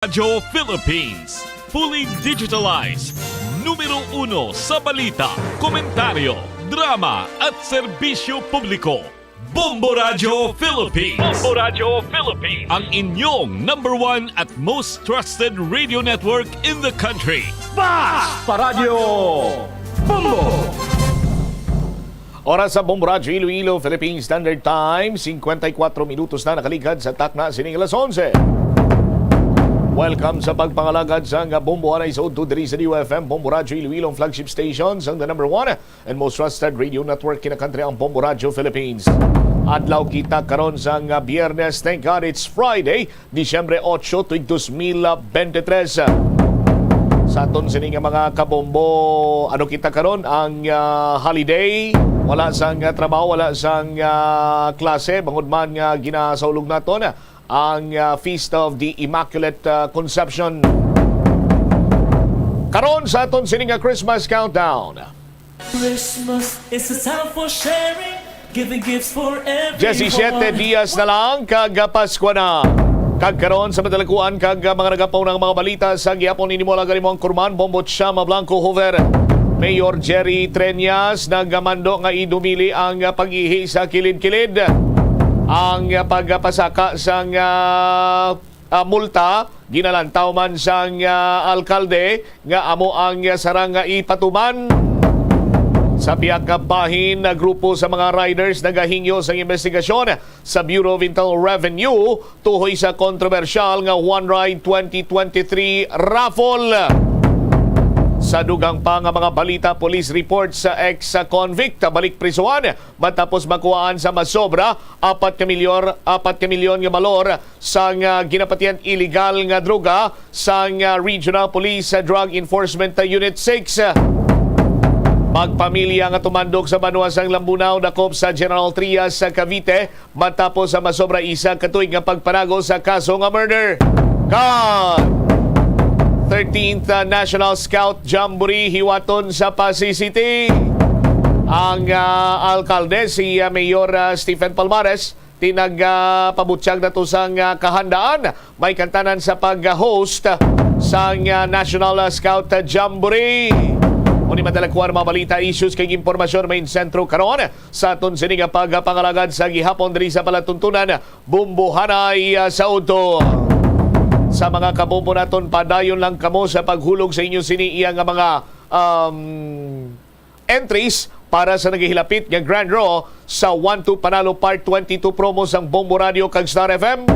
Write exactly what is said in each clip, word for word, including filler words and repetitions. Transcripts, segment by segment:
Radyo Philippines, fully digitalized, numero uno sa balita, komentaryo, drama at serbisyo publiko. Bombo Radyo Philippines. Bombo Radyo Philippines. Ang inyong number one at most trusted radio network in the country. Bas pa Radyo Bombo! Oras sa Bombo Radyo Iloilo, Philippine Standard Time, singkwenta y kuwatro minutos na nakaligad sa takna sining alas onse. Welcome sa pagpangalagad sa nga Bombo Anay sa udto diri sa D U F M, Bombo Radyo Iloilo, ang flagship station sang the number one and most trusted radio network kinakantri ang Bombo Radyo Philippines. Adlaw kita karon sang Biyernes. Thank God it's Friday, Disyembre otso, tuig dos mil bente tres. Sa aton sini nga mga kabombo, ano kita karon? Ang, ah, holiday, wala sang, ah, trabaho, wala sang, ah, klase, bangod man nga ginasaulog naton ang, ah, Feast of the Immaculate, ah, Conception. Karon sa aton sini nga Christmas countdown. Christmas is a time for sharing, giving gifts for everyone. Diyesisiete dias na lang kag Paskwa na. Kag karon sa madalakuan kag mga nagapaw nga mga balita sa gihapon, ini mo lang gani mo ang kurman, Bombo Chama Blanco Hoover. Mayor Jerry Treñas nagamando nga idumili ang pag-ihi sa kilid-kilid. Ang pagpasaka sang, ah, ah, multa ginalantaw man sang, ah, alkalde nga amo ang sarang nga ipatuman. Sa pihak nga bahin, nga grupo sa mga riders nagahingyo sang investigasyon sa Bureau of Internal Revenue tuhoy sa kontrobersyal nga One Ride twenty twenty-three raffle. Sa dugang pa nga mga balita, police report sa ex-convict balik prisuhan matapos makuhaan sa masobra apat ka milyor, apat ka milyon nga balor sang, ah, ginapatihan iligal nga droga sang, ah, Regional Police, ah, Drug Enforcement, ah, Unit six. Magpamilya nga tumandok sa banwa sang Lambunao dakop sa General Trias sa Cavite matapos sa masobra isa ka tuig nga pagpanago sa kaso nga murder. Kag thirteenth, ah, National Scout Jamboree hiwaton sa Passi City. Ang, ah, alkalde, si, ah, Mayor, ah, Stephen Palmares, tinag, ah, pabutyag na to sang, ah, kahandaan may kantanan sa pag-host sang, ah, National, ah, Scout, ah, Jamboree. Muni madalakuan mga balita, issues kag impormasyon may sentro karon sa aton sini nga pagpangalagad sa gihapon diri sa palatuntunan, Bombohanay, ah, sa udto. Sa mga kabombo naton, padayon lang kamo sa paghulog sa inyo sini iya nga mga, um, entries para sa nagahilapit nga Grand Draw sa One Two Panalo Part twenty-two promo sang Bombo Radio kag Star F M.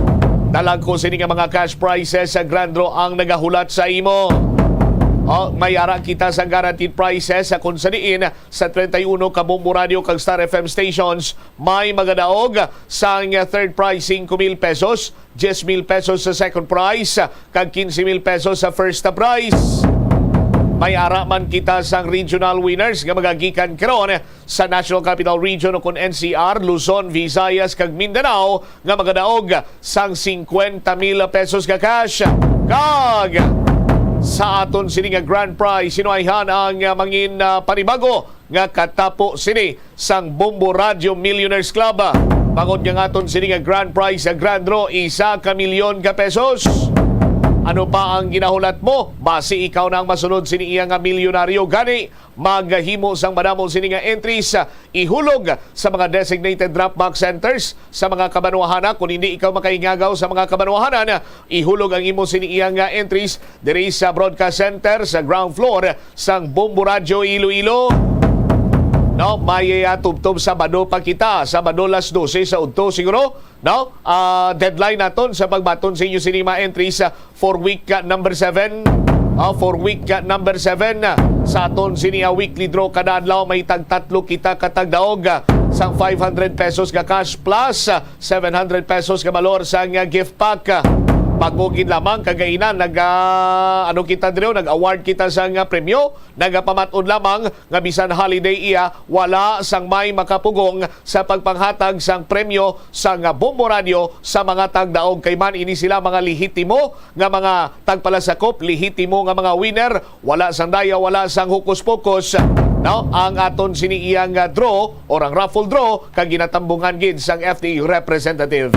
Dalagko sini nga mga cash prizes sa Grand Draw ang nagahulat sa imo. O, may ara kita sa guaranteed prizes sa kung sa diin sa treinta y uno ka Bombo Radio kag Star F M stations may magadaog sang third prize, singko mil pesos, diyes mil pesos sa second prize, kag kinse mil pesos sa first prize. May ara man kita sang regional winners nga magagikan karon sa National Capital Region o kon N C R, Luzon, Visayas, kag Mindanao nga magadaog sang singkwenta mil pesos nga cash. Kag sa aton sini nga grand prize, sino ayhan ang, ah, mangin, ah, panibago nga katapo sini sang Bombo Radio Millionaires Club. Bangod nga aton sini nga grand prize sa Grand Draw, isa ka milyon ka pesos. Ano pa ang ginahulat mo? Basi ikaw na ang masunod sini iya nga milyonaryo. Gani, maghimo sang madamo sini nga entries, ihulog sa mga designated drop box centers sa mga kabanwahanan. Kung hindi ikaw makaingagaw sa mga kabanwahanan, ihulog ang imo sini iya nga entries diri sa broadcast center sa ground floor sang Bombo Radyo Iloilo. No, may, ah, tubtob Sabado pa kita, Sabado las dose sa udto siguro, no? Ah, deadline naton sa pagbaton sa inyo sini mga entries, ah, for week, ah, number seven. Ah, for week, ah, number seven, ah, sa aton sini, ah, weekly draw kada adlaw, may tagtatlo kita katagdaog, ah, sang five hundred pesos nga cash plus, ah, seven hundred pesos nga balor sang, ah, gift pack. Bag-o gid lamang kagainan, nag, ah, ano kita diri, nag-award kita sang, ah, premyo. Nagapamat-on lamang nga bisan holiday iya, wala sang may makapugong sa pagpanghatag sang premyo sang Bombo Radio sa mga tagdaog, kay man ini sila mga lehitimo nga mga tagpalasakop, lehitimo nga mga winner, wala sang daya, wala sang hokus-pokus, no? Ang aton sini iyang, ah, draw or ang raffle draw kag ginatambungan gid sang F D A representative.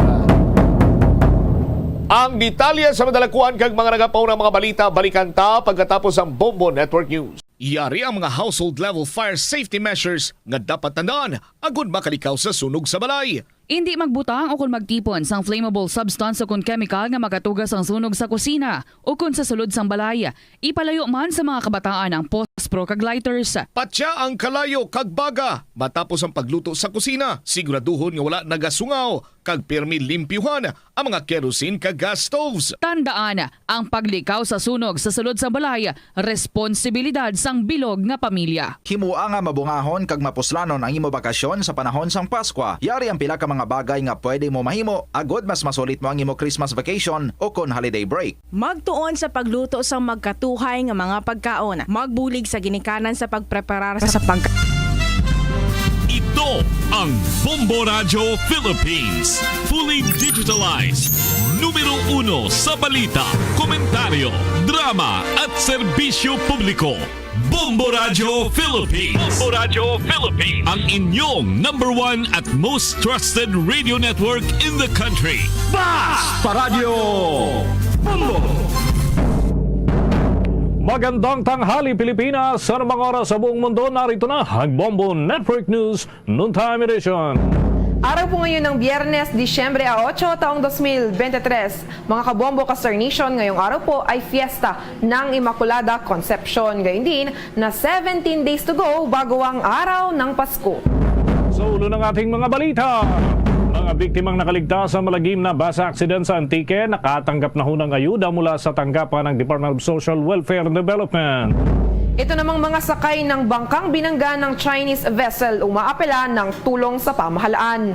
Ang detalye sa madalakuan kag mga nagapaunang mga balita, balikan ta pagkatapos ang Bombo Network News. Yari ang mga household level fire safety measures nga dapat tandaan agud makalikaw sa sunog sa balay. Indi magbutang o kon magtipon sang flammable substance o kon chemical nga makatuga sang sunog sa kusina o kon sa sulod sang balay. Ipalayo man sa mga kabataan ang pospro kag lighters. Patya ang kalayo kag baga matapos ang pagluto sa kusina. Siguraduhon nga wala nagasungaw kag pirmi limpyuhan ang mga kerosene kag gas stoves. Tandaan, ang paglikaw sa sunog sa sulod sang balay, responsibilidad sang bilog nga pamilya. Himoa nga mabungahon kag mapuslanon ang imo bakasyon sa panahon sang Paskwa. Yari ang pila ka mga bagay nga pwede mo mahimo agod mas masulit mo ang imo Christmas vacation o kon holiday break. Magtuon sa pagluto sang magkatuhay nga mga pagkaon. Magbulig sa ginikanan sa pagpreparar sa pagka- Ito ang Bombo Radyo Philippines. Fully digitalized. Numero uno sa balita, komentaryo, drama at serbisyo publiko. Bombo Radyo Philippines. Bombo Radyo Philippines. Ang inyong number one at most trusted radio network in the country. Basta Radyo Bombo! Magandang tanghali, Pilipinas. Sa anumang oras sa buong mundo, narito na ang Bombo Network News Noontime Edition. Araw po ngayon ng Biyernes, Disyembre a otso, taong dos mil bente-tres. Mga kabombo ka Star Nation, ngayong araw po ay fiesta ng Immaculada Concepcion. Gayon din, na seventeen days to go bago ang araw ng Pasko. Sa ulo ng ating mga balita, mga biktimang nakaligtas sa malagim na bus accident sa Antique nakatanggap na ho ng ayuda mula sa tanggapan ng Department of Social Welfare and Development. Ito namang mga sakay ng bangkang binangga ng Chinese vessel umaapela ng tulong sa pamahalaan.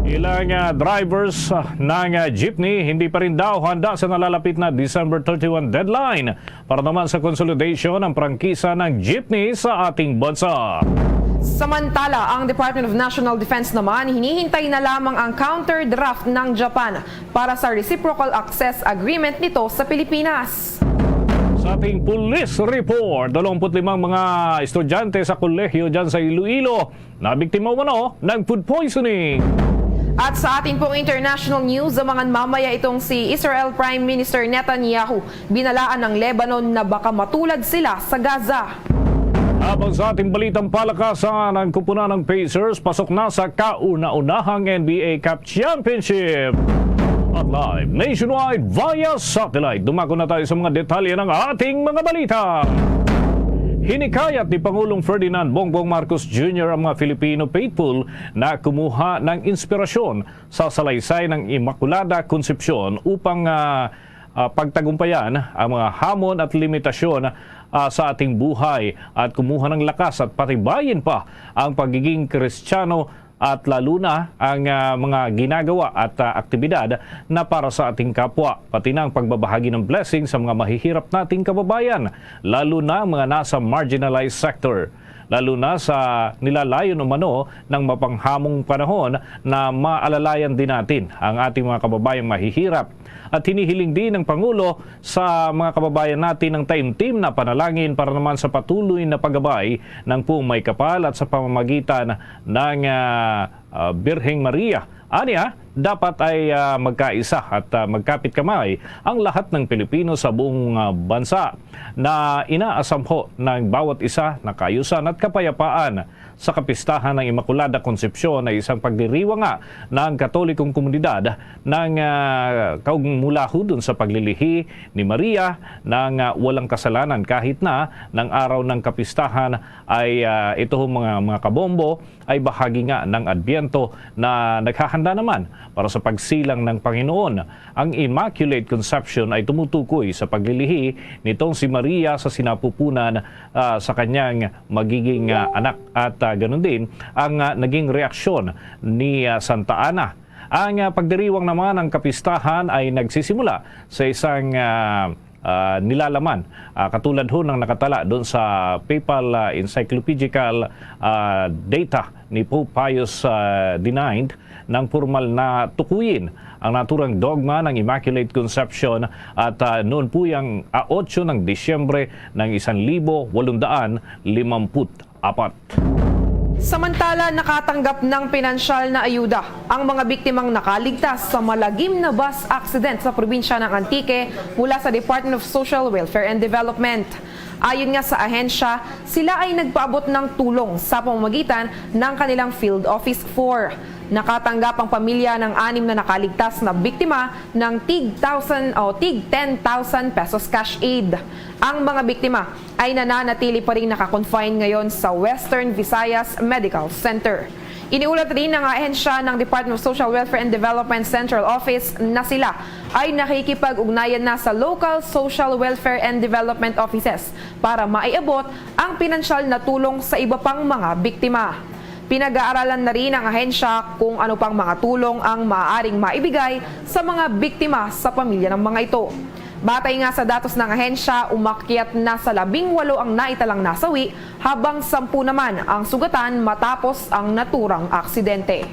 Ilang, ah, drivers, ah, ng, ah, jeepney hindi pa rin daw handa sa nalalapit na December thirty-one deadline para naman sa konsolidasyon ng prangkisa ng jeepney sa ating bansa. Samantala, ang Department of National Defense naman hinihintay na lamang ang counter draft ng Japan para sa reciprocal access agreement nito sa Pilipinas. Sa ating police report, dalawampu't limang mga estudyante sa kolehiyo dyan sa Iloilo nabiktima umano ng food poisoning. At sa ating pong international news, zamangan mamaya itong si Israel Prime Minister Netanyahu binalaan ng Lebanon na baka matulad sila sa Gaza. Habang sa ating balitang palakasan, ang kupunan ng Pacers pasok na sa kauna-unahang N B A Cup Championship. At live nationwide via satellite, dumako na tayo sa mga detalye ng ating mga balita. Hinikayat ni Pangulong Ferdinand Bongbong Marcos Junior ang mga Filipino faithful na kumuha ng inspirasyon sa salaysay ng Immaculada Concepcion upang, ah, ah, pagtagumpayan ang mga hamon at limitasyon, ah, sa ating buhay at kumuha ng lakas at patibayin pa ang pagiging Kristiyano at lalo na ang, ah, mga ginagawa at, ah, aktibidad na para sa ating kapwa, pati na ang pagbabahagi ng blessing sa mga mahihirap nating kababayan, lalo na ang mga nasa marginalized sector, lalo na sa nilalayon umano ng mapanghamong panahon na maalalayan din natin ang ating mga kababayang mahihirap. At hinihiling din ng Pangulo sa mga kababayan natin ang taimtim na panalangin para naman sa patuloy na paggabay ng Pumay Kapal at sa pamamagitan ng, ah, ah, Birheng Maria. Ania, dapat ay, ah, magkaisa at, ah, magkapit kamay ang lahat ng Pilipino sa buong, ah, bansa na inaasam ho ng bawat isa na kaayusan at kapayapaan. Sa kapistahan ng Immaculada Concepcion ay isang pagdiriwang nga ng Katolikong komunidad ng, ah, kaugmulahudon sa paglilihi ni Maria ng, ah, walang kasalanan, kahit na ng araw ng kapistahan ay, ah, ito mga, mga kabombo ay bahagi nga ng Adbyento na naghahanda naman para sa pagsilang ng Panginoon. Ang Immaculate Conception ay tumutukoy sa paglilihi nitong si Maria sa sinapupunan, ah, sa kanyang magiging, ah, anak at, ah, ganun din ang, ah, naging reaksyon ni, ah, Santa Ana. Ang, ah, pagdiriwang naman ng kapistahan ay nagsisimula sa isang, ah, ah, nilalaman, ah, katulad ho ng nakatala doon sa papal, ah, encyclopedical, ah, data ni Pope Pius, ah, the ninth, nang pormal na tukuyin ang naturang dogma ng Immaculate Conception at, ah, noon po yang, ah, otso ng Disyembre ng isang libo walong daan limampu't apat. Samantala, nakatanggap ng pinansyal na ayuda ang mga biktimang nakaligtas sa malagim na bus accident sa probinsya ng Antique mula sa Department of Social Welfare and Development. Ayon nga sa ahensya, sila ay nagpaabot ng tulong sa pamamagitan ng kanilang Field Office four. Nakatanggap ang pamilya ng anim na nakaligtas na biktima ng tig thousand o tig ten thousand pesos cash aid. Ang mga biktima ay nananatili pa ring naka-confine ngayon sa Western Visayas Medical Center. Iniulat rin ng ahensya ng Department of Social Welfare and Development Central Office na sila ay nakikipag-ugnayan na sa Local Social Welfare and Development Offices para maiabot ang pinansyal na tulong sa iba pang mga biktima. Pinag-aaralan na rin ng ahensya kung ano pang mga tulong ang maaaring maibigay sa mga biktima sa pamilya ng mga ito. Batay nga sa datos ng ahensya, umakyat na sa labing walo ang naitalang nasawi, habang sampu naman ang sugatan matapos ang naturang aksidente.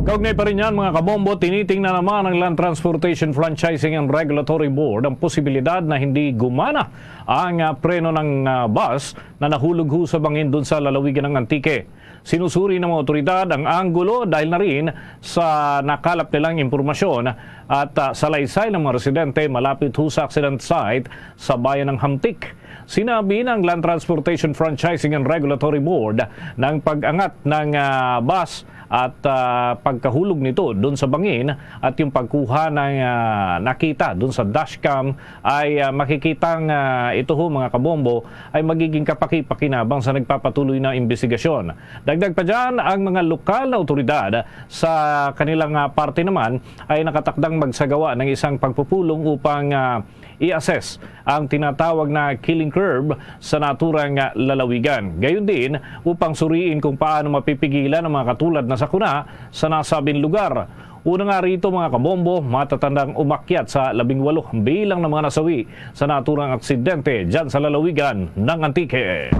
Kaugnay pa rin yan, mga kabombo, tinitingnan naman ng Land Transportation Franchising and Regulatory Board ang posibilidad na hindi gumana ang, ah, preno ng, ah, bus na nahulog ho sa bangin dun sa lalawigan ng Antique. Sinusuri ng mga otoridad ang anggulo dahil na rin sa nakalap nilang impormasyon at, ah, salaysay ng mga residente malapit ho sa accident site sa bayan ng Hamtic. Sinabi ng Land Transportation Franchising and Regulatory Board ng pag-angat ng, ah, bus at, ah, pagkahulog nito dun sa bangin at yung pagkuha ng, ah, nakita dun sa dashcam ay, ah, makikitang, ah, ito ho, mga kabombo, ay magiging kapaki-pakinabang sa nagpapatuloy na imbestigasyon. Dagdag pa dyan, ang mga lokal na otoridad sa kanilang, ah, parte naman ay nakatakdang magsagawa ng isang pagpupulong upang, ah, i-assess ang tinatawag na killing curve sa naturang, ah, lalawigan. Gayon din, upang suriin kung paano mapipigilan ang mga katulad na sakuna sa nasabing lugar. Una nga rito, mga kabombo, matatandang umakyat sa labing walo bilang ng mga nasawi sa naturang aksidente dyan sa lalawigan ng Antique.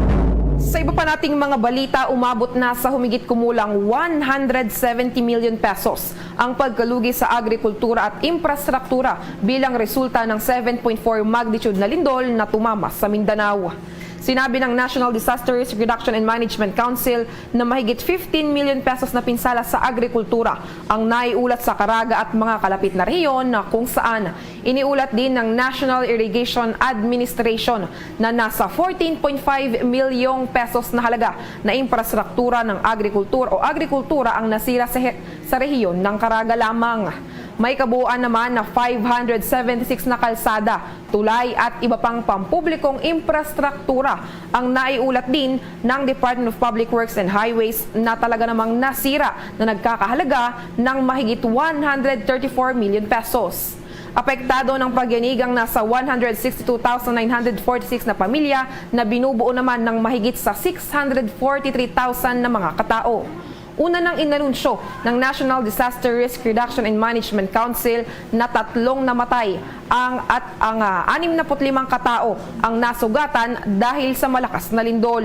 Sa iba pa nating mga balita, umabot na sa humigit kumulang one hundred seventy million pesos ang pagkalugi sa agrikultura at infrastruktura bilang resulta ng seven point four magnitude na lindol na tumama sa Mindanao. Sinabi ng National Disaster Risk Reduction and Management Council na mahigit fifteen million pesos na pinsala sa agrikultura ang naiulat sa Caraga at mga kalapit na rehiyon, na kung saan iniulat din ng National Irrigation Administration na nasa fourteen point five milyong pesos na halaga na infrastruktura ng agrikultura o agrikultura ang nasira sa, he- sa rehiyon ng Caraga lamang. May kabuuan naman na five hundred seventy-six na kalsada, tulay at iba pang pampublikong infrastruktura ang naiulat din ng Department of Public Works and Highways na talaga namang nasira, na nagkakahalaga ng mahigit one hundred thirty-four million pesos. Apektado ng pagyanig ang nasa one hundred sixty-two thousand nine hundred forty-six na pamilya na binubuo naman ng mahigit sa six hundred forty-three thousand na mga katao. Una nang inanunsyo ng National Disaster Risk Reduction and Management Council na tatlong namatay ang, at ang, ah, anim na put limang katao ang nasugatan dahil sa malakas na lindol.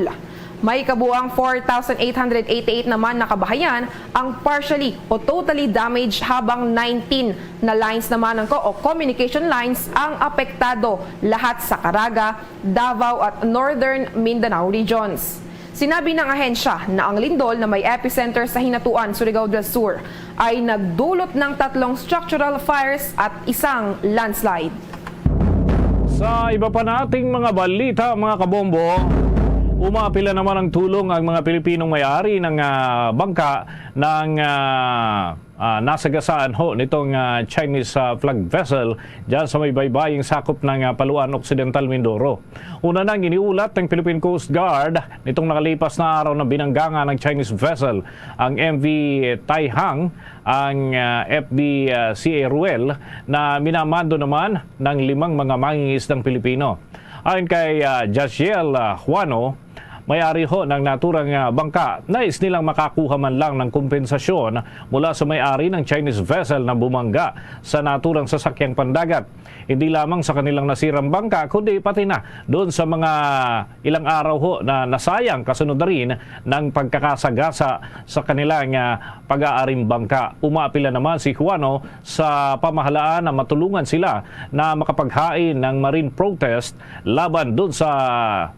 May kabuang four thousand eight hundred eighty-eight naman na kabahayan ang partially o totally damaged, habang nineteen na lines naman ang ko-, o communication lines ang apektado, lahat sa Caraga, Davao at Northern Mindanao regions. Sinabi ng ahensya na ang lindol na may epicenter sa Hinatuan, Surigao del Sur, ay nagdulot ng tatlong structural fires at isang landslide. Sa iba pa nating mga balita, mga kabombo, umaapila naman ang tulong ang mga Pilipinong may-ari ng, ah, bangka ng, ah, ah, nasagasaan ho nitong, ah, Chinese, ah, flag vessel dyan sa may baybaying sakop ng, ah, Paluan Occidental, Mindoro. Una nang iniulat ng Philippine Coast Guard nitong nakalipas na araw na binangga nga ng Chinese vessel ang M V Taihang, ang, ah, F B, ah, C A Ruel, na minamando naman ng limang mga mangingisdang Pilipino. Ayon kay, ah, Jaciel, ah, Juano, may-ari ho ng naturang, ah, bangka, nais nilang makakuha man lang ng kompensasyon mula sa may-ari ng Chinese vessel na bumangga sa naturang sasakyang pandagat. Hindi lamang sa kanilang nasirang bangka, kundi pati na doon sa mga ilang araw ho na nasayang kasunod na rin ng pagkakasagasa sa kanilang, ah, pag-aaring bangka. Umaapila naman si Juano sa pamahalaan na matulungan sila na makapaghain ng marine protest laban doon sa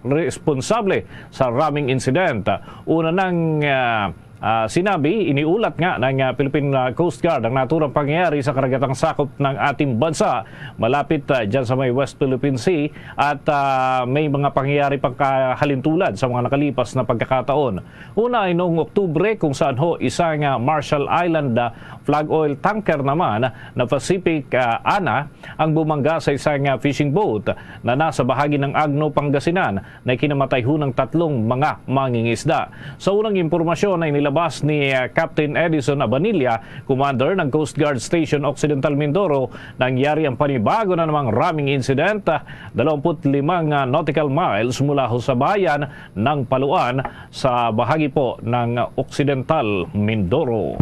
responsable sa ramming incident. Una nang, ah, ah, sinabi, iniulat nga ng, ah, Philippine, ah, Coast Guard ang naturang pangyayari sa karagatang sakop ng ating bansa, malapit, ah, dyan sa may West Philippine Sea, at, ah, may mga pangyayari pang kahalintulad sa mga nakalipas na pagkakataon. Una ay noong Oktubre, kung saan ho isang, ah, Marshall Island, ah, flag oil tanker naman na Pacific, ah, Ana ang bumangga sa isang, ah, fishing boat na nasa bahagi ng Agno, Pangasinan, na kinamatay ho ng tatlong mga mangingisda. Sa unang impormasyon na inilabas ni, ah, Captain Edison Abanilla, commander ng Coast Guard Station Occidental Mindoro, nangyari ang panibago na namang ramming incident, ah, dalawampu't limang nautical miles mula ho sa bayan ng Paluan sa bahagi po ng Occidental Mindoro.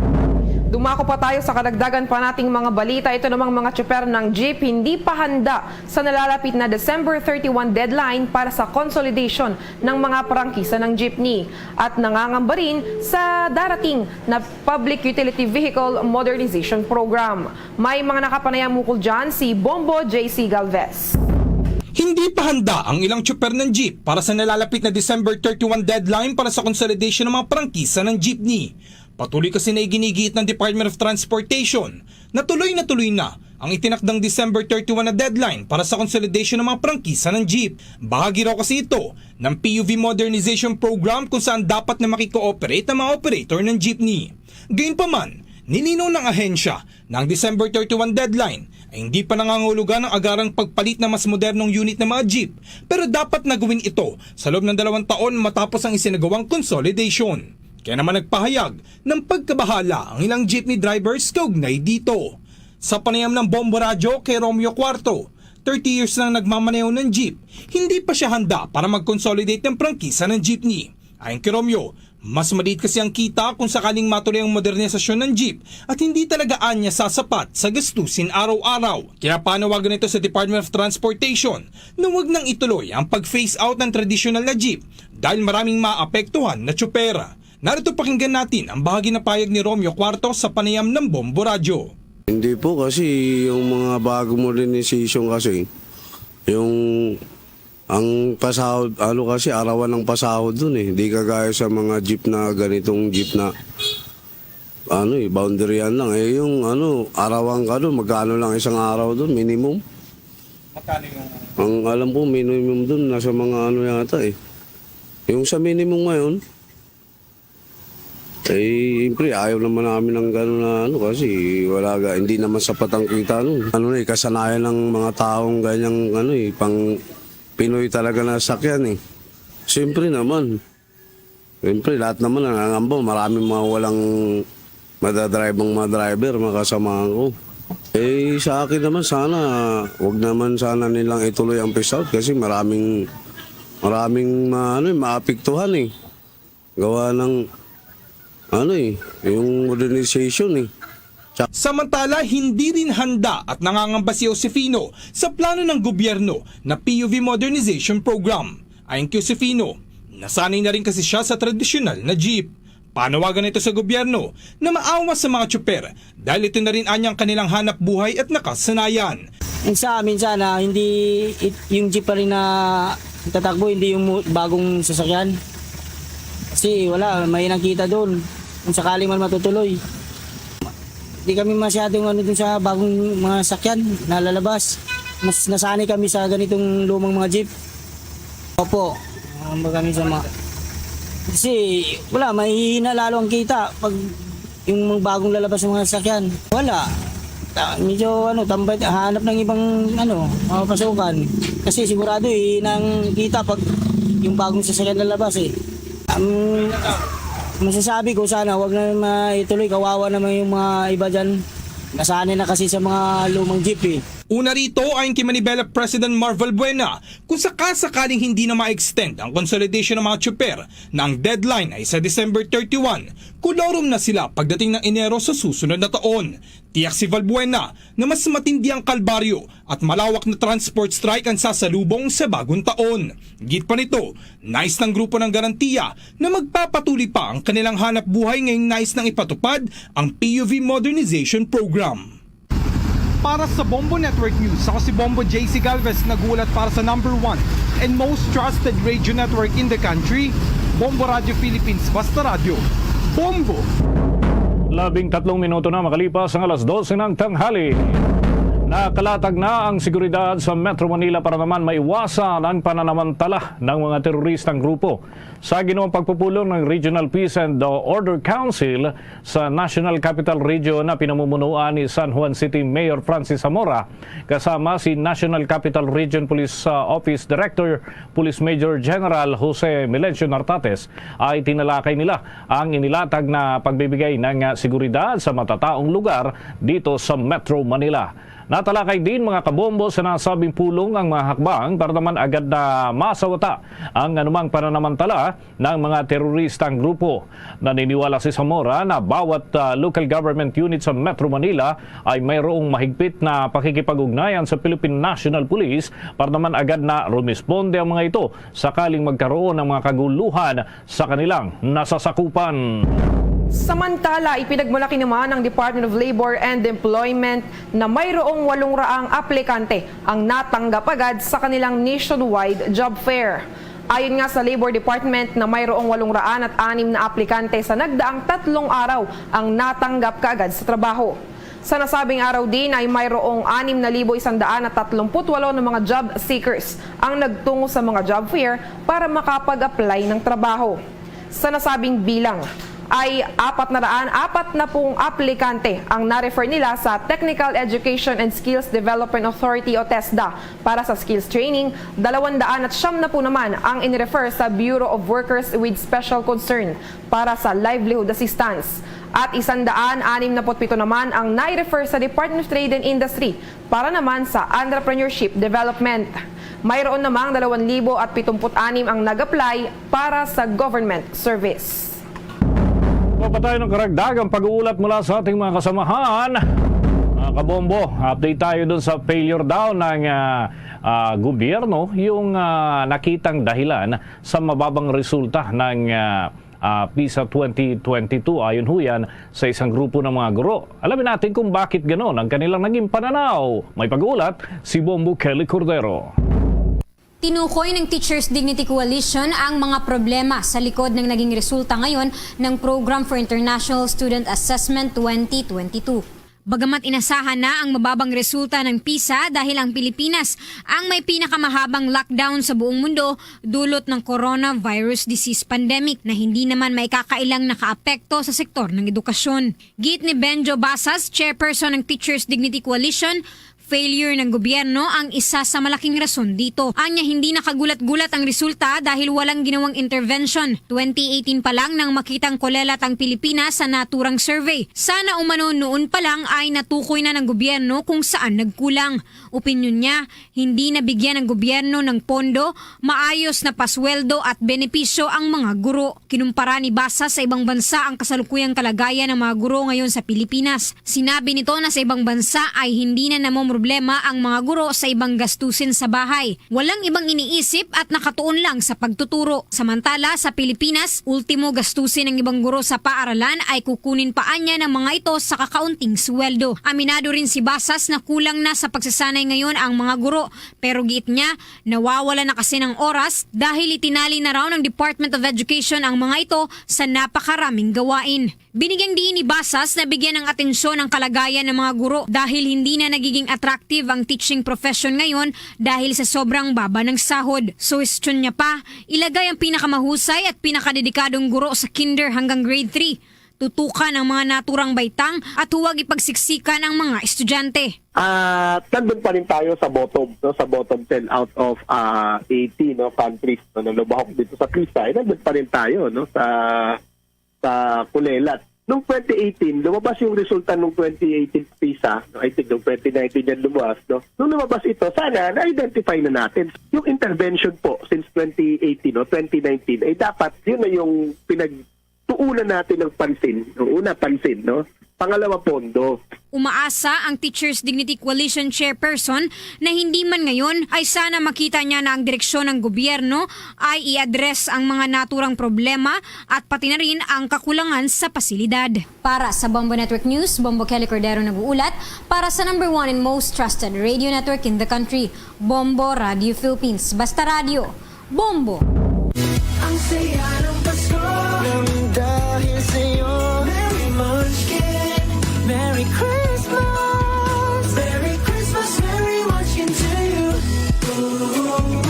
Dumako pa tayo sa kadagdagan pa nating mga balita. Ito namang mga tsuper ng jeep hindi pa handa sa nalalapit na December thirty-one deadline para sa consolidation ng mga prangkisa ng jeepney at nangangamba rin sa darating na Public Utility Vehicle Modernization Program. May mga nakapanayam ukol dyan si Bombo J C Galvez. Hindi pa handa ang ilang tsuper ng jeep para sa nalalapit na December thirty-one deadline para sa consolidation ng mga prangkisa ng jeepney. Patuloy kasi na iginigiit ng Department of Transportation na tuloy na tuloy na ang itinakdang December thirty-one na deadline para sa consolidation ng mga prangkisa ng jeep. Bahagi raw kasi ito ng P U V modernization program kung saan dapat na makikooperate ang mga operator ng jeepney. Gayunpaman, nilinaw ng ahensya na ang December thirty-one deadline ay hindi pa nangangahulugan ang agarang pagpalit ng mas modernong unit ng mga jeep, pero dapat na gawin ito sa loob ng dalawang taon matapos ang isinagawang consolidation. Kaya naman nagpahayag ng pagkabahala ang ilang jeepney drivers kaugnay dito. Sa panayam ng Bombo Radyo kay Romeo Cuarto, thirty years nang nagmamaneho ng jeep, hindi pa siya handa para mag-consolidate ng prangkisa ng jeepney. Ayon kay Romeo, mas maliit kasi ang kita kung sakaling matuloy ang modernisasyon ng jeep at hindi talaga anya sasapat sa gastusin araw-araw. Kaya panawagan ito sa Department of Transportation na wag nang ituloy ang pag-phase out ng tradisyonal na jeep dahil maraming maapektuhan na tsuper. Narito, pakinggan natin ang bahagi na payag ni Romeo Cuarto sa panayam ng Bombo Radyo. Hindi po, kasi yung mga bagong modernization kasi, yung ang pasahod, ano kasi, arawan ng pasahod dun eh. Di kagaya sa mga jeep na ganitong jeep na, ano eh, boundaryan lang. Eh, yung ano, arawan ka dun, magkano lang isang araw dun, minimum? Magkano yung Ang alam ko, minimum dun, nasa mga ano yata eh. Yung sa minimum ngayon, eh, siyempre, ayaw naman namin ng gano'n na ano, kasi wala ga, hindi naman sapat ang kita nun. Ano na eh, kasanayan ng mga taong ganyang ano eh, pang Pinoy talaga na sakyan eh. Siyempre naman, siyempre, lahat naman nangangamba, maraming mga walang madadrive ang mga driver, mga kasamahan ko. Eh, sa akin naman, sana, wag naman sana nilang ituloy ang phase out kasi maraming, maraming ma-, ano eh, maapektuhan eh. Gawa ng, ano eh, yung modernization eh. Samantala, hindi rin handa at nangangamba si Josefino sa plano ng gobyerno na P U V modernization program. Ayon kay Josefino, nasanay na rin kasi siya sa tradisyonal na jeep. Panawagan ito sa gobyerno na maawa sa mga tsuper dahil ito na rin anyang kanilang hanap buhay at nakasanayan. Minsan, minsan na hindi it-, yung jeep pa rin na tatakbo, hindi yung mu-, bagong sasakyan. Kasi wala, may nakita doon. Kung sakaling man matutuloy. Hindi kami masyadong ano dun sa bagong mga sakyan na lalabas. Mas nasanay kami sa ganitong lumang mga jeep. Opo, ang ba kami sa mga... Kasi wala, mahihina lalo ang kita pag yung mga bagong lalabas ng mga sakyan. Wala. Ta-, medyo ano, tambay, hanap ng ibang ano, mga pasukan. Kasi sigurado eh, nang kita pag yung bagong sasakyan lalabas eh. Ang masasabi ko, sana wag na maituloy, kawawa naman yung mga iba dyan. Nasanay na kasi sa mga lumang jeep eh. Una rito, ayon kay Manibela President Marvel Buena, kung sakasakaling hindi na ma-extend ang consolidation ng mga tsuper na ang deadline ay sa December thirty-one, kulorum na sila pagdating ng Enero sa susunod na taon. Tiyak si Valbuena na mas matindi ang kalbaryo at malawak na transport strike ang sasalubong sa bagong taon. Git pa nito, nais ng grupo ng Garantiya na magpapatuloy pa ang kanilang hanap buhay ngayong nais nang ipatupad ang P U V Modernization Program. Para sa Bombo Network News, ako si Bombo J C Galvez, nag-uulat para sa Number One. and most trusted radio network in the country, Bombo Radio Philippines, Basta Radyo, Bombo! Labing tatlong minuto na makalipas ang alas dose ng tanghali. Nakalatag na ang seguridad sa Metro Manila para naman maiwasan ang pananamantala ng mga teroristang grupo. Sa ginawang pagpupulong ng Regional Peace and Order Council sa National Capital Region na pinamumunuan ni San Juan City Mayor Francis Zamora, kasama si National Capital Region Police, uh, Office Director Police Major General Jose Melencio Nartates, ay tinalakay nila ang inilatag na pagbibigay ng, uh, seguridad sa matataong lugar dito sa Metro Manila. Natalakay din, mga kabombo, sa nasabing pulong ang mga hakbang para naman agad na masawata ang anumang pananamantala ng mga teroristang grupo. Naniniwala si Zamora na bawat, ah, local government unit sa Metro Manila ay mayroong mahigpit na pakikipag-ugnayan sa Philippine National Police para naman agad na rumisponde ang mga ito sakaling magkaroon ng mga kaguluhan sa kanilang nasasakupan. Samantala, ipinagmalaki naman ng Department of Labor and Employment na mayroong walong raang aplikante ang natanggap agad sa kanilang nationwide job fair. Ayon nga sa Labor Department na mayroong walong raan at anim na aplikante sa nagdaang tatlong araw ang natanggap kaagad sa trabaho. Sa nasabing araw din ay mayroong anim na libo isang daan at tatlumpu't walo na mga job seekers ang nagtungo sa mga job fair para makapag-apply ng trabaho. Sa nasabing bilang ay apat na raan apat na pung aplikante ang na-refer nila sa Technical Education and Skills Development Authority o TESDA para sa skills training, dalawang daan at siyam na po naman ang in-refer sa Bureau of Workers with Special Concern para sa livelihood assistance, at isang daan anim na put pito naman ang nai-refer sa Department of Trade and Industry para naman sa entrepreneurship development. Mayroon namang dalawang libo at pitumput anim ang nag-apply para sa government service. Mapatay ng karagdagang pag-uulat mula sa ating mga kasamahan. Mga kabombo, update tayo dun sa failure daw ng, ah, ah, gobyerno, yung, ah, nakitang dahilan sa mababang resulta ng, ah, ah, PISA twenty twenty-two. Ayon ho yan sa isang grupo ng mga guro. Alamin natin kung bakit ganon ang kanilang naging pananaw. May pag-uulat si Bombo Kelly Cordero. Tinukoy ng Teachers Dignity Coalition ang mga problema sa likod ng naging resulta ngayon ng Program for International Student Assessment twenty twenty-two. Bagamat inasahan na ang mababang resulta ng PISA dahil ang Pilipinas ang may pinakamahabang lockdown sa buong mundo dulot ng coronavirus disease pandemic na hindi naman maikakailang nakaapekto sa sektor ng edukasyon. Git ni Benjo Basas, chairperson ng Teachers Dignity Coalition, failure ng gobyerno ang isa sa malaking rason dito. Anya, hindi nakagulat-gulat ang resulta dahil walang ginawang intervention. Twenty eighteen pa lang nang makitang kulelat ang Pilipinas sa naturang survey. Sana umano noon pa lang ay natukoy na ng gobyerno kung saan nagkulang. Opinyon niya, hindi nabigyan ng gobyerno ng pondo, maayos na pasweldo at benepisyo ang mga guro. Kinumpara ni Basas sa ibang bansa ang kasalukuyang kalagayan ng mga guro ngayon sa Pilipinas. Sinabi nito na sa ibang bansa ay hindi na namomroblema ang mga guro sa ibang gastusin sa bahay. Walang ibang iniisip at nakatuon lang sa pagtuturo. Samantala, sa Pilipinas, ultimo gastusin ng ibang guro sa paaralan ay kukunin pa anya ng mga ito sa kakaunting sweldo. Aminado rin si Basas na kulang na sa pagsasanay ngayon ang mga guro, pero giit niya, nawawala na kasi ng oras dahil itinali na raw ng Department of Education ang mga ito sa napakaraming gawain. Binigyang diin ni Basas na bigyan ng atensyon ang kalagayan ng mga guro dahil hindi na nagiging attractive ang teaching profession ngayon dahil sa sobrang baba ng sahod. Suwestyon niya pa, ilagay ang pinakamahusay at pinakadedikadong guro sa kinder hanggang grade three. Tutukan ang mga naturang baitang at huwag ipagsiksikan ang mga estudyante. Ah, nandun pa rin tayo sa bottom, no, sa bottom ten out of, ah, eighty, no, countries, no, na lumahok dito sa PISA. Eh, nandun pa rin tayo, no, sa sa kulelat. Noong twenty eighteen, lumabas yung resulta ng twenty eighteen PISA. No? I think noong twenty nineteen yan lumabas. No? Nung lumabas ito, sana na-identify na natin. Yung intervention po since twenty eighteen o twenty nineteen, ay dapat yun na yung pinagtuunan natin ng pansin. Yung una, pansin. No? pangalawa pondo. Umaasa ang Teachers Dignity Coalition chairperson na hindi man ngayon ay sana makita niya na ang direksyon ng gobyerno ay i-address ang mga naturang problema at pati na rin ang kakulangan sa pasilidad. Para sa Bombo Network News, Bombo Kelly Cordero nag-uulat para sa number one and most trusted radio network in the country, Bombo Radio Philippines. Basta Radio, Bombo! Ang saya ng Pasko nang dahil sa'yo. Merry Munchkin, Merry Christmas. Merry Christmas, Merry Munchkin to you. Ooh, ooh,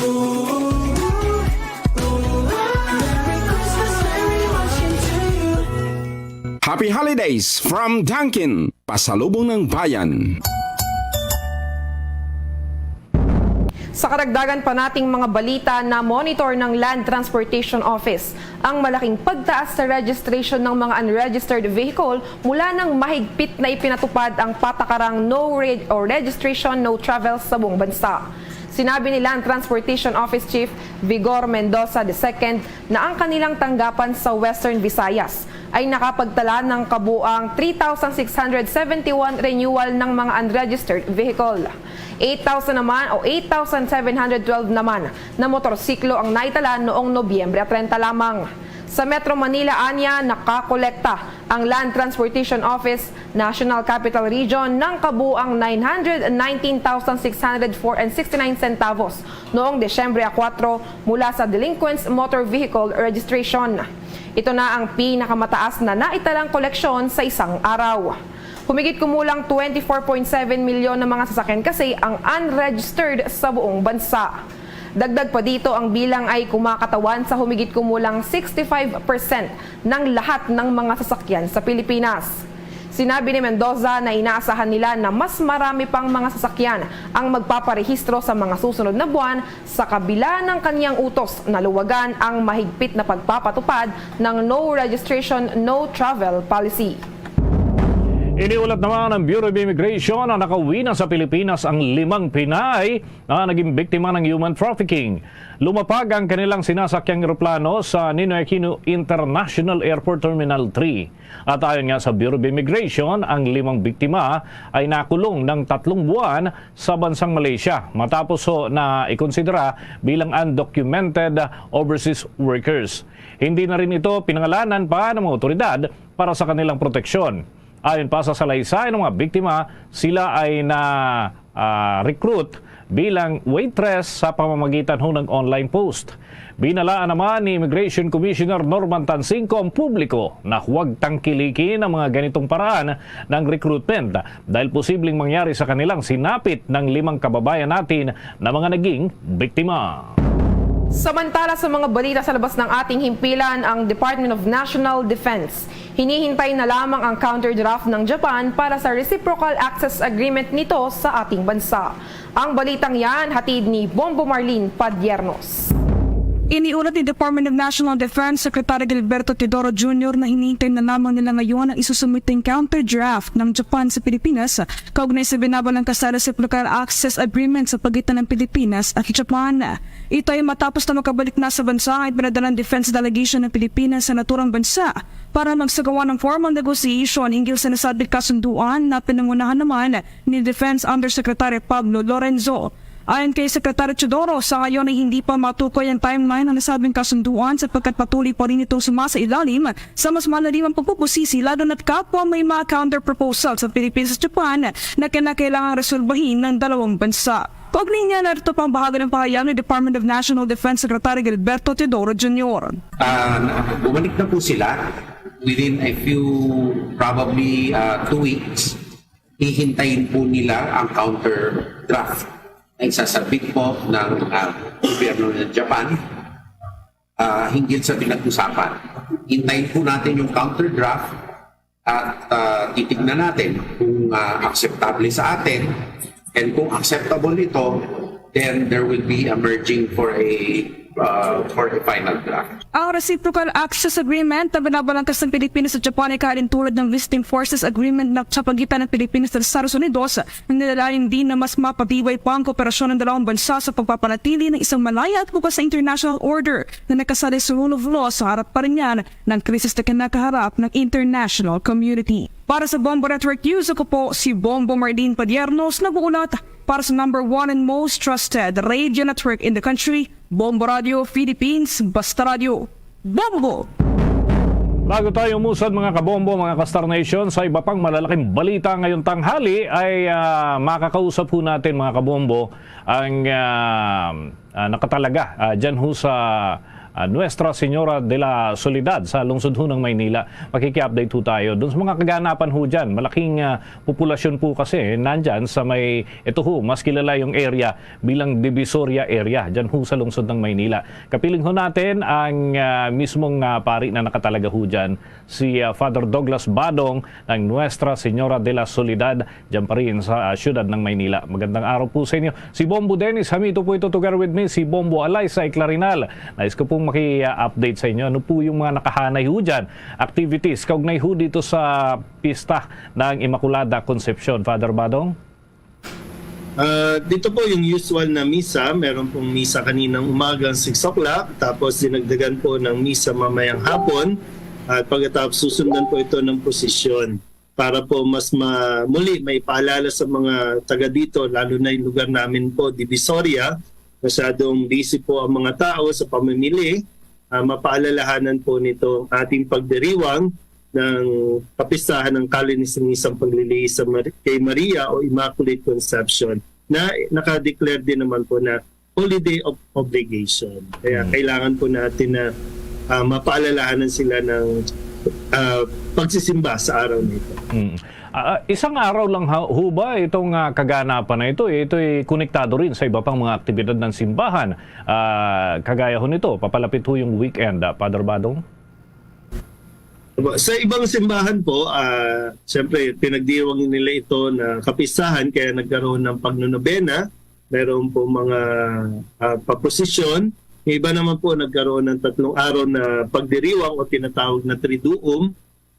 ooh, ooh. Merry Christmas, Merry Munchkin to you. Happy Holidays from Dunkin, Pasalubong ng Bayan. Sa karagdagan pa nating mga balita, na-monitor ng Land Transportation Office ang malaking pagtaas sa registration ng mga unregistered vehicle mula nang mahigpit na ipinatupad ang patakarang no re- o registration, no travel sa buong bansa. Sinabi ni Land Transportation Office Chief Vigor Mendoza the second na ang kanilang tanggapan sa Western Visayas ay nakapagtala ng kabuang three thousand six hundred seventy-one renewal ng mga unregistered vehicle. Eight thousand naman o eight thousand seven hundred twelve naman na motorsiklo ang naitala noong Nobyembre treinta lamang. Sa Metro Manila anya, nakakolekta ang Land Transportation Office, National Capital Region, ng kabuang nine hundred nineteen thousand six hundred four and sixty-nine centavos noong Desyembre kuwatro mula sa delinquents' motor vehicle registration. Ito na ang pinakamataas na naitalang koleksyon sa isang araw. Humigit kumulang twenty-four point seven milyon na mga sasakyan kasi ang unregistered sa buong bansa. Dagdag pa dito, ang bilang ay kumakatawan sa humigit kumulang sixty-five percent ng lahat ng mga sasakyan sa Pilipinas. Sinabi ni Mendoza na inaasahan nila na mas marami pang mga sasakyan ang magpaparehistro sa mga susunod na buwan sa kabila ng kaniyang utos na luwagan ang mahigpit na pagpapatupad ng no registration, no travel policy. Iniulat naman ng Bureau of Immigration na nakauwi na sa Pilipinas ang limang Pinay na naging biktima ng human trafficking. Lumapag ang kanilang sinasakyang eroplano sa Ninoy Aquino International Airport Terminal three. At ayon nga sa Bureau of Immigration, ang limang biktima ay nakulong ng tatlong buwan sa bansang Malaysia matapos ho na ikonsidera bilang undocumented overseas workers. Hindi na rin ito pinangalanan pa ng mga otoridad para sa kanilang proteksyon. Ayon pa sa salaysay ng mga biktima, sila ay na ah, recruit bilang waitress sa pamamagitan ho ng online post. Binalaan naman ni Immigration Commissioner Norman Tansingco ang publiko na huwag tangkilikin ang mga ganitong paraan ng recruitment dahil posibleng mangyari sa kanilang sinapit ng limang kababayan natin na mga naging biktima. Samantala, sa mga balita sa labas ng ating himpilan, ang Department of National Defense hinihintay na lamang ang counter draft ng Japan para sa reciprocal access agreement nito sa ating bansa. Ang balitang yan hatid ni Bombo Marlene Padiernos. Iniulat ni Department of National Defense Secretary Gilberto Teodoro Junior na hinihintay na lamang nila ngayon ang isusumit ang counter draft ng Japan sa Pilipinas kaugnay sa binabalang kasal sa Reciprocal Access Agreement sa pagitan ng Pilipinas at Japan. Ito ay matapos na makabalik na sa bansa ang pinadalang defense delegation ng Pilipinas sa naturang bansa para magsagawa ng formal negotiation hinggil sa nasabing kasunduan na pinangunahan naman ni Defense Undersecretary Pablo Lorenzo. Ayon kay Secretary Teodoro, sa ngayon ay hindi pa matukoy ang timeline ng nasabing kasunduan sapagkat patuloy pa rin itong sumasailalim sa mas malalimang pagpupusisi lalo na't kapwa may mga counter proposal sa Pilipinas at Japan na kinakailangang resolbahin ng dalawang bansa. Kaugnay niya, narito pang bahagi ng pahayag ni Department of National Defense Secretary Gilberto Teodoro Junior. Ah, na- bumalik na po sila within a few, probably uh, two weeks. Hihintayin po nila ang counter draft na isasabit po ng uh, gobyerno ng Japan uh, hinggil sa pinag-usapan. Hintayin po natin yung counter draft at uh, titignan natin kung uh, akseptable sa atin, and kung acceptable ito, then there will be a merging for a uh, for the final draft. Ang Reciprocal Access Agreement na binabalangkas ng Pilipinas at Japan ay kahalintulad ng Visiting Forces Agreement na sa pagitan ng Pilipinas at Estados Unidos na nilalayan din na mas mapatibay pa ang kooperasyon ng dalawang bansa sa pagpapanatili ng isang malaya at bukas na international order na nakasalig sa rule of law sa harap pa rin yan ng krisis na kinakaharap ng international community. Para sa Bombo Network News, ako po si Bombo Marlene Padiernos, nag-uulat para sa number one and most trusted radio network in the country, Bombo Radio Philippines, Basta Radio. Bombo! Bago tayo umusad, mga kabombo, mga ka-Star Nation, sa iba pang malalaking balita ngayong tanghali ay ah, makakausap po natin, mga kabombo, ang ah, ah, nakatalaga ah, dyan ho sa ah, Nuestra Señora de la Soledad sa lungsod ho ng Maynila. Makiki-update ho tayo doon sa mga kaganapan ho dyan. Malaking ah, populasyon po kasi nandyan sa may, ito ho, mas kilala yung area bilang Divisoria area, dyan ho sa lungsod ng Maynila. Kapiling ho natin ang ah, mismong ah, pari na nakatalaga ho dyan, si ah, Father Douglas Badong ng Nuestra Señora de la Soledad, dyan pa rin sa ah, siyudad ng Maynila. Magandang araw po sa inyo. Si Bombo Dennis Hamito po ito, together with me, si Bombo Alay sa Clarinal. Nais ko pong maki-update sa inyo. Ano po yung mga nakahanay ho dyan? Activities, kaugnay ho dito sa pista ng Immaculada Concepcion. Father Badong? Ah, dito po yung usual na misa. Meron pong misa kaninang umaga, six o'clock. Tapos dinagdagan po ng misa mamayang hapon. At pagkatapos susundan po ito ng prosesyon para po mas ma muli maipaalala sa mga taga dito, lalo na yung lugar namin po, Divisoria, masyadong busy po ang mga tao sa pamimili. Ah, mapaalalahanan po nito ang ating pagdiriwang ng kapistahan ng kalinisan paglilihis sa Mar- kay Maria o Immaculate Conception na naka-declare din naman po na holiday of obligation. Kaya Mm. kailangan po natin na ah, mapaalalahanan sila ng ah, pagsisimba sa araw na ito. Mm. Ah, ah, isang araw lang ha, ho ba itong ah, kaganapan na ito? Ito'y konektado rin sa iba pang mga aktibidad ng simbahan. Ah, kagaya ho nito, papalapit ho yung weekend, ah, Father Badong? Sa ibang simbahan po, ah, siyempre, pinagdiwang nila ito na kapistahan, kaya nagkaroon ng pagnonobena, meron po mga ah, paprosesyon. Yung iba naman po, nagkaroon ng tatlong araw na pagdiriwang o tinatawag na triduum.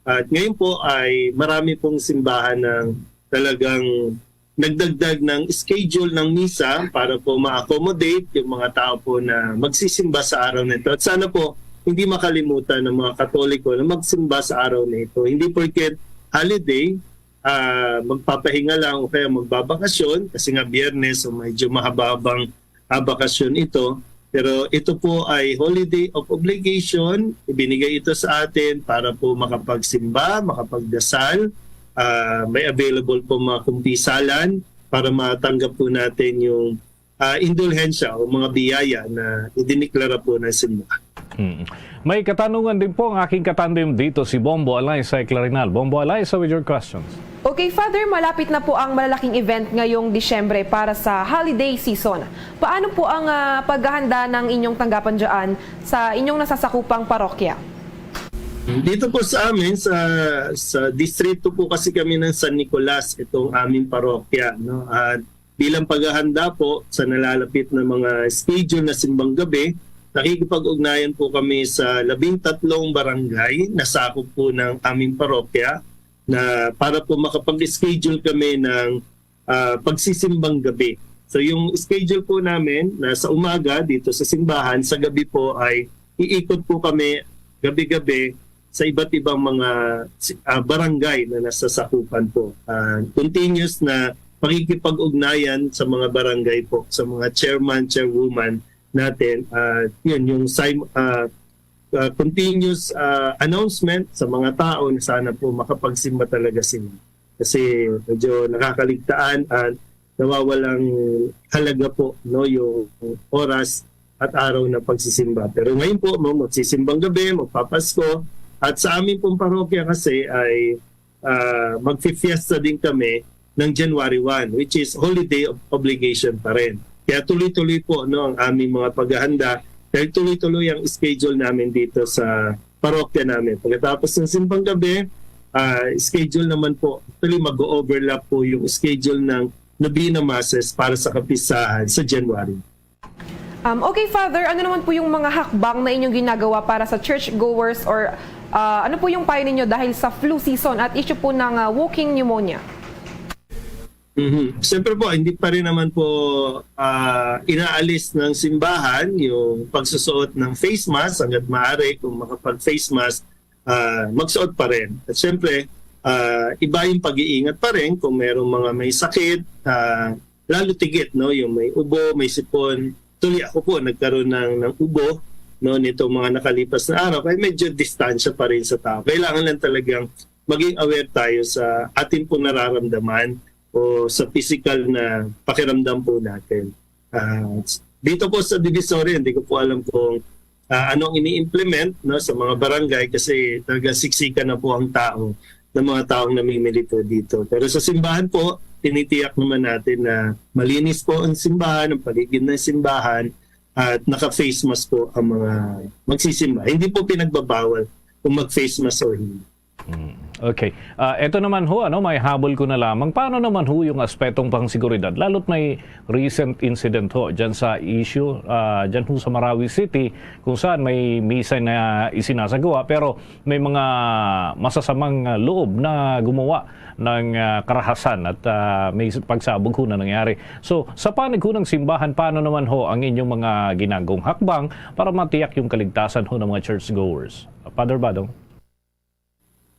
At ngayon po ay marami pong simbahan ng talagang nagdagdag ng schedule ng misa para po ma-accommodate yung mga tao po na magsisimba sa araw na ito. At sana po hindi makalimutan ng mga Katoliko na magsimba sa araw na ito. Hindi porket holiday, ah, magpapahinga lang o kaya magbabakasyon kasi nga Biyernes, so medyo mahababang ah, bakasyon ito. Pero ito po ay holiday of obligation. Ibinigay ito sa atin para po makapagsimba, makapagdasal. Ah, may available po mga kumpisalan para matanggap po natin yung ah, indulhensya o mga biyaya na idineklara po ng simbahan. Mm. May katanungan din po ang aking katandem dito, si Bombo Alay sa Clarinal. Bombo Alay, so with your questions. Okay, Father, malapit na po ang malalaking event ngayong Disyembre para sa holiday season. Paano po ang ah, paghahanda ng inyong tanggapan dyan sa inyong nasasakupang parokya? Dito po sa amin, sa, sa distrito po kasi kami ng San Nicolas, itong aming parokya. No? At bilang paghahanda po sa nalalapit na mga schedule na simbang gabi, nakikipag-ugnayan po kami sa labing tatlong barangay na sakop po ng aming parokya na para po makapag-schedule kami ng ah, pagsisimbang gabi. So yung schedule po namin na sa umaga dito sa simbahan, sa gabi po ay iikot po kami gabi-gabi sa iba't ibang mga ah, barangay na nasasakupan po. Ah, continuous na pakikipag-ugnayan sa mga barangay po, sa mga chairman, chairwoman natin. At yun, yung sim- ah, ah, continuous ah, announcement sa mga tao na sana po makapagsimba talaga sila. Kasi medyo nakakaligtaan at nawawalang halaga po, no, yung oras at araw ng pagsisimba. Pero ngayon po, no, magsisimbang gabi, magpapasko, at sa amin pong parokya kasi ay ah, magfi-fiesta din kami ng January one, which is holiday of obligation pa rin. Kaya tuloy-tuloy po, no, ang aming mga paghahanda dahil tuloy-tuloy ang schedule namin dito sa parokya namin. Pagkatapos ng simbang gabi, ah, schedule naman po, actually mag-overlap po yung schedule ng Novena Masses para sa kapistahan sa January. Um, okay, Father, ano naman po yung mga hakbang na inyong ginagawa para sa churchgoers or ah, ano po yung payo ninyo dahil sa flu season at issue po ng ah, walking pneumonia? Mhm. Siyempre po, hindi pa rin naman po ah, inaalis ng simbahan yung pagsusuot ng face mask hanggat maaari. Kung makapag-face mask, ah, magsuot pa rin. At siyempre, ah, iba yung pag-iingat pa rin kung merong mga may sakit, ah, lalo tigit, no, yung may ubo, may sipon. Tuloy ako po, nagkaroon ng, ng ubo, no, nitong mga nakalipas na araw, kaya medyo distansya pa rin sa tao. Kailangan lang talagang maging aware tayo sa ating pong nararamdaman o sa physical na pakiramdam po natin. Ah, dito po sa Divisoria, hindi ko po alam kung ah, anong ini-implement, no, sa mga barangay, kasi talaga siksikan na po ang tao ng mga taong namimili po dito. Pero sa simbahan po, tinitiyak naman natin na malinis po ang simbahan, ang paligid ng simbahan, at naka-face mask po ang mga magsisimba. Hindi po pinagbabawal kung mag-face mask o hindi. Mm. Okay. Ah, ito naman ho, ano, may habol ko na lamang. Paano naman ho yung aspetong pangseguridad? Lalo't may recent incident ho dyan sa issue, ah, dyan ho sa Marawi City, kung saan may misa na isinasagawa, pero may mga masasamang ah, loob na gumawa ng ah, karahasan at ah, may pagsabog ho na nangyari. So, sa panig ho ng simbahan, paano naman ho ang inyong mga ginagawang hakbang para matiyak yung kaligtasan ho ng mga churchgoers? Father Badong?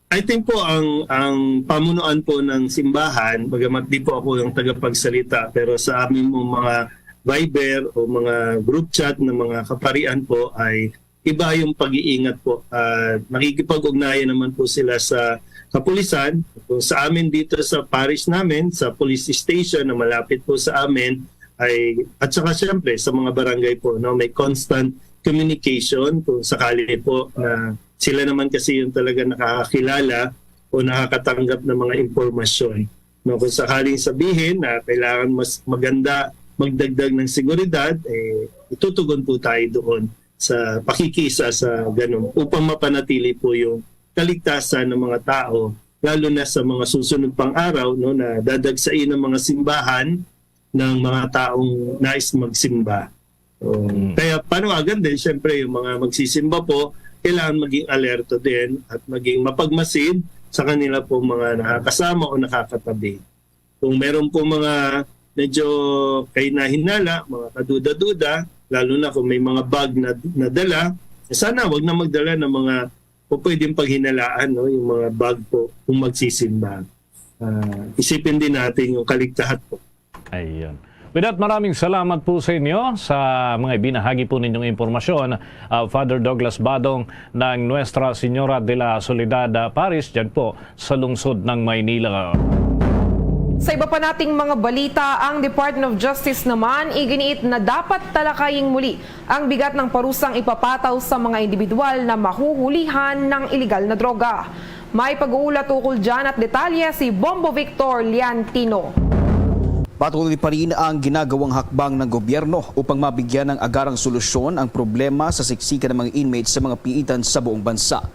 I think po ang ang pamunuan po ng simbahan, bagamat di po ako yung tagapagsalita, pero sa amin mo mga Viber o mga group chat ng mga kaparian po ay iba yung pag-iingat po. Ah, nakikipag-ugnayan naman po sila sa kapulisan. Kung sa amin dito sa parish namin, sa police station na malapit po sa amin, ay at saka siyempre sa mga barangay po, no, may constant communication kung sakali po na sila naman kasi yung talaga nakakakilala o nakakatanggap ng mga impormasyon. No, kung sakaling sabihin na kailangan mas maganda magdagdag ng seguridad, eh, itutugon po tayo doon sa pakikisa sa ganun upang mapanatili po yung kaligtasan ng mga tao, lalo na sa mga susunod pang araw, no, na dadagsain ng mga simbahan ng mga taong nais magsimba. So, Mm. Kaya panawagan din, siyempre, yung mga magsisimba po, kailangan maging alerto din at maging mapagmasid sa kanila po mga nakakasama o nakakatabi. Kung meron po mga medyo kahinahinala, mga kaduda-duda, lalo na kung may mga bag na nadala, sana wag na magdala ng mga o pwedeng paghinalaan, no, yung mga bag po kung magsisimba. Ah, isipin din natin yung kaligtahan po. Ayun. With that, maraming salamat po sa inyo sa mga ibinahagi po ninyong impormasyon, ah, Father Douglas Badong ng Nuestra Señora de la Soledad ah, Parish dyan po sa lungsod ng Maynila. Sa iba pa nating mga balita, ang Department of Justice naman iginiit na dapat talakaying muli ang bigat ng parusang ipapataw sa mga individual na mahuhulihan ng iligal na droga. May pag-uulat ukol dyan at detalye si Bombo Victor Liantino. Patuloy pa rin ang ginagawang hakbang ng gobyerno upang mabigyan ng agarang solusyon ang problema sa siksikan ng mga inmates sa mga piitan sa buong bansa.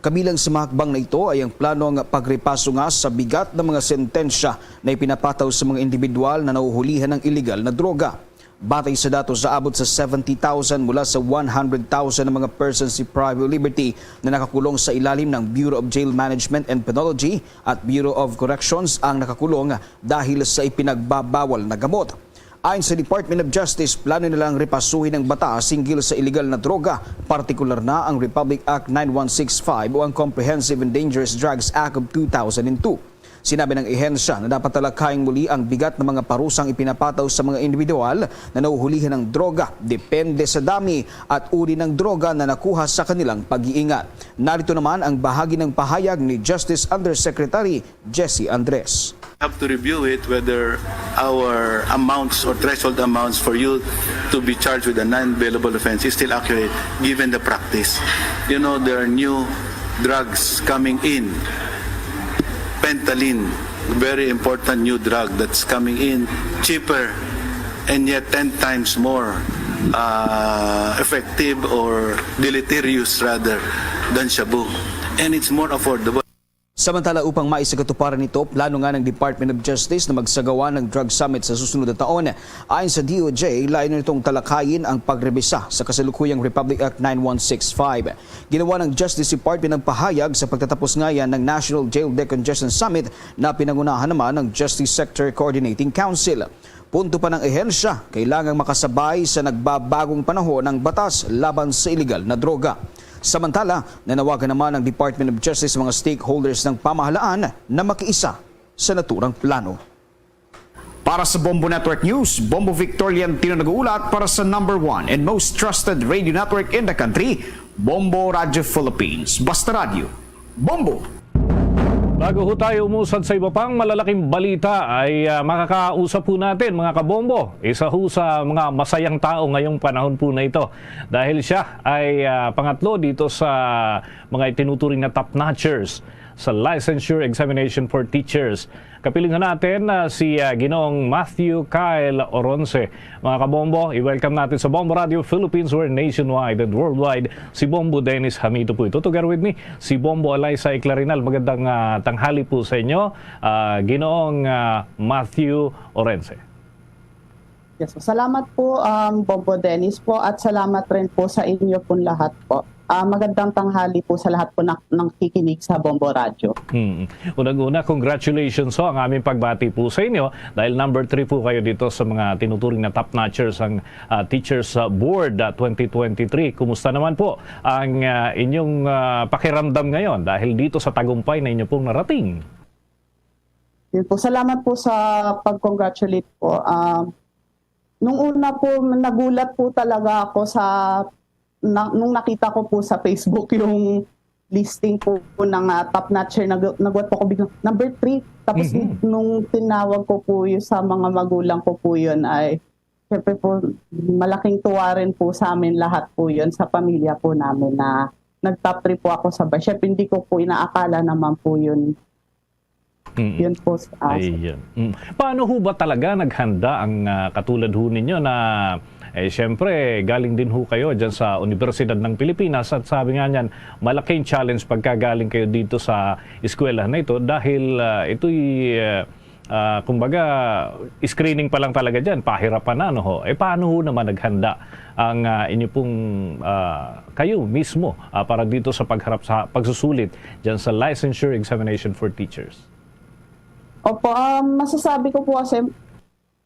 Kabilang sa mga hakbang na ito ay ang planong pagrepaso nga sa bigat ng mga sentensya na ipinapataw sa mga individual na nahuhulihan ng iligal na droga. Batay sa datos, aabot sa seventy thousand mula sa one hundred thousand ang mga persons deprived of liberty na nakakulong sa ilalim ng Bureau of Jail Management and Penology at Bureau of Corrections ang nakakulong dahil sa ipinagbabawal na gamot. Ayon sa Department of Justice, plano nilang repasuhin ang batas hinggil sa iligal na droga, partikular na ang Republic Act nine one six five o ang Comprehensive and Dangerous Drugs Act of two thousand two. Sinabi ng ehensya na dapat talakayang muli ang bigat ng mga parusang ipinapataw sa mga individual na nahuhulihan ng droga, depende sa dami at uri ng droga na nakuha sa kanilang pag-iingat. Narito naman ang bahagi ng pahayag ni Justice Undersecretary Jesse Andres. Have to review it whether our amounts or threshold amounts for you to be charged with a non-bailable offense is still accurate given the practice. You know, there are new drugs coming in. Pantaleon, very important new drug that's coming in, cheaper and yet ten times more uh, effective or deleterious rather than shabu. And it's more affordable. Samantala, upang maisagatuparan nito, plano nga ng Department of Justice na magsagawa ng drug summit sa susunod na taon. Ayon sa D O J, layunin nitong talakayin ang pagrebisa sa kasalukuyang Republic Act nine one six five. Ginawa ng Justice Department ang pahayag sa pagtatapos ngayan ng National Jail Decongestion Summit na pinangunahan naman ng Justice Sector Coordinating Council. Punto pa ng ahensya, kailangang makasabay sa nagbabagong panahon ang batas laban sa iligal na droga. Samantala, nanawagan naman ang Department of Justice sa mga stakeholders ng pamahalaan na makiisa sa naturang plano. Para sa Bombo Network News, Bombo Victorian Tino nag-uulat para sa number one and most trusted radio network in the country, Bombo Radio Philippines. Basta Radio, Bombo! Bago ho tayo umusad sa iba pang malalaking balita, ay, ah, makakausap po natin, mga kabombo, isa ho sa mga masayang tao ngayong panahon po na ito. Dahil siya ay, ah, pangatlo dito sa mga itinuturing na top notchers sa Licensure Examination for Teachers. Kapiling ho natin, ah, si, ah, Ginoong Matthew Kyle Oronce. Mga kabombo, i-welcome natin sa Bombo Radio Philippines, where nationwide and worldwide, si Bombo Dennis Hamito po ito. Together with me, si Bombo Alaysa Eclarinal. Magandang, ah, tanghali po sa inyo, ah, Ginoong, ah, Matthew Orense. Yes, salamat po, um, Bombo Dennis po, at salamat rin po sa inyo pong lahat po. Ah, magandang tanghali po sa lahat po na nakikinig sa Bombo Radyo. Hmm. Unang-una, congratulations ho, ang aming pagbati po sa inyo dahil number three po kayo dito sa mga tinuturing na top notchers ang, ah, Teachers, ah, Board, ah, twenty twenty-three. Kumusta naman po ang, ah, inyong, ah, pakiramdam ngayon dahil dito sa tagumpay na inyo pong narating? Yun po. Salamat po sa pag-congratulate po. Ah, nung una po, nagulat po talaga ako sa, na, nung nakita ko po sa Facebook yung listing po, po ng, ah, top notcher. Nag-, nagulat po ako biglang, "Number three." Tapos Mhm. nung tinawag ko po yun sa mga magulang ko po yun, ay, syempre po, malaking tuwa rin po sa amin lahat po yun, sa pamilya po namin na nag-top three po ako sa ba-, syempre, hindi ko po inaakala naman po yun. Mm. Yun po, ah, Ayun. Mm. Paano ho ba talaga naghanda ang, ah, katulad ho ninyo na, eh, siyempre, galing din ho kayo dyan sa Universidad ng Pilipinas at sabi nga niyan, malaking challenge pagka galing kayo dito sa eskwelahan na ito dahil, ah, ito'y, ah, ah, kumbaga, screening pa lang talaga dyan, pahirapan na, no ho? Eh, paano ho naman naghanda ang, ah, inyo pong, ah, kayo mismo, ah, para dito sa pagharap sa pagsusulit dyan sa Licensure Examination for Teachers? Opo, um, masasabi ko po kasi,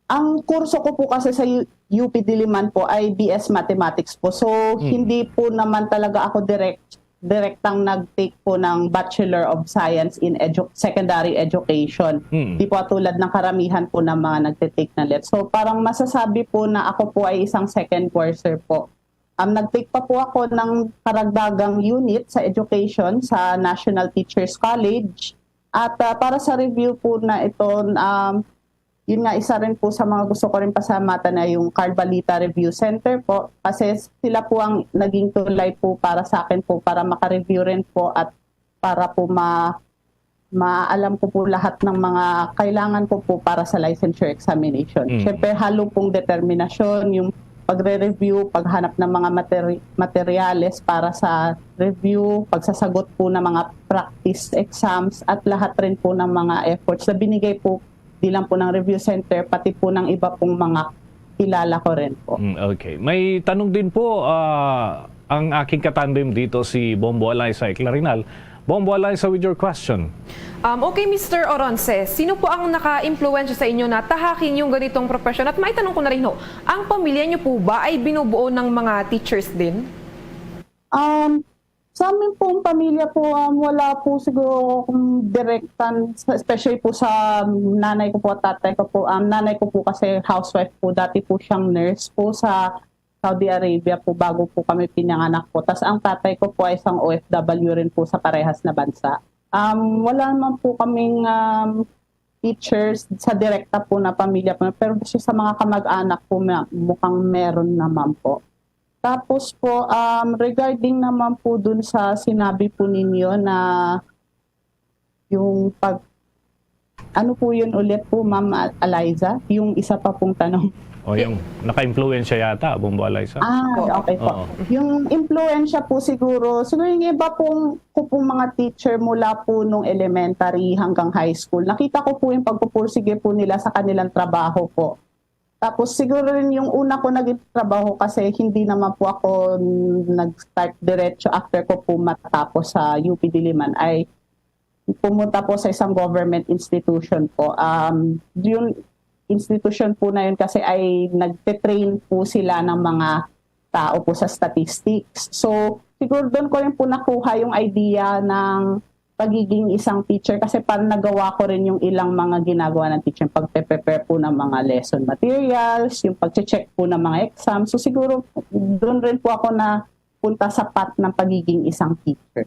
ang kurso ko po kasi sa U-, U P Diliman po ay B S Mathematics po. So, Hmm. hindi po naman talaga ako direct, direktang nag-take po ng Bachelor of Science in Edu-, Secondary Education. Hmm. Di po tulad ng karamihan po ng mga nagte-take ng let. So, parang masasabi po na ako po ay isang second courser po. Um, nag-take pa po ako ng karagdagang unit sa education sa National Teachers College. At, ah, para sa review po na ito, um, yun nga, isa rin po sa mga gusto ko rin pasalamatan na yung Carbalita Review Center po. Kasi sila po ang naging tulay po para sa akin po para maka-review rin po at para po ma-, maalam ko po lahat ng mga kailangan ko po para sa licensure examination. Mm. Siyempre, halo pong determinasyon, yung pagre-review, paghanap ng mga materi-, materyales para sa review, pagsasagot po ng mga practice exams, at lahat rin po ng mga efforts na binigay po di lang po ng review center, pati po ng iba pong mga kilala ko rin po. Mm, okay. May tanong din po, ah, ang aking katandem dito, si Bombo Alaysa Eclarinal. Bombo Alaysa, with your question. Um, okay, Mister Oronce, sino po ang naka-impluwensya sa inyo na tahakin yung ganitong profession? At maitanong ko na rin ho, ang pamilya niyo po ba ay binubuo ng mga teachers din? Um, sa amin pong pamilya po, um, wala po siguro akong direktan, sa-, especially po sa nanay ko po at tatay ko po. Um, nanay ko po kasi housewife po, dati po siyang nurse po sa Saudi Arabia po bago po kami pinanganak po. Tas ang tatay ko po ay isang O F W rin po sa parehas na bansa. Um, wala naman po kaming, um, teachers sa direkta po na pamilya po, pero sa mga kamag-anak po, ma-, mukhang meron naman po. Tapos po, um, regarding naman po dun sa sinabi po ninyo na yung pag-, Ano po yun ulit po, Ma'am Eliza? Yung isa pa pong tanong. O, yung naka-impluwensya yata, Bombo Eliza? Ah, Opo. okay po. Oo. Yung impluwensya po siguro, siguro yung iba pong, ko pong mga teacher mula po nung elementary hanggang high school, nakita ko po yung pagpupursige po nila sa kanilang trabaho po. Tapos siguro rin yung una ko naging trabaho kasi hindi naman po ako nag-start diretso after ko po matapos sa U P Diliman ay pumunta po sa isang government institution po. Um, yung institution po na yun kasi ay nagte-train po sila ng mga tao po sa statistics. So, siguro doon ko rin po nakuha yung idea ng pagiging isang teacher kasi parang nagawa ko rin yung ilang mga ginagawa ng teacher, yung pagpe-prepare po ng mga lesson materials, yung pagche-check po ng mga exam. So, siguro doon rin po ako napunta sa path ng pagiging isang teacher.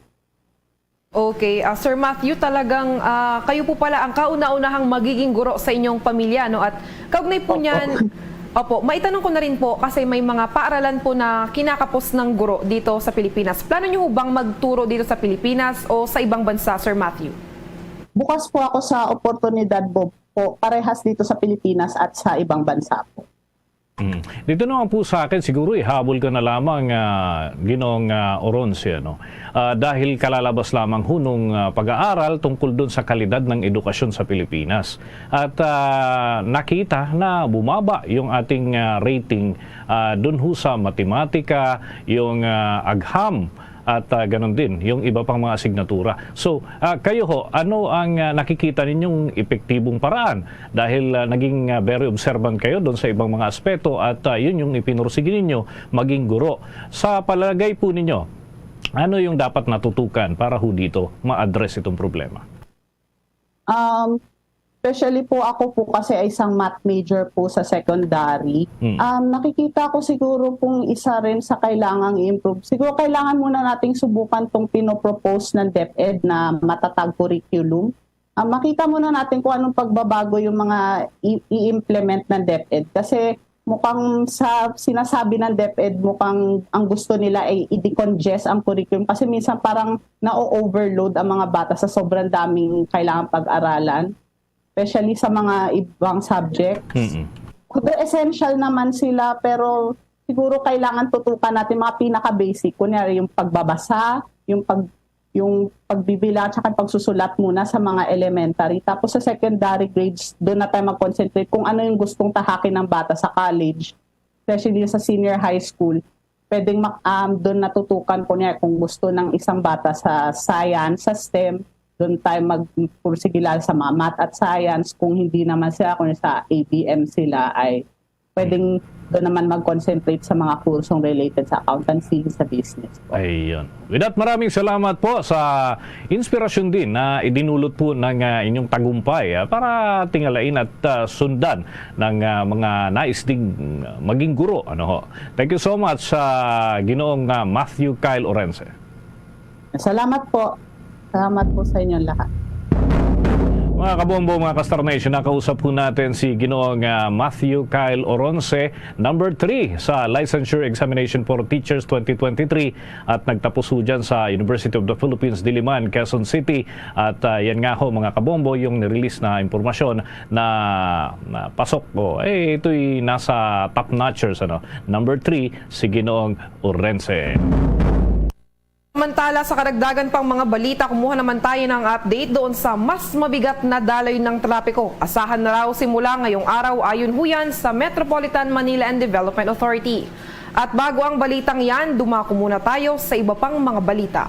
Okay, ah, Sir Matthew, talagang, ah, kayo po pala ang kauna-unahang magiging guro sa inyong pamilya, no? At kaugnay po Opo. niyan, opo, maitanong ko na rin po kasi may mga paaralan po na kinakapos ng guro dito sa Pilipinas. Plano niyo ho bang magturo dito sa Pilipinas o sa ibang bansa, Sir Matthew? Bukas po ako sa oportunidad po, po parehas dito sa Pilipinas at sa ibang bansa po. Mm. Dito naman po sa akin, siguro ihabol ko na lamang, ah, Ginoong, ah, Oronce, ano? Ah, dahil kalalabas lamang ho nung, ah, pag-aaral tungkol dun sa kalidad ng edukasyon sa Pilipinas. At, ah, nakita na bumaba yung ating, ah, rating, ah, dun ho sa matematika, yung, ah, agham, at, ah, ganun din yung iba pang mga asignatura. So, ah, kayo ho, ano ang, ah, nakikita ninyong epektibong paraan? Dahil, ah, naging, ah, very observant kayo doon sa ibang mga aspeto at, ah, yun yung ipinursige ninyo, maging guro. Sa palagay po ninyo, ano yung dapat natutukan para ho dito ma-address itong problema? Um, especially po, ako po kasi ay isang math major po sa secondary. Mm. Um, nakikita ko siguro pong isa rin sa kailangang i-improve. Siguro kailangan muna nating subukan tong pinopropose ng DepEd na matatag curriculum. Ah, makita muna natin kung anong pagbabago yung mga i-, i-implement ng DepEd. Kasi mukhang sa sinasabi ng DepEd, mukhang ang gusto nila ay i-decongest ang curriculum. Kasi minsan parang na-overload ang mga bata sa sobrang daming kailangan pag-aralan, especially sa mga ibang subjects. Mm-mm. Although essential naman sila, pero siguro kailangan tutukan natin mga pinaka-basic. Kunyari, yung pagbabasa, yung pag-, yung pagbibilang, at saka pagsusulat muna sa mga elementary. Tapos sa secondary grades, doon na tayo mag-concentrate kung ano yung gustong tahakin ng bata sa college, especially sa senior high school. Pwedeng mak-, um, doon natutukan, kunyari, kung gusto ng isang bata sa science, sa STEM, doon tayo magpursige lalo sa mga math at science. Kung hindi naman sila, kung sa A B M sila, ay pwedeng doon naman mag-concentrate sa mga kursong related sa accountancy, sa business po. Ayun. With that, maraming salamat po sa inspirasyon din na idinulot po ng, ah, inyong tagumpay, ah, para tingalain at, ah, sundan ng, ah, mga nais ding, ah, maging guro, ano ho. Thank you so much sa Ginoong, ah, Matthew Kyle Orense. Salamat po. Salamat po sa inyong lahat. Mga kabombo, mga ka-Star Nation, nakausap po natin si Ginoong, ah, Matthew Kyle Oronce, number three sa Licensure Examination for Teachers twenty twenty-three, at nagtapos po dyan sa University of the Philippines, Diliman, Quezon City. At, ah, yan nga ho, mga kabombo, yung nirelease na impormasyon na, na pasok ko. Eh, ito'y nasa top notchers, ano, number three, si Ginoong Orense. Samantala, sa kadagdagan pang mga balita, kumuha naman tayo ng update doon sa mas mabigat na daloy ng trapiko. Asahan na raw simula ngayong araw, ayon ho yan sa Metropolitan Manila and Development Authority. At bago ang balitang yan, dumako muna tayo sa iba pang mga balita.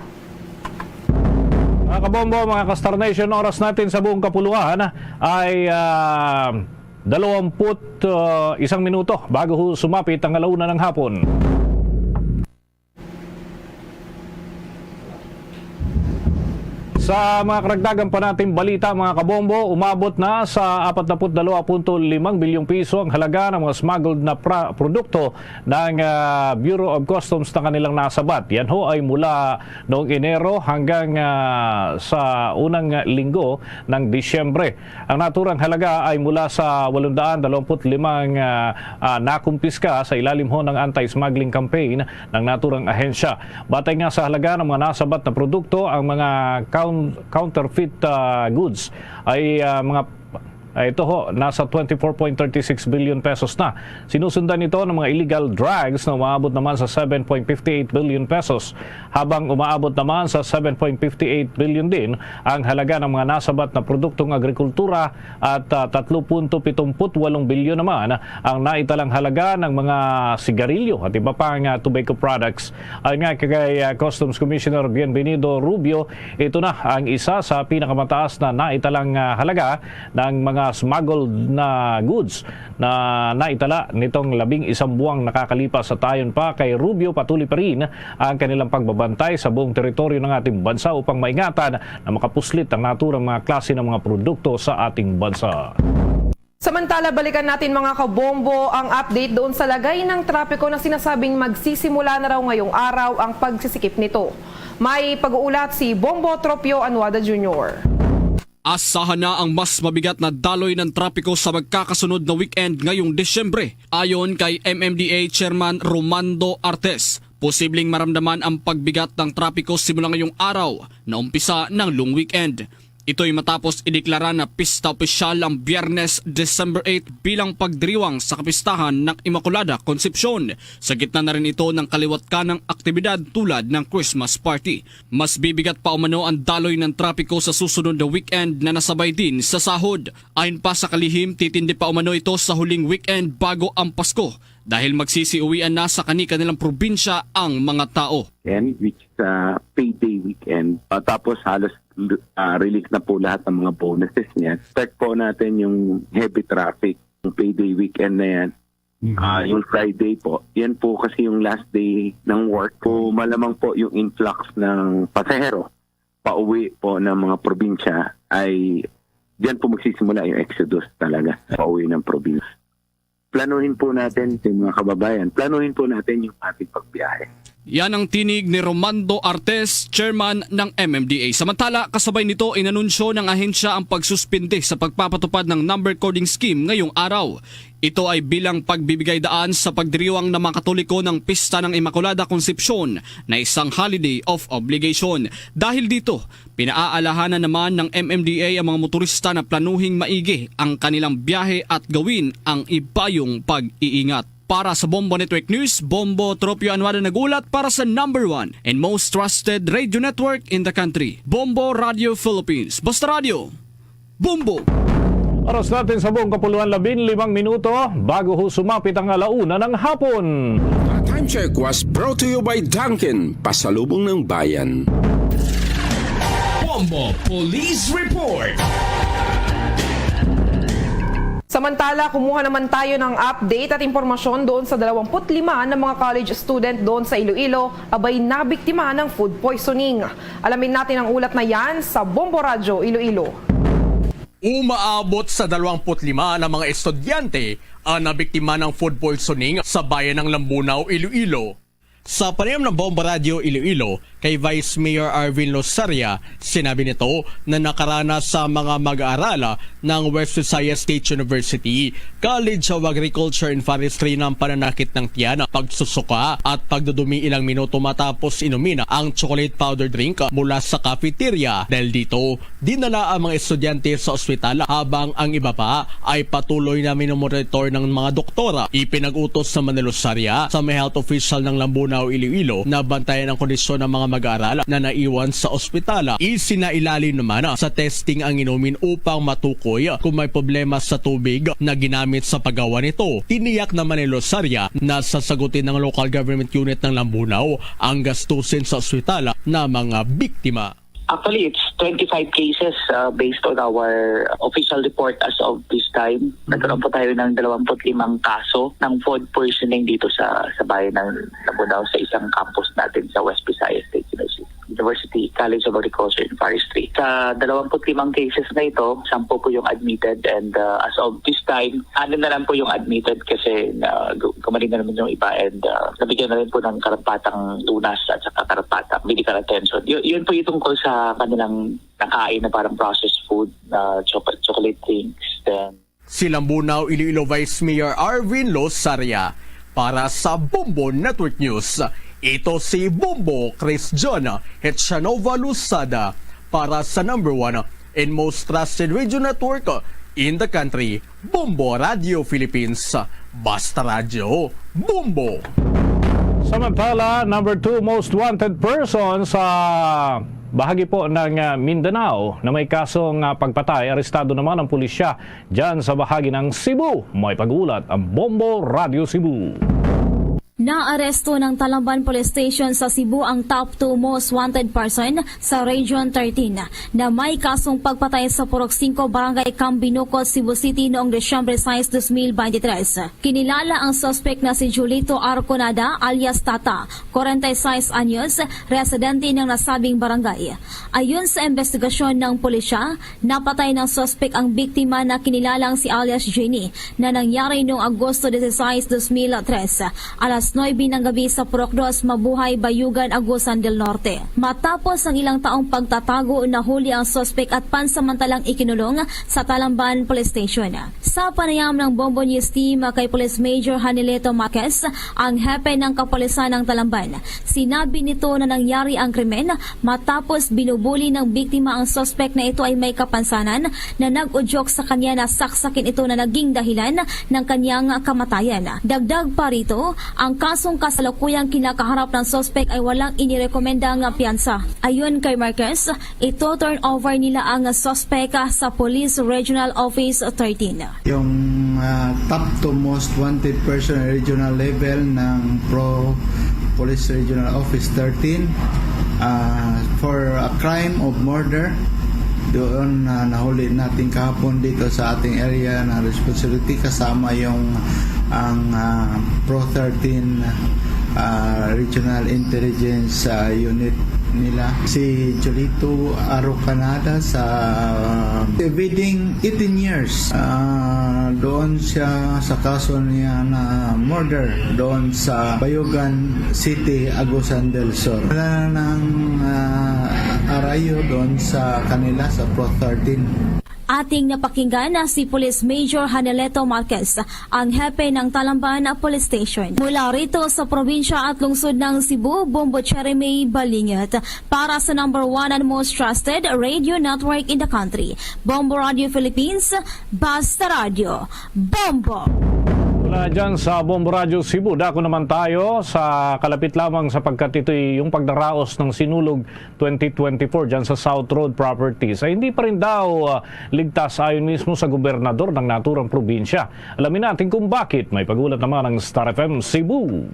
Mga kabombo, mga ka-Star Nation, oras natin sa buong kapuluhan ay, ah, dalawamput, ah, isang minuto bago ho sumapit ang alauna ng hapon. Sa mga karagdagan pa nating balita, mga kabombo, umabot na sa apat na put dalawa punto limang bilyong piso ang halaga ng mga smuggled na pra-, produkto ng, ah, Bureau of Customs na kanilang nasabat. Yan ho ay mula noong Enero hanggang, ah, sa unang linggo ng Disyembre. Ang naturang halaga ay mula sa walong daan dalawampu't limang, ah, ah, nakumpiska sa ilalim ho ng anti-smuggling campaign ng naturang ahensya. Batay nga sa halaga ng mga nasabat na produkto, ang mga count counterfeit, ah, goods ay, ah, mga, ay, ito ho, nasa twenty-four point thirty-six billion pesos na. Sinusundan ito ng mga illegal drugs na umaabot naman sa seven point fifty eight billion pesos, habang umaabot naman sa seven point fifty eight billion din ang halaga ng mga nasabat na produktong agrikultura at, ah, tatlo punto pitong put walong bilyon naman ang naitalang halaga ng mga sigarilyo at iba pang, ah, tobacco products. Ayon nga kay, ah, Customs Commissioner Bienvenido Rubio, ito na ang isa sa pinakamataas na naitalang, ah, halaga ng mga smuggled na goods na naitala nitong labing isang buwang nakakalipas. At ayon pa kay Rubio, patuloy pa rin ang kanilang pagbabantay sa buong teritoryo ng ating bansa upang maingatan na makapuslit ang naturang mga klase ng mga produkto sa ating bansa. Samantala, balikan natin, mga kabombo, ang update doon sa lagay ng trapiko na sinasabing magsisimula na raw ngayong araw ang pagsisikip nito. May pag-uulat si Bombo Tropio Anuada Junior. Asahan na ang mas mabigat na daloy ng trapiko sa magkakasunod na weekend ngayong Disyembre. Ayon kay M M D A Chairman Romando Artes, posibleng maramdaman ang pagbigat ng trapiko simula ngayong araw na umpisa ng long weekend. Ito'y matapos ideklara na pista opisyal ang Biyernes, December eight, bilang pagdiriwang sa kapistahan ng Immaculada Concepcion. Sa gitna na rin ito ng kaliwat ka ng aktibidad tulad ng Christmas party. Mas bibigat pa umano ang daloy ng trapiko sa susunod na weekend na nasabay din sa sahod. Ayon pa sa kalihim, titindi pa umano ito sa huling weekend bago ang Pasko dahil magsisiuwian na sa kani-kanilang probinsya ang mga tao. Weekend, which is, ah, payday weekend. Ah, tapos halos, ah, release na po lahat ng mga bonuses niya. Start po natin yung heavy traffic, yung payday weekend na yan. Mhm. Ah, yung Friday po, yan po kasi yung last day ng work. So, malamang po yung influx ng pasahero pauwi po ng mga probinsya ay diyan po magsisimula yung exodus talaga, pauwi ng probinsya. Planuhin po natin, yung mga kababayan, planuhin po natin yung ating pagbiyahe. Yan ang tinig ni Romando Artes, chairman ng M M D A. Samantala, kasabay nito, inanunsyo ng ahensya ang pagsuspindi sa pagpapatupad ng number coding scheme ngayong araw. Ito ay bilang pagbibigay daan sa pagdiriwang ng mga Katoliko ng Pista ng Immaculada Concepcion na isang holiday of obligation. Dahil dito, pinaaalahanan naman ng M M D A ang mga motorista na planuhing maigi ang kanilang biyahe at gawin ang ibayong pag-iingat. Para sa Bombo Network News, Bombo Tropio Anuada nag-ulat para sa number one and most trusted radio network in the country, Bombo Radio Philippines. Basta Radio, Bombo! Oras natin sa buong kapuluan, labing limang minuto bago ho sumapit ang alauna ng hapon. The Time Check was brought to you by Dunkin, pasalubong ng bayan. Bombo Police Report. Samantala, kumuha naman tayo ng update at impormasyon doon sa dalawampu't lima na mga college student doon sa Iloilo, abay, nabiktima ng food poisoning. Alamin natin ang ulat na yan sa Bombo Radyo Iloilo. Umaabot sa dalawampu't lima na mga estudyante ang nabiktima ng food poisoning sa bayan ng Lambunao, Iloilo. Sa panayam ng Bombo Radyo Iloilo kay Vice Mayor Arvin Losaria, sinabi nito na nakaranas sa mga mag-aaral ng West Visayas State University College of Agriculture and Forestry ng pananakit ng tiyan, pagsusuka at pagdudumi ilang minuto matapos inumin ang chocolate powder drink mula sa cafeteria. Dahil dito, dinala ang mga estudyante sa ospital, habang ang iba pa ay patuloy na minomonitor ng mga doktora. Ipinag-utos naman ni Losaria sa mga health official ng Lambunao, Iloilo na bantayan ang kondisyon ng mga mag-aaral na naiwan sa ospital. Isinailalim naman sa testing ang inumin upang matukoy kung may problema sa tubig na ginamit sa paggawa nito. Tiniyak naman ni Losaria na sasagutin ng local government unit ng Lambunao ang gastusin sa ospital na mga biktima. Actually, it's twenty-five cases, uh, based on our official report as of this time. Mhm. Nagkaroon po tayo ng dalawampu't limang kaso ng food poisoning dito sa, sa bayan ng Lambunao, sa isang campus natin sa West Visayas State University, University College of Agriculture and Forestry. Sa dalawampu't limang cases na ito, sampu po yung admitted, and, uh, as of this time, anim na lang po yung admitted kasi na, gu-, gumaling na naman yung iba, and, uh, nabigyan na rin po ng karampatang lunas at saka karampatang medical attention. Yu-, yun po yung tungkol sa kanilang nakain na parang processed food, uh, choco-, chocolate drinks, then Si Lambunao, Iloilo Vice Mayor Arvin Losaria. Para sa Bombo Network News, ito si Bombo Chris John Hetchanova Losada Para sa number one and most trusted radio network in the country, Bombo Radio Philippines. Basta Radyo, Bombo! Samantala, number two most wanted person sa bahagi po ng, ah, Mindanao na may kasong, ah, pagpatay, arestado naman ang pulisya dyan sa bahagi ng Cebu. May pag-ulat ang Bombo Radio Cebu. Naaresto ng Talamban Police Station sa Cebu ang top two most wanted person sa Region thirteen na may kasong pagpatay sa Purok Singko, Barangay Cambinuco, Cebu City noong Disyembre sais, dos mil beintitrés. Kinilala ang suspek na si Julito Arconada alias Tata, kwarenta y seis anyos, residente ng nasabing barangay. Ayon sa investigasyon ng pulisya, napatay ng suspek ang biktima na kinilalang si alias Jenny na nangyari noong Agosto dieciséis, dos mil tres, alas nuebe ng gabi sa Purok Dos, Mabuhay, Bayugan, Agusan del Norte. Matapos ang ilang taong pagtatago, nahuli ang suspek at pansamantalang ikinulong sa Talamban Police Station. Sa panayam ng Bombo News Team kay Police Major Hanilito Marquez, ang hepe ng kapulisan ng Talamban, sinabi nito na nangyari ang krimen matapos binubuli ng biktima ang suspek na ito ay may kapansanan na nag-udyok sa kanya na saksakin ito na naging dahilan ng kanyang kamatayan. Dagdag pa rito, ang kasong kasalukuyang kinakaharap ng suspek ay walang inirekomendang piyansa. Ayon kay Marquez, ito turn over nila ang suspek sa Police Regional Office thirteen. Yung, ah, top two most wanted person regional level ng Pro Police Regional Office thirteen, ah, for a crime of murder. Doon, ah, nahuli natin kahapon dito sa ating area na responsibility, kasama yung ang, ah, Pro thirteen, ah, Regional Intelligence, ah, Unit nila, si Jolito Arocanada, sa evading eighteen years. Ah, doon siya sa kaso niya na murder doon sa Bayugan City, Agusan del Sur. Wala nang, ah, arayo doon sa kanila sa Pro thirteen. Ating napakinggan na si Police Major Haneleto Marquez, ang hepe ng Talamban Police Station. Mula rito sa probinsya at lungsod ng Cebu, Bombo Jeremy Balingit. Para sa number one and most trusted radio network in the country, Bombo Radio Philippines, Basta Radio, Bombo! Mula dyan sa Bombo Radio Cebu, dako naman tayo sa kalapit lamang sapagkat ito'y yung pagdaraos ng Sinulog twenty twenty-four dyan sa South Road Properties ay hindi pa rin daw, ah, ligtas ayon mismo sa gobernador ng naturang probinsya. Alamin natin kung bakit. May pag-ulat naman ng Star F M Cebu.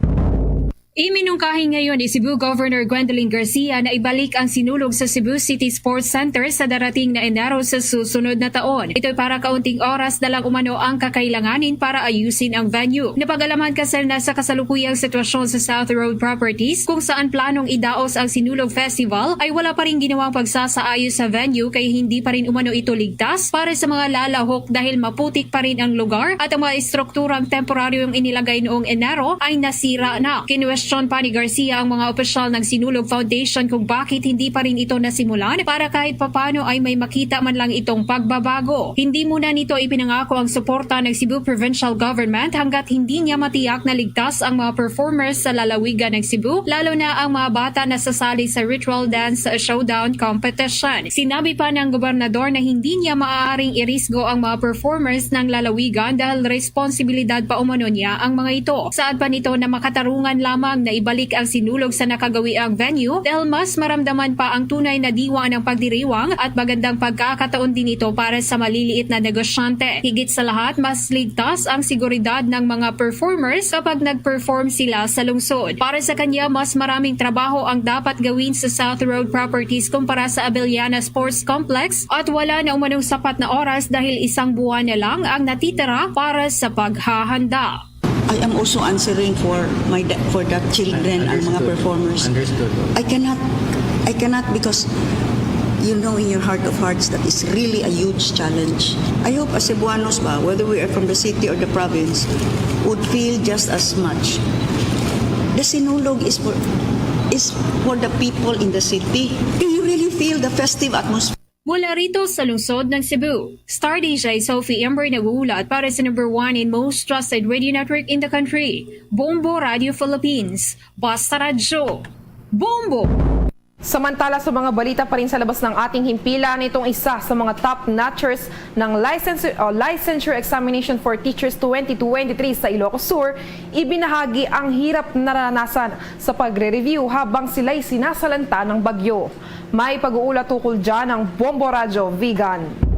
Iminungkahi ngayon ni Cebu Governor Gwendolyn Garcia na ibalik ang Sinulog sa Cebu City Sports Center sa darating na Enero sa susunod na taon. Ito'y para kaunting oras na lang umano ang kakailanganin para ayusin ang venue. Napag-alaman kasi na sa kasalukuyang sitwasyon sa South Road Properties, kung saan planong idaos ang Sinulog Festival, ay wala pa rin ginawang pagsasaayos sa venue, kay hindi pa rin umano ito ligtas para sa mga lalahok dahil maputik pa rin ang lugar at ang mga estrukturang temporaryong inilagay noong Enero ay nasira na. Kinwestiyon pa ni Garcia ang mga opisyal ng Sinulog Foundation kung bakit hindi pa rin ito nasimulan para kahit papano ay may makita man lang itong pagbabago. Hindi muna nito ipinangako ang suporta ng Cebu Provincial Government hanggat hindi niya matiyak na ligtas ang mga performers sa lalawigan ng Cebu, lalo na ang mga bata na sasali sa Ritual Dance Showdown Competition. Sinabi pa ng gobernador na hindi niya maaaring irisgo ang mga performers ng lalawigan dahil responsibilidad pa umano niya ang mga ito. Saad pa nito na makatarungan lamang na ibalik ang Sinulog sa nakagawiang venue dahil mas maramdaman pa ang tunay na diwa ng pagdiriwang at magandang pagkakataon din ito para sa maliliit na negosyante. Higit sa lahat, mas ligtas ang seguridad ng mga performers kapag nag-perform sila sa lungsod. Para sa kanya, mas maraming trabaho ang dapat gawin sa South Road Properties kumpara sa Abellana Sports Complex at wala na umanong sapat na oras dahil isang buwan na lang ang natitira para sa paghahanda. I am also answering for my da-, for the children, ang mga Understood. performers. Understood. I cannot, I cannot because you know in your heart of hearts that is really a huge challenge. I hope as Cebuanos ba, whether we are from the city or the province, would feel just as much. The Sinulog is for, is for the people in the city. Do you really feel the festive atmosphere? Mula rito sa lungsod ng Cebu, Star D J Sophie Ember nag-uulat para sa number one and most trusted radio network in the country, Bombo Radio Philippines. Basta Radyo, Bombo! Samantala, sa mga balita pa rin sa labas ng ating himpilan, itong isa sa mga top notchers ng license, o licensure examination for teachers twenty twenty-three sa Ilocos Sur, ibinahagi ang hirap naranasan sa pagre-review habang sila'y sinasalanta ng bagyo. May pag-uulat ukol dyan ang Bombo Radyo Vigan.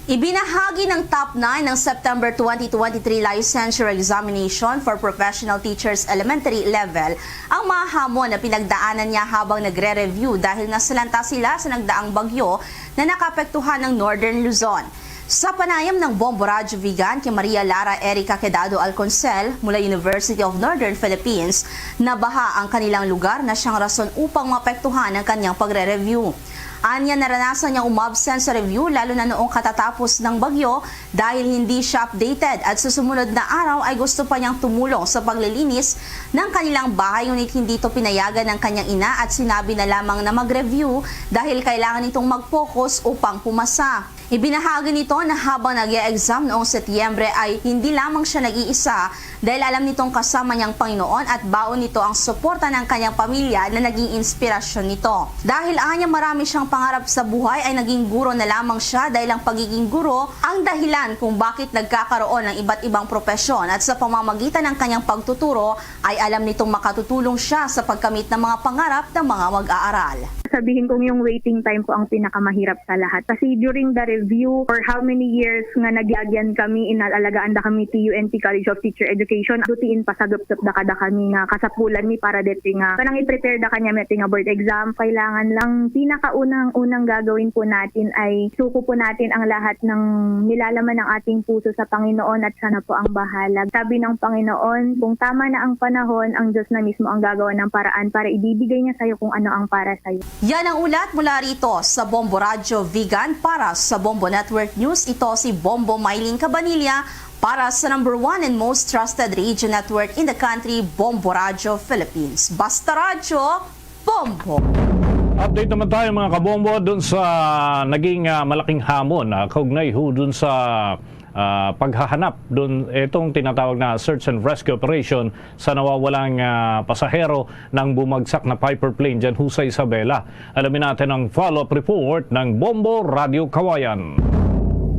Ibinahagi ng top nine ng September twenty twenty-three Licensure Examination for Professional Teachers Elementary Level ang mga hamon na pinagdaanan niya habang nagre-review dahil nasalanta sila sa nagdaang bagyo na nakaapektuhan ng Northern Luzon. Sa panayam ng Bombo Radyo Vigan kay Maria Lara Erica Quedado Alconcel mula University of Northern Philippines, nabaha ang kanilang lugar na siyang rason upang maapektuhan ang kanyang pagre-review. Anya, naranasan niyang umabsent sa review lalo na noong katatapos ng bagyo dahil hindi siya updated at sa sumunod na araw ay gusto pa niyang tumulong sa paglilinis ng kanilang bahay, ngunit hindi ito pinayagan ng kanyang ina at sinabi na lamang na mag-review dahil kailangan nitong mag-focus upang pumasa. Ibinahagi nito na habang nag-e-exam noong Setyembre ay hindi lamang siya nag-iisa dahil alam nitong kasama niyang Panginoon at baon nito ang suporta ng kanyang pamilya na naging inspirasyon nito. Dahil anya marami siyang pangarap sa buhay ay naging guro na lamang siya dahil ang pagiging guro ang dahilan kung bakit nagkakaroon ng iba't ibang propesyon at sa pamamagitan ng kanyang pagtuturo ay alam nitong makatutulong siya sa pagkamit ng mga pangarap ng mga mag-aaral. Sabihin kong yung waiting time po ang pinakamahirap sa lahat. Kasi during the review, for how many years nga nagyagyan kami, inalagaan da kami T U N P College of Teacher Education, dutiin pasagap-sap da kada kami nga kasapulan mi para dito nga kanang i-prepare da kanya may nga board exam. Kailangan lang pinakaunang-unang gagawin po natin ay suko po natin ang lahat ng nilalaman ng ating puso sa Panginoon at sana po ang bahala. Sabi ng Panginoon, kung tama na ang panahon, ang Diyos na mismo ang gagawa ng paraan para ibibigay niya sa'yo kung ano ang para sa'yo. Yan ang ulat mula rito sa Bombo Radyo Vigan. Para sa Bombo Network News, ito si Bombo Mylene Cabanilla para sa number one and most trusted radio network in the country, Bombo Radyo Philippines. Basta Radyo, Bombo! Update naman tayo, mga kabombo, dun sa naging ah, malaking hamon ah, kaugnay ho dun sa ah, paghahanap dun itong tinatawag na search and rescue operation sa nawawalang ah, pasahero ng bumagsak na Piper plane dyan ho sa Isabela. Alamin natin ang follow-up report ng Bombo Radio Kawayan.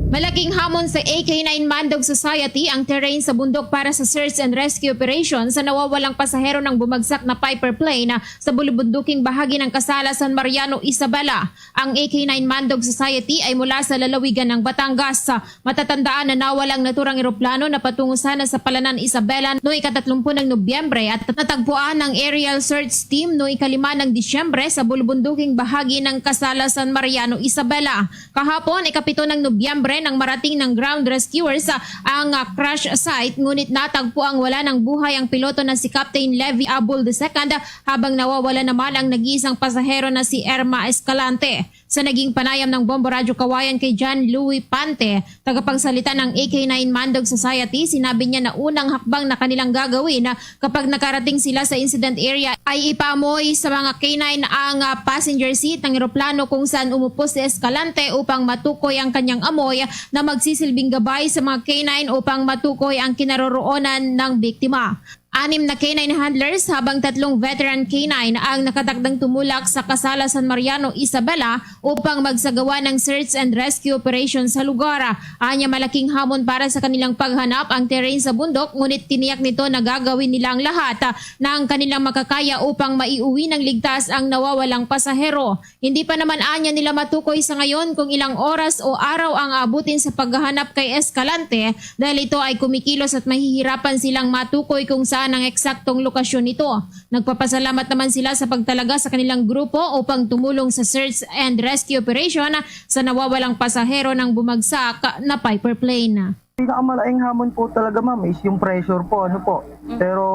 Malaking hamon sa A K nine Mandog Society ang terrain sa bundok para sa search and rescue operation sa nawawalang pasahero ng bumagsak na Piper plane sa bulubunduking bahagi ng Kasala, San Mariano, Isabela. Ang A K nine Mandog Society ay mula sa lalawigan ng Batangas. Matatandaan na nawala ang naturang eroplano na patungo sana sa Palanan, Isabela no ikatatlumpu ng Nobyembre at natagpuan ng aerial search team no ikalima ng Disyembre sa bulubunduking bahagi ng Kasala, San Mariano, Isabela. Kahapon, ikapito ng Nobyembre, nang marating ng ground rescuers ang ah, crash site, ngunit natagpo ang wala ng buhay ang piloto na si Captain Levy Abul the second, habang nawawala naman ang nag-iisang pasahero na si Irma Escalante. Sa naging panayam ng Bombo Radyo Kawayan kay John Louis Pante, tagapagsalita ng A K nine Mandog Society, sinabi niya na unang hakbang na kanilang gagawin kapag nakarating sila sa incident area ay ipaamoy sa mga K nine ang ah, passenger seat ng eroplano kung saan umupos si Escalante upang matukoy ang kanyang amoy na magsisilbing gabay sa mga K nine upang matukoy ang kinaroroonan ng biktima. Anim na K nine handlers habang tatlong veteran K nine ang nakatakdang tumulak sa Kasala, San Mariano, Isabela upang magsagawa ng search and rescue operation sa lugar. Anya, malaking hamon para sa kanilang paghanap ang terrain sa bundok, ngunit tiniyak nito na gagawin nila ang lahat na ang kanilang makakaya upang maiuwi ng ligtas ang nawawalang pasahero. Hindi pa naman anya nila matukoy sa ngayon kung ilang oras o araw ang aabutin sa paghahanap kay Escalante dahil ito ay kumikilos at mahihirapan silang matukoy kung saan ang eksaktong lokasyon nito. Nagpapasalamat naman sila sa pagtalaga sa kanilang grupo upang tumulong sa search and rescue operation sa nawawalang pasahero ng bumagsak na Piper plane. Pinakamalaking hamon po talaga, ma'am, is yung pressure po, ano po. Pero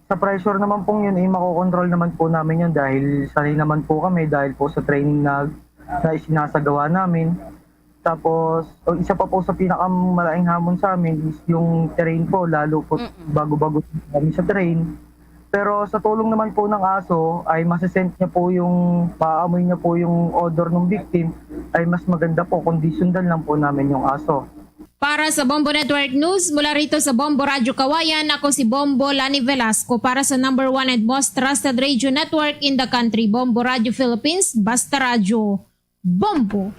sa pressure naman pong yun, eh, makokontrol naman po namin yun dahil sanay naman po kami dahil po sa training na, na isinasagawa namin. Tapos, ang isa pa po sa pinakamalaking hamon sa amin is yung terrain po, lalo po bago-bago kami sa terrain. Pero sa tulong naman po ng aso ay masisent niya po yung, maaamoy niya po yung odor ng victim, ay mas maganda po kung di sundan lang po namin yung aso. Para sa Bombo Network News, mula rito sa Bombo Radyo Kawayan, ako si Bombo Lani Velasco. Para sa number one and most trusted radio network in the country, Bombo Radyo Philippines, Basta Radyo, Bombo.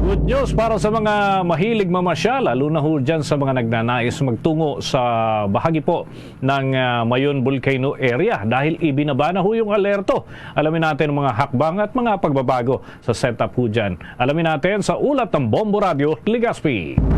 Good news para sa mga mahilig mamasyal, lalo na ho dyan sa mga nagnanais magtungo sa bahagi po ng ah, Mayon Volcano area dahil ibinaba na ho yung alerto. Alamin natin ang mga hakbang at mga pagbabago sa setup ho dyan. Alamin natin sa ulat ng Bombo Radyo Legazpi.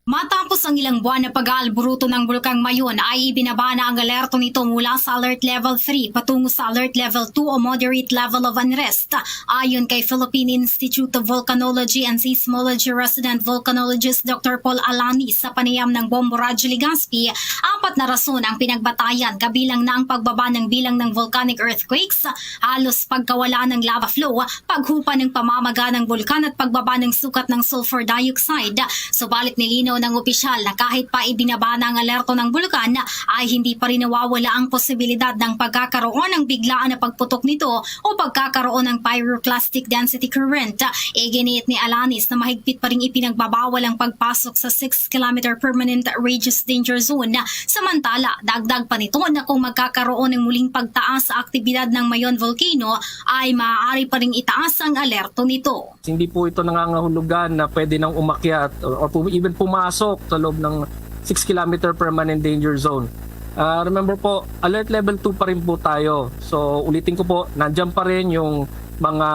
Matapos ang ilang buwan na pag-aalburuto ng Bulkang Mayon, ay ibinaba na ang alerto nito mula sa Alert Level three patungo sa Alert Level two o Moderate Level of Unrest. Ayon kay Philippine Institute of Volcanology and Seismology resident volcanologist Doctor Paul Alanis, sa panayam ng Bombo Radyo Legazpi, apat na rason ang pinagbatayan, kabilang na ang pagbaba ng bilang ng volcanic earthquakes, halos pagkawala ng lava flow, paghupa ng pamamaga ng bulkan at pagbaba ng sukat ng sulfur dioxide. Subalit, nilinaw ng opisyal na kahit pa ibinaba na ang alerto ng bulkan, ay hindi pa rin nawawala ang posibilidad ng pagkakaroon ng biglaan na pagputok nito o pagkakaroon ng pyroclastic density current. Iginiit ni Alanis na mahigpit pa rin ipinagbabawal ang pagpasok sa six kilometer permanent radius danger zone. Samantala, dagdag pa nito na kung magkakaroon ng muling pagtaas sa aktibidad ng Mayon Volcano, ay maaari pa ring itaas ang alerto nito. Hindi po ito nangangahulugan na pwede nang umakyat or, or pum- even pumasok sa loob ng six kilometer permanent danger zone. Ah, remember po, alert level two pa rin po tayo. So, ulitin ko po, nandiyan pa rin yung mga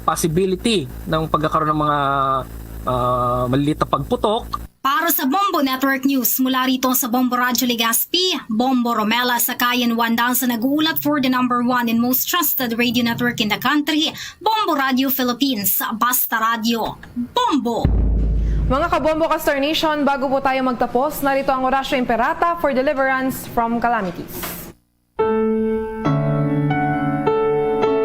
possibility ng pagkakaroon ng mga ah, maliliit na pagputok. Para sa Bombo Network News, mula rito sa Bombo Radyo Legazpi, Bombo Romela Sakayan Wandal sa nag-uulat for the number one and most trusted radio network in the country, Bombo Radio Philippines, Basta Radio, Bombo! Mga kabombo ka Star Nation, bago po tayo magtapos, narito ang Orasyo Imperata for deliverance from calamities.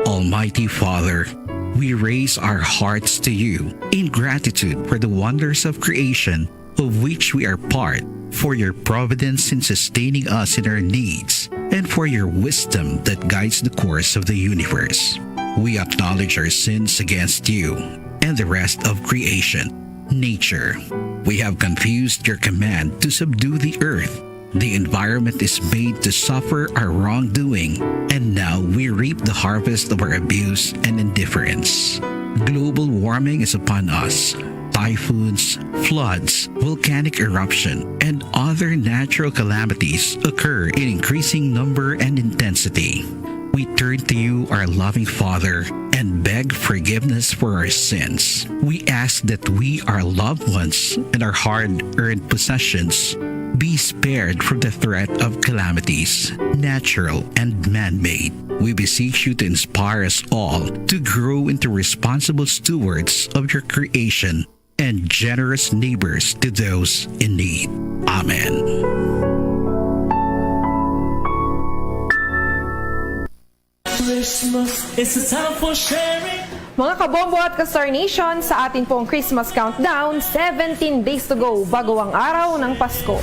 Almighty Father, we raise our hearts to you in gratitude for the wonders of creation of which we are part, for your providence in sustaining us in our needs, and for your wisdom that guides the course of the universe. We acknowledge our sins against you and the rest of creation, nature. We have confused your command to subdue the earth. The environment is made to suffer our wrongdoing, and now we reap the harvest of our abuse and indifference. Global warming is upon us. Typhoons, floods, volcanic eruption, and other natural calamities occur in increasing number and intensity. We turn to you, our loving Father, and beg forgiveness for our sins. We ask that we, our loved ones, and our hard earned possessions be spared from the threat of calamities, natural and man made. We beseech you to inspire us all to grow into responsible stewards of your creation and generous neighbors to those in need. Amen. Christmas is a time for sharing. Mga kabombo at ka-Star Nation, sa atin pong Christmas Countdown, seventeen days to go bago ang araw ng Pasko.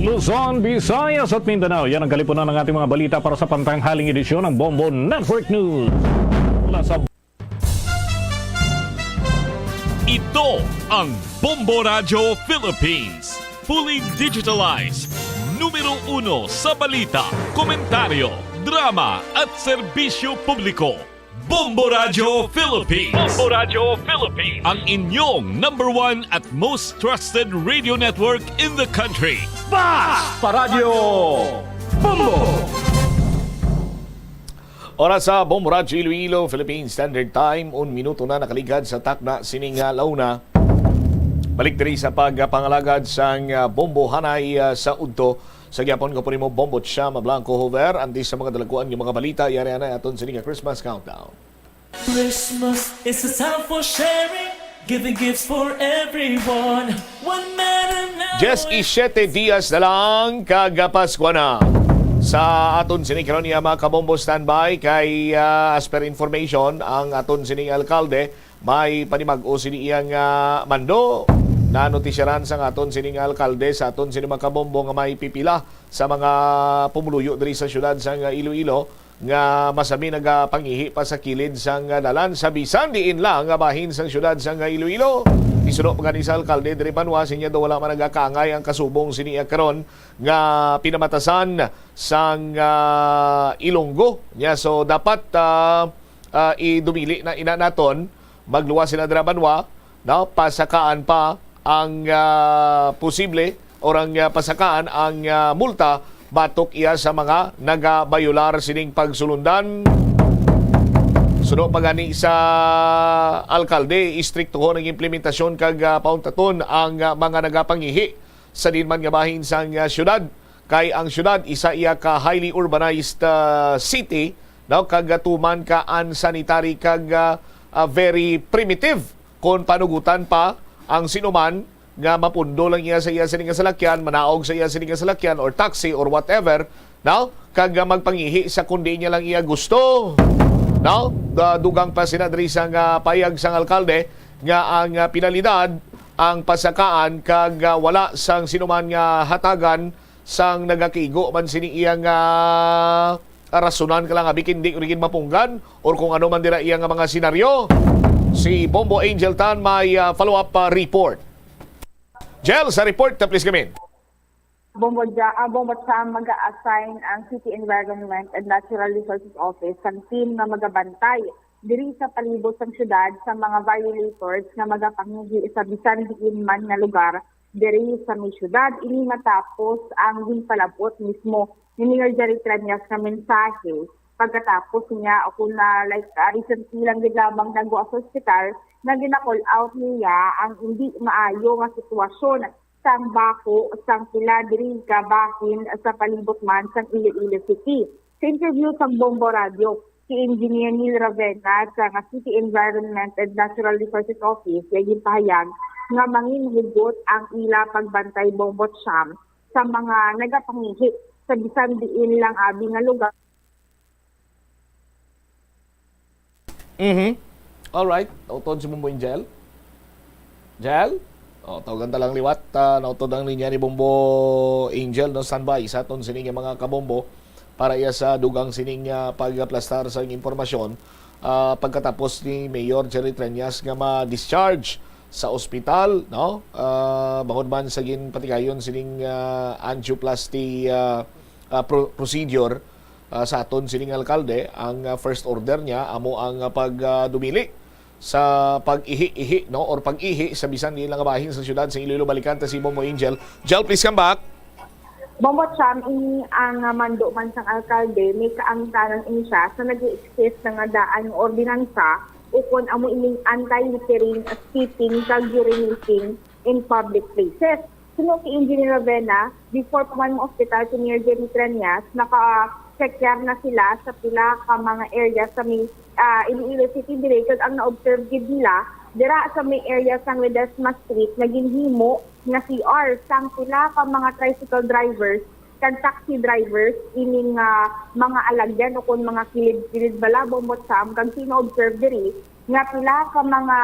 Luzon, Visayas at Mindanao. Yan ang kalipunan ng ating mga balita para sa pantanghaling edisyon ng Bombo Network News. Mula sa Ito ang Bombo Radyo Philippines. Fully digitalized. Numero uno sa balita, komentaryo, drama at serbisyo publiko. Bombo Radyo Philippines. Bombo Radyo Philippines. Ang inyong number one at most trusted radio network in the country. Basta Radyo Bombo! Oras sa Bombo Radyo Iloilo, Philippine Standard Time, un minuto na nakaligad sa takna sining, ah, launa. Balik diri sa pagpangalagad sang, ah, bombo hanay, ah, sa udto. Sa gyapon ko po nimo, Bombo Chama Blanco Hover, antes sa mga dalaguan nga mga balita, yari anay aton sini nga Christmas countdown. Christmas is a time for sharing, giving gifts for everyone. One man an hour. Diyes y siyete dias na lang kag Pasko na. Sa aton sini karon nga mga kabombo standby kay, ah, as per information, ang aton sining alkalde may panimag-o sini iyang, ah, mando. Naanotisyaran sang aton sining alkalde sa aton sini mga kabombo nga may pipila sa mga pumuluyo diri sa siyudad sang Iloilo nga masami nagapangihi pa sa kilid sang dalan sa bisan diin lang nga bahin sang siyudad sang Iloilo. Isuno pa gani sa alkalde diri banwa, sinya daw wala man nagakaangay ang kasubong sini karon nga pinamatasan sang, ah, Ilonggo. Nya, so dapat, ah, ah, idumili na ina naton, magluwas sila dira banwa, no? Pasakaan pa ang, ah, posible or ang, ah, pasakaan ang, ah, multa batok iya sa mga nagabayular sining pagsulundan. Suno pa gani sa alkalde, istriktuhon ang implementasyon kag, ah, pauntaton ang, ah, mga nagapangihi sa diin man nga bahin sang, ah, syudad, kay ang syudad isa iya ka highly urbanized, ah, city, no, kag, ah, tuman ka unsanitary kag, ah, ah, very primitive kon panugutan pa ang sinuman nga mapundo lang iya sa iya sini nga salakyan, manaog sa iya sini nga salakyan or taxi or whatever, no? Kag, ah, magpangihi sa kundi niya lang iya gusto, no? Da-, dugang pa sina diri sa nga payag sang alkalde nga ang, ah, penalidad ang pasakaan kag, ah, wala sang sinuman nga hatagan sang nagakigo man sini iya nga rasunan ka lang abi kindi ko gid mapunggan or kung ano man dira iya nga mga senaryo. Si Bombo Angel Tan may, ah, follow-up, ah, report. Jel, sa report, ah, please come in. Bombo Ja-, ah, Bombo Sam, mag-a-assign ang City Environment and Natural Resources Office sang team nga magabantay diri sa palibot sang syudad sa mga violators nga magapangihi sa bisan diin man nga lugar diri sa may syudad. Ini matapos ang ginpalabot mismo ni Mayor Jerry Treñas nga mensahe pagkatapos niya o kung na, like, ah, recently lang gid lamang nagwa sa ospital nga gina-call out niya ang hindi maayo nga sitwasyon sang bako sang pila diri ka bahin sa palibot man sang Iloilo City. Sa interview sang Bombo Radio, si Engineer Neil Ravena sa nga City Environment and Natural Resources Office, iya ginpahayag nga mangin hugot ang ila pagbantay, Bombo Sam, sa mga nagapangihi sa bisan diin lang abi nga lugar. Mhm. Alright. Nautod si Bombo Angel. Angel? Oh, tawagan ta lang liwat. Ah, nautod ang linya ni Bombo Angel, no? Standby sa aton sini nga mga kabombo para iya sa dugang sining, ah, pagaplastar sa impormasyon, ah, pagkatapos ni Mayor Jerry Treñas nga ma-discharge sa ospital, no? Ah, bangod man sa ginpatigayon sining, ah, angioplasty, ah, ah, pro-, procedure, ah, sa aton sining alkalde, ang, ah, first order niya amo ang, ah, pag, ah, dumili sa pag-ihi-ihi, no, or pag-ihi sa bisan diin lang nga bahin sa syudad sa Iloilo. Balikan ta si Bombo Angel. Jel, please come back. Bombo Sam, ini ang, ah, mando man sang alkalde, may kaangtanan ini siya sa nag-i-exist na nga daan nga ordinansa ukon amo ining anti-littering, spitting, kag urinating in public places. Suno kay Engineer Ravena, before pa man mo-ospital si Mayor Jerry Treñas, naka-check yar na sila sa pila ka mga area sa may, ah, Iloilo City diri, kag ang na-observe gid nila dira sa may area sang Ledesma Street nga ginhimo nga C R sang pila ka mga tricycle drivers kag taxi drivers ining, ah, mga alagyan o kon mga kilid-kilid bala, Bombo Sam, kag sino observe diri nga pila ka mga,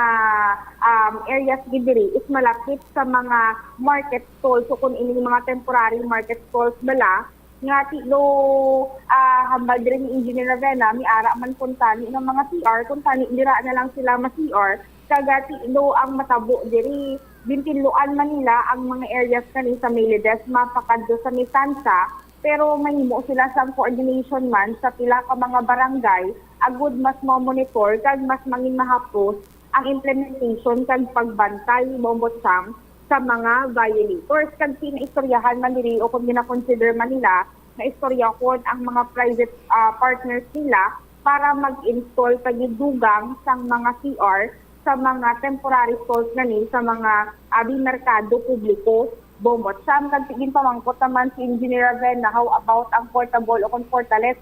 um, areas gid diri is malapit sa mga market stalls o kon ining mga temporary market stalls bala nga ti-, no, ah, hambal diri ni Engineer Ravena, may ara man kuntani nga mga C R, kuntani dira na lang sila ma-C R, kag ti-, no, ang matabo diri, gintinluan man nila ang mga areas kani sa may Ledesma pakadto sa may Sansa, pero mahimo sila sang coordination man sa pila ka mga barangay agud mas ma-monitor kag mas mangin mahapos ang implementation kag pagbantay, Bombo Sam, sa mga violators. Kag pinaistoryahan man diri o kung gina-consider man nila nga istoryahon ang mga private, ah, partners nila para mag-install pa gid dugang sang mga C R sa mga temporary stalls nani sa mga abi merkado publiko, Bombo Sam. Kag ginpamangkot naman si Engineer Ravena, how about ang portable o kon portalets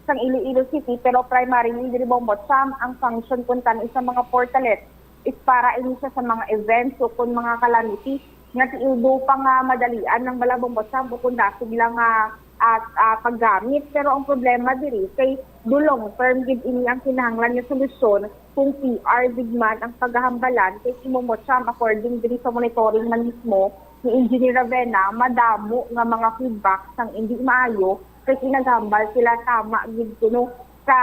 sang Iloilo City, pero primarily diri, Bombo Sam, ang function kuntani sa mga portalets is para ini siya sa mga events o kon mga calamity nga ti-, although pa nga madalian lang bala, Bombo Sam, o kon dasig lang nga, ah, ah, paggamit. Pero ang problema diri kay do long term gid ini ang kinahanglan nga solusyon kung C R gid man ang pagahambalan, kay si Bombo Sam, according diri sa monitoring man mismo ni Engineer Ravena, madamo nga mga feedback sang indi maayo Kasi naghambal sila tama gid kuno sa,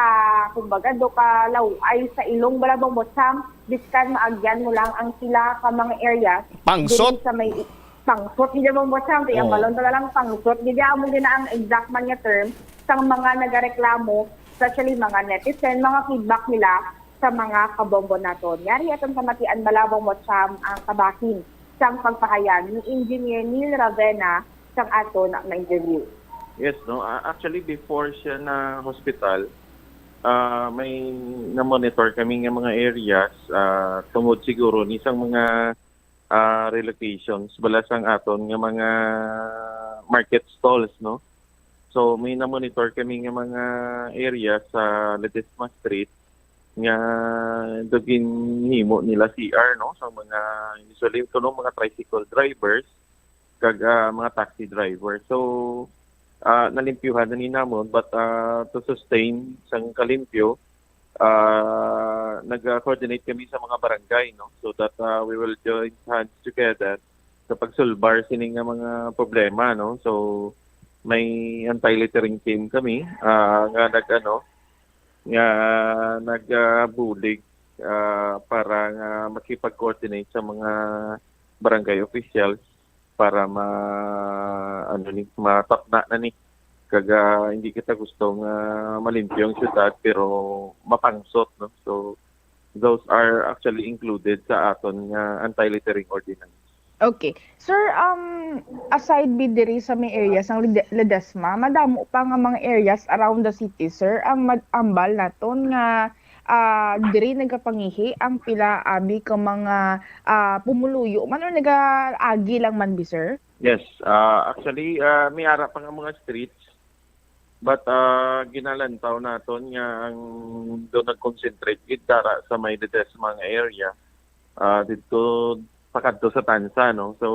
kumbaga, do ka laway sa ilong bala, Bombo Cham, biskan maagyan mo lang ang sila ka mga areas. Pangsot? Diri sa may i-, pangsot gid, Bombo Cham, kay ang Oo. balon talaga lang pangsot gid, amo gid na ang exact man nga term sang mga nagareklamo, especially mga netizen, mga feedback nila sa mga kabombo naton. Yari aton kamatian bala, Bombo Cham, ang kabahin sang pagpahayag ni Engineer Neil Ravena sang aton na interview. Yes, no. Ah, actually, before siya na hospital, ah, may na-monitor kami nga mga areas, ah, tungod siguro ni sang mga, ah, relocations bala sang aton nga mga market stalls, no. So, may na-monitor kami nga mga areas sa Ledesma Street nga do ginhimo nila C R, no, sa mga, usually, kuno mga tricycle drivers kag, ah, mga taxi driver. So, ah, nalimpyuhan na ni namon, but, ah, to sustain sang kalimpyo, ah, nag-coordinate kami sa mga barangay, no, so that, ah, we will join hands together sa pagsulbar sini nga mga problema, no. So, may anti-littering team kami, ah, nga nag-, ano, nga nagabulig, ah, para nga makipag-coordinate sa mga barangay officials para ma-, ano ni, matapna na ni. Kag, ah, hindi kita gusto nga malimpyo ang syudad, pero mapangsot, no? So, those are actually included sa aton nga anti-littering ordinance. Okay. Sir, um, aside bi diri sa may area sang Lede-, Ledesma, madamo pa nga mga areas around the city, sir, ang mag-ambal naton nga, ah, diri nagapangihi ang pila abi ka mga, ah, pumuluyo man or nagaagi lang man bi, sir? Yes, ah, actually, ah, may ara pa nga mga streets, but, ah, ginalantaw naton nga ang do nag-concentrate gid dara sa may Ledesma nga area, ah, didto pakadto sa Tansa, no? So,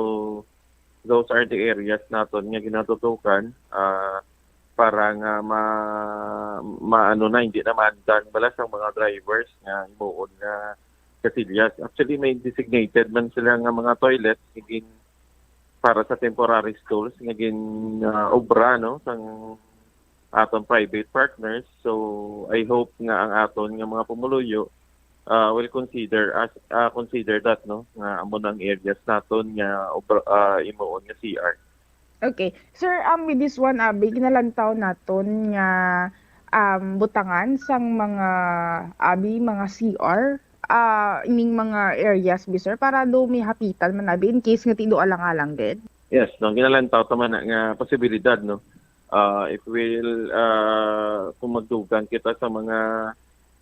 those are the areas naton nga ginatutukan, ah, para nga ma-, maano na, hindi na maandan bala sang mga drivers nga himuon nga kasilyas. Actually, may designated man sila nga mga toilets nga gin-, para sa temporary stalls nga gin-, ah, obra, no, sang aton private partners. So, I hope nga ang aton nga mga pumuluyo, ah, will consider as, ah, consider that, no, nga amo na ang areas naton nga obra-, ah, himuon nga C R. Okay. Sir, um, with this one, abi, ginalantaw naton nga, um, butangan sang mga, abi, mga C R, ah, ining mga areas bi, sir, para do may hapitan man, abi, in case nga ti do alang-alang gid? Yes, no, ginalantaw ta man na nga posibilidad, no. Ah, if will, ah, kung magdugang kita sa mga,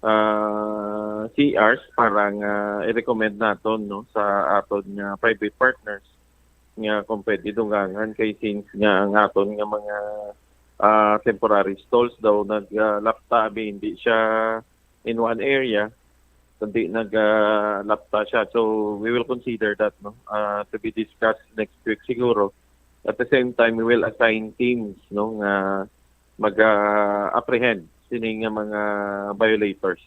ah, C Rs para nga i-recommend naton, no, sa aton nga private partners nga kung pwede dungangan, kay since nga ang aton nga mga, ah, temporary stalls daw nag, ah, lapta, abi, hindi siya in one area, kundi nag, ah, lapta siya. So, we will consider that, no, ah, to be discussed next week siguro. At the same time, we will assign teams, no, nga mag, ah, apprehend sini nga mga violators.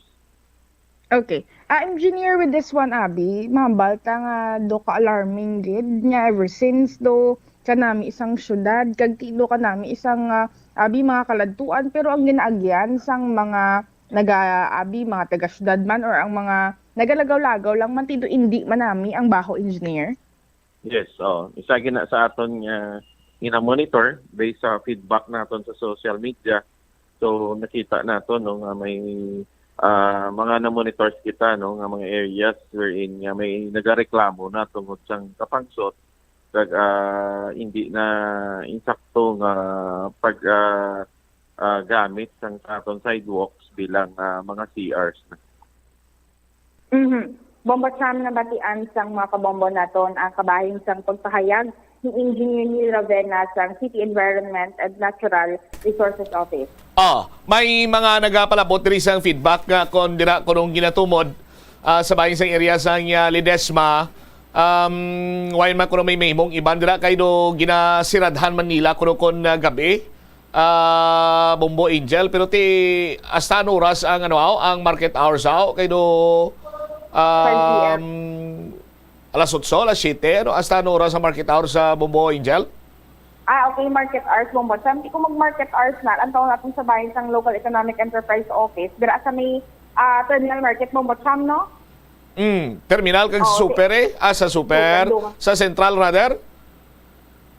Okay. Ah, Engineer, with this one, abi, mahambal ta nga do ka alarming gid nga ever since do kanami isang syudad, kag ti do kanami isang, ah, abi, mga kaladtuan, pero ang ginaagyan sang mga naga-, abi, mga taga-syudad man or ang mga nagalagaw-lagaw lang man, ti do indi man nami ang baho, Engineer? Yes, oh. Isa gina sa aton nga gina-monitor based sa feedback naton sa social media. So, nakita naton, no, nga may, ah, mga na-monitors kita, no, nga mga areas wherein nga may nagareklamo na tungod sang kapangsot kag, ah, hindi na insakto nga pag, ah, ah, gamit sang aton sidewalks bilang, ah, mga C Rs na. Mhm. Bombo Cham, nabatian sang mga kabombo naton ang kabahin sang pagpahayag ni Engineer Neil Ravena sang City Environment and Natural Resources Office. Ah, may mga nagapalabot diri sang feedback nga kon dira kunong ginatumod, ah, sa bahin sang area sang, ah, Ledesma, um, wala man kuno may mahimong iban dira kay do ginasiradhan man nila kuno kon, ah, gab-i. Ah, Bombo Angel, pero ti hasta ano oras ang, ano, aw, ang market hours, aw? Kay do, five P M. Um, alas otso, alas siyete, ano? Hasta ano oras ang market hours sa Bombo Angel? Ah, okay, market hours, Bombo Sam. Di ko mag-market hours na, ang tawag natin sa bahin sang Local Economic Enterprise Office, dira sa may, ah, Terminal Market, Bombo Sam, no? Mm, terminal kag sa Oo, super, eh? Ah, sa super? Duha, duha. Sa central, rather?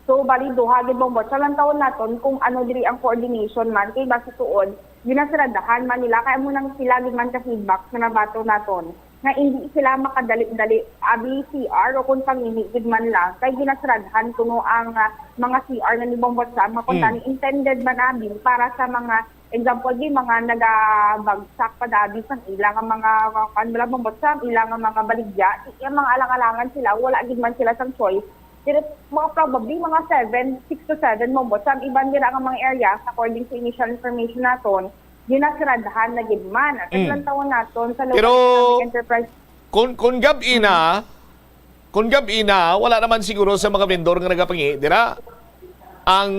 So, bali, duha gid, Bombo Sam, ang tawag naton kung ano diri ang coordination man. Kay basi tuod, ginasiradahan man nila, kaya mo nang sila gid man ka feedback na nabato naton nga hindi sila makadali-dali abi C R o kung pangihi gid man lang, kay ginasradhan kuno ang, ah, mga C R nga ni Bombo Sam, nga kung Mm. tani intended man abi para sa mga, example, di mga nagabagsak pa dabi sang ilang mga, kuwan, bala, Bombo Sam, ilang mga baligya, yung mga alang-alangan sila, wala gid man sila sang choice. Pero mga probably mga seven, six to seven, Bombo Sam, iban dira nga mga areas, according sa initial information naton, ginasradhan na gid man. At Mm. ang tawon naton sa Local Pero Economic Enterprise. Kung, kung gab-i na, kung gab-i na, wala naman siguro sa mga vendor nga nagapangi, dira? Ang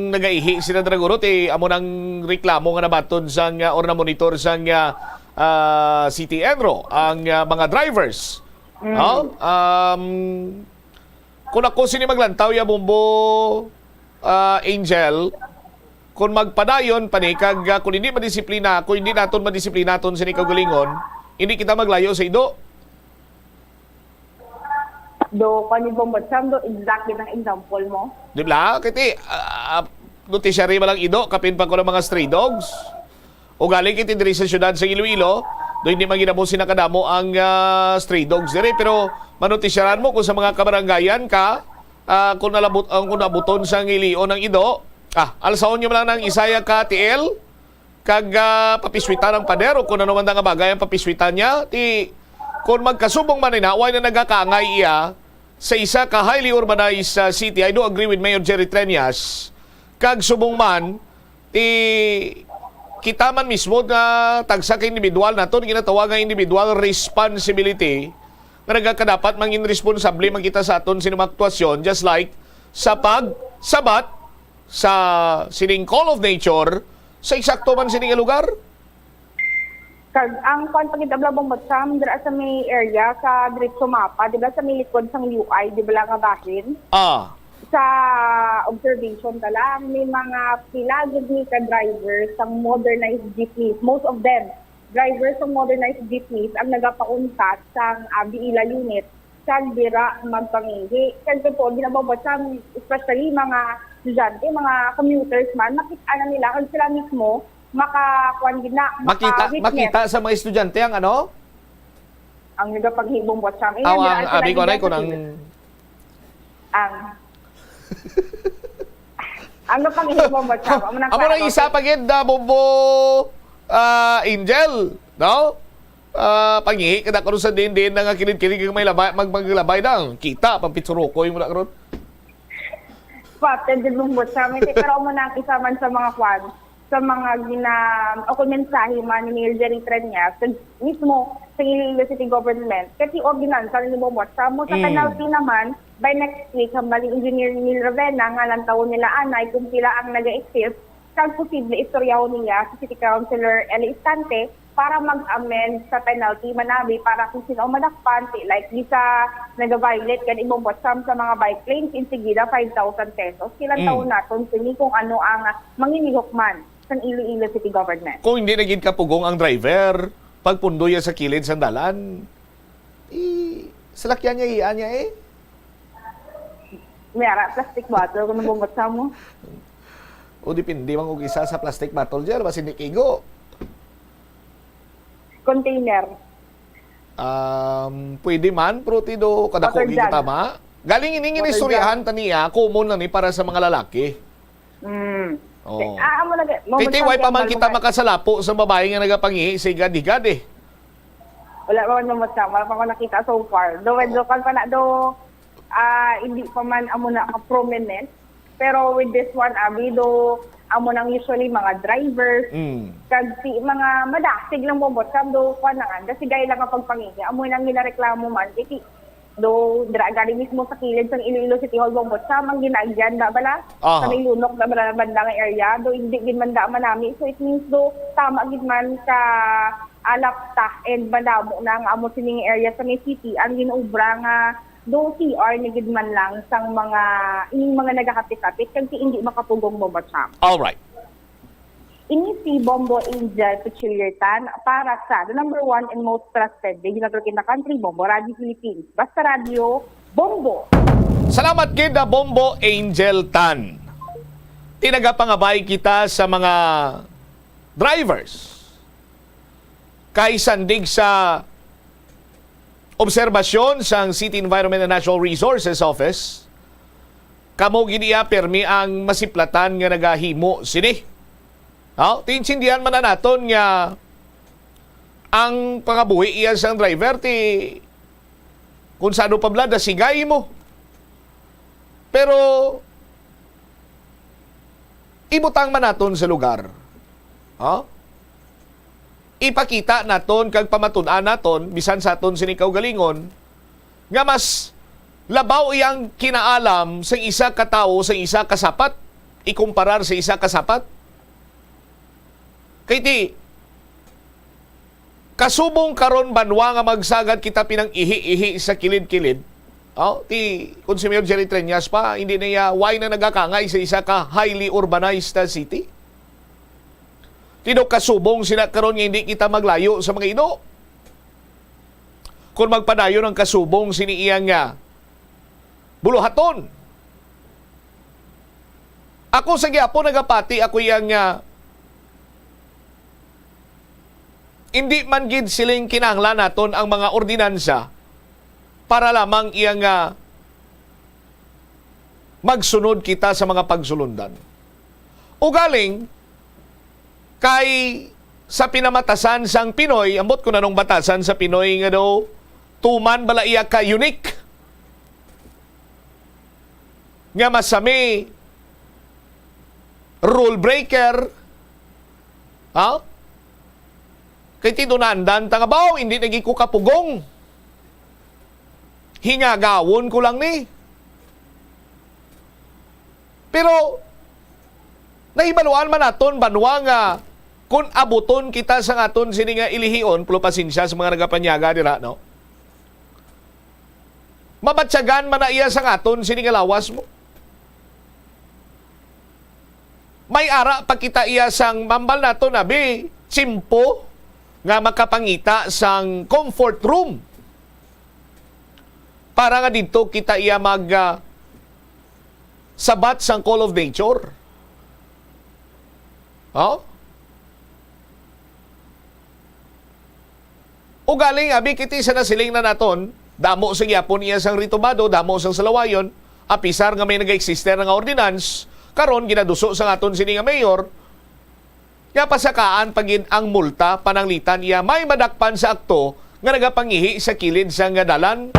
nagaihi sila, dira, guro, ti amo nang reklamo nga nabaton sang, ah, or na-monitor sang, ah, ah, C T ENRO, ang, ah, mga drivers. Mm. No? Um, kung ako sini maglantaw, ya, Bombo, ah, Angel, kung magpadayon pa ni, kag, ah, kung hindi madisiplina, kung hindi naton madisiplina aton sini kaugalingon, hindi kita maglayo sa ido. Do, kani Bombo Sam, do, exactly ang example mo. Di ba? Kay ti, ah, ah, noticiary ba lang ido, kapin pa ko ng mga stray dogs? O galing kay ti diri sa siyudad sa Iloilo, do hindi man ginamo sina kadamo ang, ah, stray dogs diri, pero manotisyaran mo kung sa mga kabarangayan ka, ah, kung nalabot, ang kung nabuton sa ngilio ng ido, ah, alsaon nyo lang ng isaya ka, T L, kag, ah, papiswitan ang pader o kung ano man nga bagay ang papiswitan niya. Ti, kung magkasubong man, inaway na nagakaangay iya sa isa ka highly urbanized, ah, city, I do agree with Mayor Jerry Treñas. Kag subong man, ti, kita man mismo nga tagsa ka individual naton ginatawag nga individual responsibility nga nagakadapat mangin responsable man kita sa aton sining mga aktwasyon, just like sa pagsabat sa sining call of nature sa eksakto man sini nga lugar? Kag ang kuwan pa gid, Ablabong Batcham, dira sa may area sa Diretso Mapa, di ba, sa may likod sang U I, di ba, nga bahin? Ah. Sa observation ka lang, may mga pila gid ni ka drivers sang modernized jeepneys. Most of them, drivers sang modernized jeepneys ang nagapauntat sang, ah, Biila unit kag dira magpangihi. Kag totoo, ginababasa, especially mga estudyante, mga commuters man, makita na nila kag sila mismo makakuan gid na, makita, maka-witness. Makita sa mga estudyante ang ano? Ang nagapanghi, Bombo Batcham. Aw, ang abi ko, anay, kung ang ang Ang napanghi, Bombo Batcham, amo nang amo nang isa pa gid, ah, Bombo, ah, Angel, no? Ah, pangihi ka na karon sa din-din na nga kilid-kilid kag may labay, mag-, maglabay na. Kita, pampitsurukoy mo na karon. Spotted din, Bombo Batcham. Pero amo na ang isa man sa mga kwan, sa mga gina-, o kung mensahe man ni Mayor Jerry Treñas, kag mismo sa Iloilo City Government, kasi ordinansa ni Bombo Batcham, sa Mm. penalty naman, by next week, hambal ni Engineer Neil Ravenna nga lantawon nila anay kung pila ang naga-exist, kag posible istoryahon niya si City Councilor Eli Escante para mag-amend sa penalty man abi para kung sino ang madakpan, ti-, like, di sa naga-violate kan ibang watsam sa mga bike lanes, insigida five thousand pesos. Kilantawon Mm. naton sini kung ano ang manginihok man sa Iloilo City Government. Kung hindi na gid kapugong ang driver, pagpundoy sa kilid sang dalan, i-, salakyan niya, iya niya eh. May ara, plastic bottle, kung nabungot sa mo. O depende man kung isa sa plastic bottle dyan, basi hindi kigo. Container. Um, pwede man, pero ti do, kadako Water gid jug. Tama. Galing ini nga Water istoryahan jug. Ta niya, common na ni para sa mga lalaki. Mm. Oo. Ah, amo na, Kay ti, way pa man kita makasalapo sa babae nga nagapangihi sa igad-igad eh. Wala pa man, Ma'am Sam. Wala pa ko nakita so far. Do, medyo, kan pa na do, ah, hindi pa man amo na ka-prominent. Pero with this one, abi, do, amo nang usually mga drivers. Mm. Kag si mga madasig lang, Bombo Batcham, do, kuwan na nga. Kasi gaya lang ang pagpangihi. Amo nang ginareklamo man. Kasi do, dira gani mismo sa kilid sang Iloilo City Hall, Bombo Batcham, ang ginaagyan da bala. Aha. Sa may lunok da bala banda nga area, do, hindi gid man da manami. So, it means, do, tama gid man ka alapta and madamo na nga amo sining area sa may city ang ginobra nga do C R na gid man lang sang mga, ining mga nagakapit-kapit, kag ti indi makapugong mo ba siya? Alright. Ini si Bombo Angel Peculiar Tan para sa the number one and most trusted radio network in the country, Bombo Radio Philippines. Basta Radio, Bombo! Salamat gid, ah, Bombo Angel Tan. Tinagapangabay kita sa mga drivers. Kay sandig sa obserbasyon sang City Environment and Natural Resources Office, kamo gid iya permi ang masiplatan nga nagahimo sini. Aw, ti intindihan man na naton nga ang pangabuhi iya sang driver ti kung sano pa bala, dasigay mo. Pero ibutang man naton sa lugar. Ha? Ipakita naton kag pamatud-an naton, bisan sa aton sini kaugalingon, nga mas labaw iyang kinaalam sa isa ka tawo sa isa ka sapat, ikumparar sa isa ka sapat. Kay ti, kasubong karon banwa nga magsagad kita pinang-ihi-ihi sa kilid-kilid. Oh, ti, kung si Mayor Jerry Treñas pa, hindi na iya, why na nagakangay sa isa ka highly urbanized, ah, city? Ti do kasubong sila karon nga hindi kita maglayo sa mga ido. Kung magpadayon ang kasubong sini iyang, ah, buluhaton. Ako sa gihapon nagapati ako iyang, ah, hindi man gid siling kinahanglan naton ang mga ordinansa para lamang iyang, ah, magsunod kita sa mga pagsulundan. Ugaling, kay sa pinamatasan sang Pinoy, ambot ko nanong batasan sa Pinoy nga daw tuman bala iya ka unique, nga masami, rule breaker, ha? Kay ti do naandan ta nga, "Baw, hindi na gid ko kapugong. Hingagawon ko lang ni." Pero nahibaluan man naton, banwa, nga kun abuton kita sa aton sini nga ilihion, pero pasensya sa mga nagapanyaga dira, no? Mabatyagan man na iya sa aton sini nga lawas mo. May ara pa kita iya sang mambal naton, abi, tsimpo nga makapangita sang comfort room para nga didto kita iya mag, ah, sabat sang call of nature. Oh? Ugaling, abi, kiti sa nasiling na naton, damo sa gyapon iya sang ritubado, damo sang salawayon, apisar nga may nag-existe na nga ordinance, karon ginaduso sa aton sini nga mayor, nga pasakaan pa gid ang multa pananglitan iya may madakpan sa akto nga nagapangihi sa kilid sang dalan.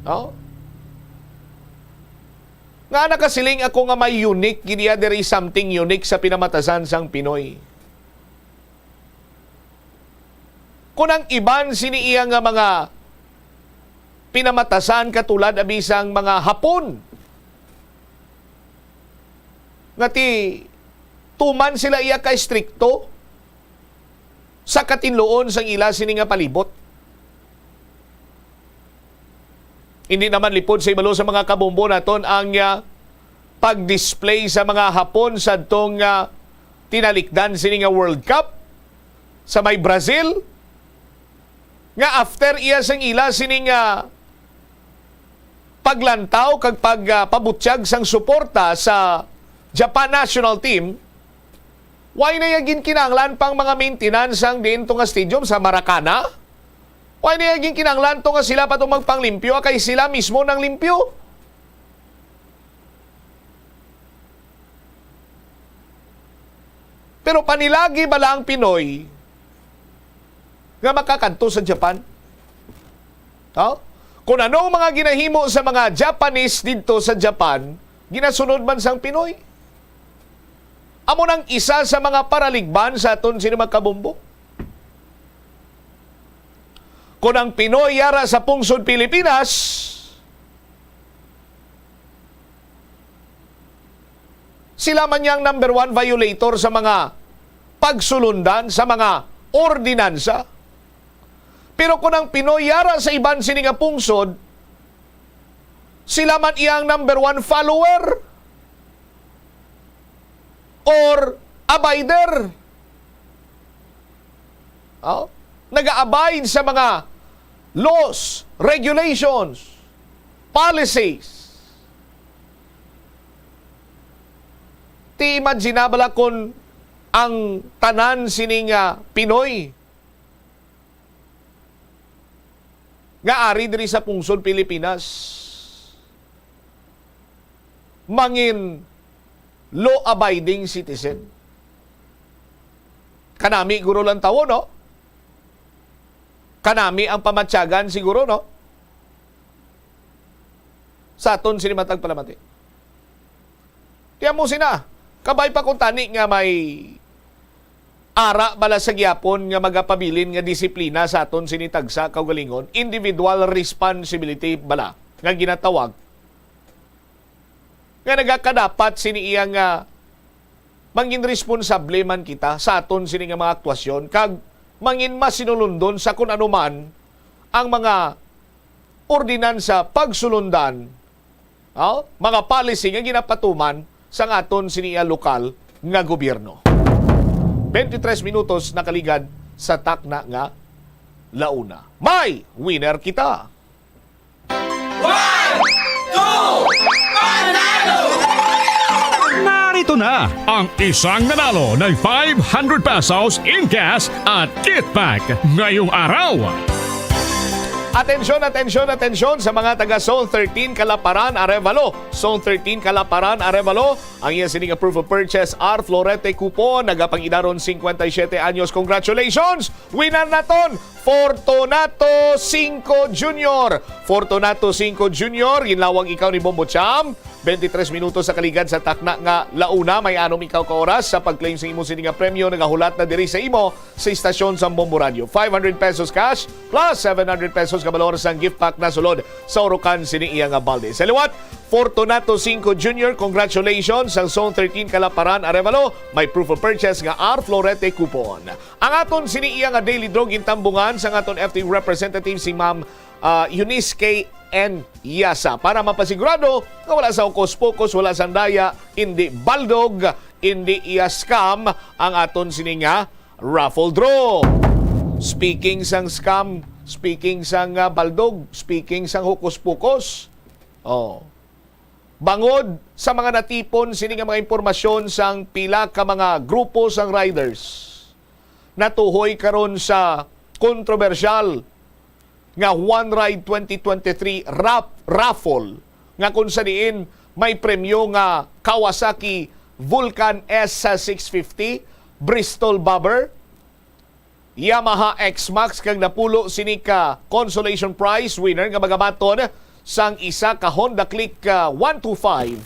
No? Nga nakasiling ako nga may unique gid iya, there is something unique sa pinamatasan sang Pinoy. Kung ang iban sini iya nga mga pinamatasan katulad abi sang mga Hapon, nga ti tuman sila iya ka estrikto sa katinluon sang ila sini nga palibot. Hindi naman lipod sa ibalo sa mga kabombo naton ang, ah, pag-display sa mga Hapon sadtong, ah, tinalikdan sini nga World Cup sa may Brazil, nga after iya sang ila sini nga paglantaw kag pag, ah, pabutyag sang suporta sa Japan national team, why na iya ginkinahanglan pang mga maintenance ang diin to nga stadium sa Maracana? Why na iya ginkinahanglan to nga sila pa to magpanglimpyo, kay sila mismo nang limpyo? Pero panilagi bala ang Pinoy nga makakadto sa Japan? Ha? Kung ano ang mga ginahimo sa mga Japanese didto sa Japan, ginasunod man sang Pinoy. Amo nang isa sa mga paraligban sa aton sini, mga kabombo. Kung ang Pinoy yara sa pungsod Pilipinas, sila man yang number one violator sa mga pagsulundan, sa mga ordinansa. Pero kung ang Pinoy yara sa iban sini nga pungsod, sila man iyang number one follower or abider. Oh? Nag-a-abide sa mga laws, regulations, policies. Ti imagine bala kung ang tanan sini nga Pinoy nga ari diri sa pungsod Pilipinas mangin law-abiding citizen. Kanami guro lang tawo, no? Kanami ang pamatyagan siguro, no? Sa aton sini matag palamati. Tiyan mo sina, kabay pa kung tani nga may ara bala sa gihapon nga magapabilin nga disiplina sa aton sini tagsa kaugalingon, individual responsibility bala nga ginatawag, nga nagakadapat sini iya nga mangin responsable man kita sa aton sini nga mga aktwasyon kag mangin masinulundon sa kun ano man ang mga ordinansa pagsulundan, oh, mga policy nga ginapatuman sang aton sini iya lokal nga gobyerno. Twenty-three minutos nakaligad sa takna nga launa. May winner kita! One, two, panalo! Narito na ang isang nanalo ng five hundred pesos in cash at kit pack ngayong araw. Atensyon, atensyon, atensyon sa mga taga Zone thirteen Kalaparan, Arevalo. Zone thirteen Kalaparan, Arevalo. Ang iya sini nga proof of purchase, R Florete Coupon, nagapang-edad ron cincuenta y siete anyos. Congratulations! Winner naton, Fortunato Cinco Junior. Fortunato Cinco Junior, ginlawag ikaw ni Bombo Cham. Twenty-three minutos sa kaligad sa takna nga launa, may anom ikaw ka oras sa pag-claim sa imo sini nga premyo. Nagahulat na diri sa imo sa istasyon sang Bombo Radio. Five hundred pesos cash plus seven hundred pesos ka balor sang gift pack na sulod sa urukan sini iya nga balde. Sa liwat, Fortunato Cinco Junior, congratulations sang Zone thirteen Kalaparan, Arevalo. May proof of purchase nga R Florete coupon. Ang aton sini iya nga daily draw gintambungan sang aton F T representative si Ma'am, ah, Eunice K N Yasa. Para mapasigurado nga wala sa hokus-pokus, wala sang daya, indi baldog, indi iya scam ang aton sini nga raffle draw. Speaking sang scam, speaking sang, ah, baldog, speaking sang hokus-pokus. Oh. Bangod sa mga natipon sini nga mga impormasyon sang pila ka mga grupo sang riders, natuhoy karon sa kontrobersyal nga One Ride twenty twenty-three rap-, raffle nga kung sa diin may premyo nga Kawasaki Vulcan S six fifty, Bristol Bobber, Yamaha X-Max kag napulo sini ka consolation prize winner nga magabaton sang isa ka Honda Click, ah, one two five.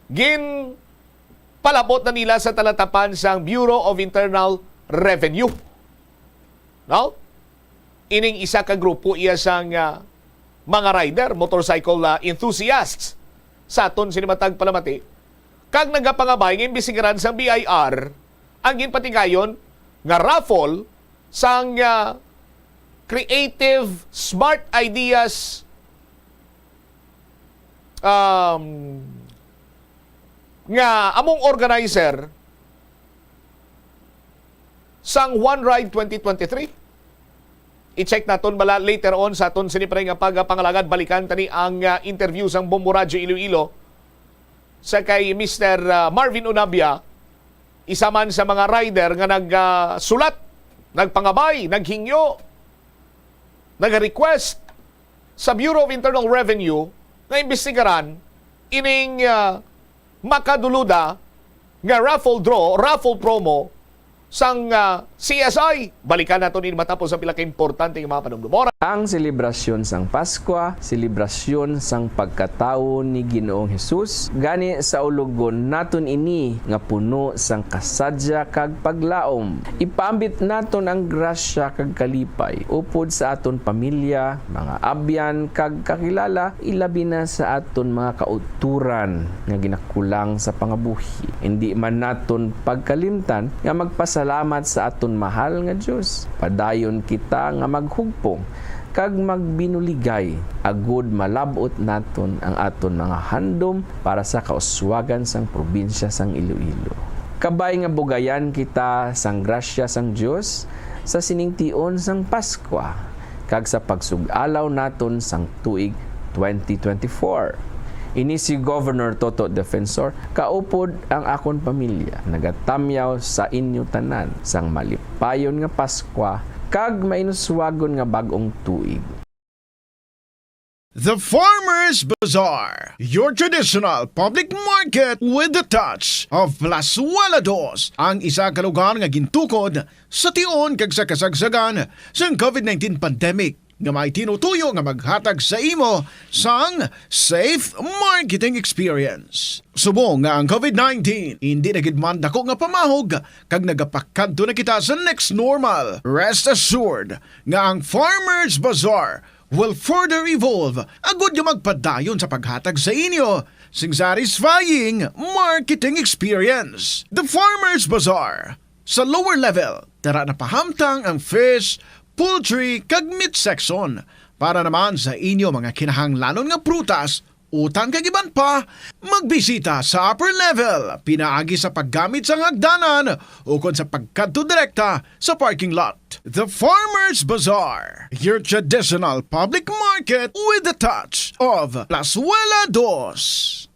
Ginpalabot na nila sa talatapan sang Bureau of Internal Revenue. No? Ining isa ka grupo iya sang, ah, mga rider, motorcycle, ah, enthusiasts sa aton sini matag palamati, kag nagapangabay nga imbestigaran sang B I R ang ginpatigayon nga raffle sang, ah, Creative Smart Ideas, um, nga among organizer sang One Ride twenty twenty-three. I-check naton bala later on sa aton sini pa nga pagpangalagad. Balikan tani ang, ah, interview sang Bombo Radyo Iloilo sa kay Mister, ah, Marvin Unabia, isa man sa mga rider nga nag, ah, sulat, nagpangabay, naghingyo, nag-request sa Bureau of Internal Revenue nga imbestigaran ining, ah, makaduluda nga raffle draw, raffle promo sang, ah, C S I. Balikan naton ini matapos ang pila ka importante nga mga panumdumon. Ang selebrasyon sang Paskwa, selebrasyon sang pagkatawo ni Ginoong Hesus, gani saulogon naton ini nga puno sang kasadya kag paglaom. Ipaambit naton ang grasya kag kalipay upod sa aton pamilya, mga abyan, kag kakilala, ilabi na sa aton mga kauturan nga ginakulang sa pangabuhi. Indi man naton pagkalimtan nga magpasalamat sa aton Mahal nga Dios, padayon kita nga maghugpong kag magbinuligay, agud malab-ot naton ang aton mga handom para sa kauswagan sang probinsya sang Iloilo. Kabay nga bugayan kita sang grasya sang Dios sa sining tion sang Paskwa kag sa pagsug-alaw naton sang tuig twenty twenty-four. Ini si Governor Toto Defensor, kaupod ang akon pamilya, nagatamyaw sa inyo tanan sang malipayon nga Paskwa kag mainuswagon nga bag-ong tuig. The Farmers Bazaar, your traditional public market with the touch of Plazuela Dos, ang isa ka lugar nga gintukod sa tion kag sa kasagsagan sang covid nineteen pandemic, nga may tinutuyo nga maghatag sa imo sang safe marketing experience. Subong nga ang covid nineteen hindi na gid man dako nga pamahog kag nagapakadto na kita sa next normal, rest assured nga ang Farmers Bazaar will further evolve agud nga magpadayon sa paghatag sa inyo sing satisfying marketing experience. The Farmers Bazaar, sa lower level, tara na pahamtang ang fish, poultry, kag meat section. Para naman sa inyo mga kinahanglanon nga prutas, utang kag iban pa, magbisita sa upper level pinaagi sa paggamit sang hagdanan ukon sa pagkadto direkta sa parking lot. The Farmers Bazaar, your traditional public market with the touch of Plazuela Dos.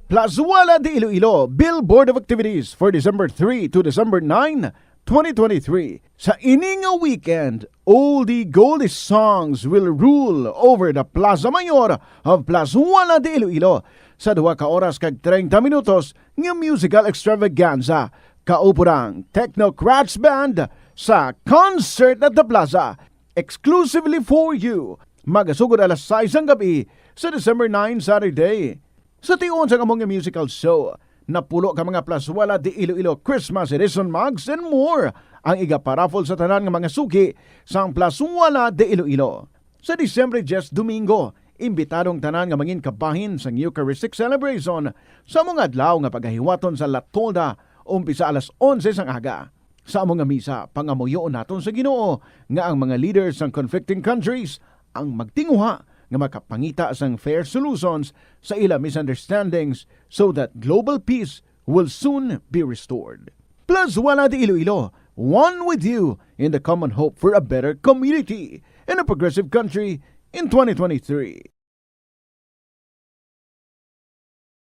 Plazuela de Iloilo, Billboard of Activities for December three to December nine, twenty twenty-three. Sa ini nga weekend, oldie goldie songs will rule over the Plaza Mayor of Plazuela de Iloilo sa duha ka oras kag treinta minutos nga musical extravaganza. Kaupo ang Techno Crash Band sa Concert at the Plaza, exclusively for you. Magasugod alas sais sang gab-i sa December nine, Saturday. Sa tion sang among musical show, napulo ka mga Plazuela de Iloilo Christmas edition mugs and more ang igaparaffle sa tanan nga mga suki sang Plazuela de Iloilo. Sa Disyembre diyes, Domingo, imbitado ang tanan nga mangin kabahin sang Eucharistic celebration sa among adlaw nga pagahiwaton sa La Tolda, umpisa alas onse sang aga. Sa amo nga misa, pangamuyoon naton sa Ginoo nga ang mga leaders sang conflicting countries ang magtinguha nga makapangita sang fair solutions sa ila misunderstandings, so that global peace will soon be restored. Plazuela de Iloilo, one with you in the common hope for a better community and a progressive country in twenty twenty-three.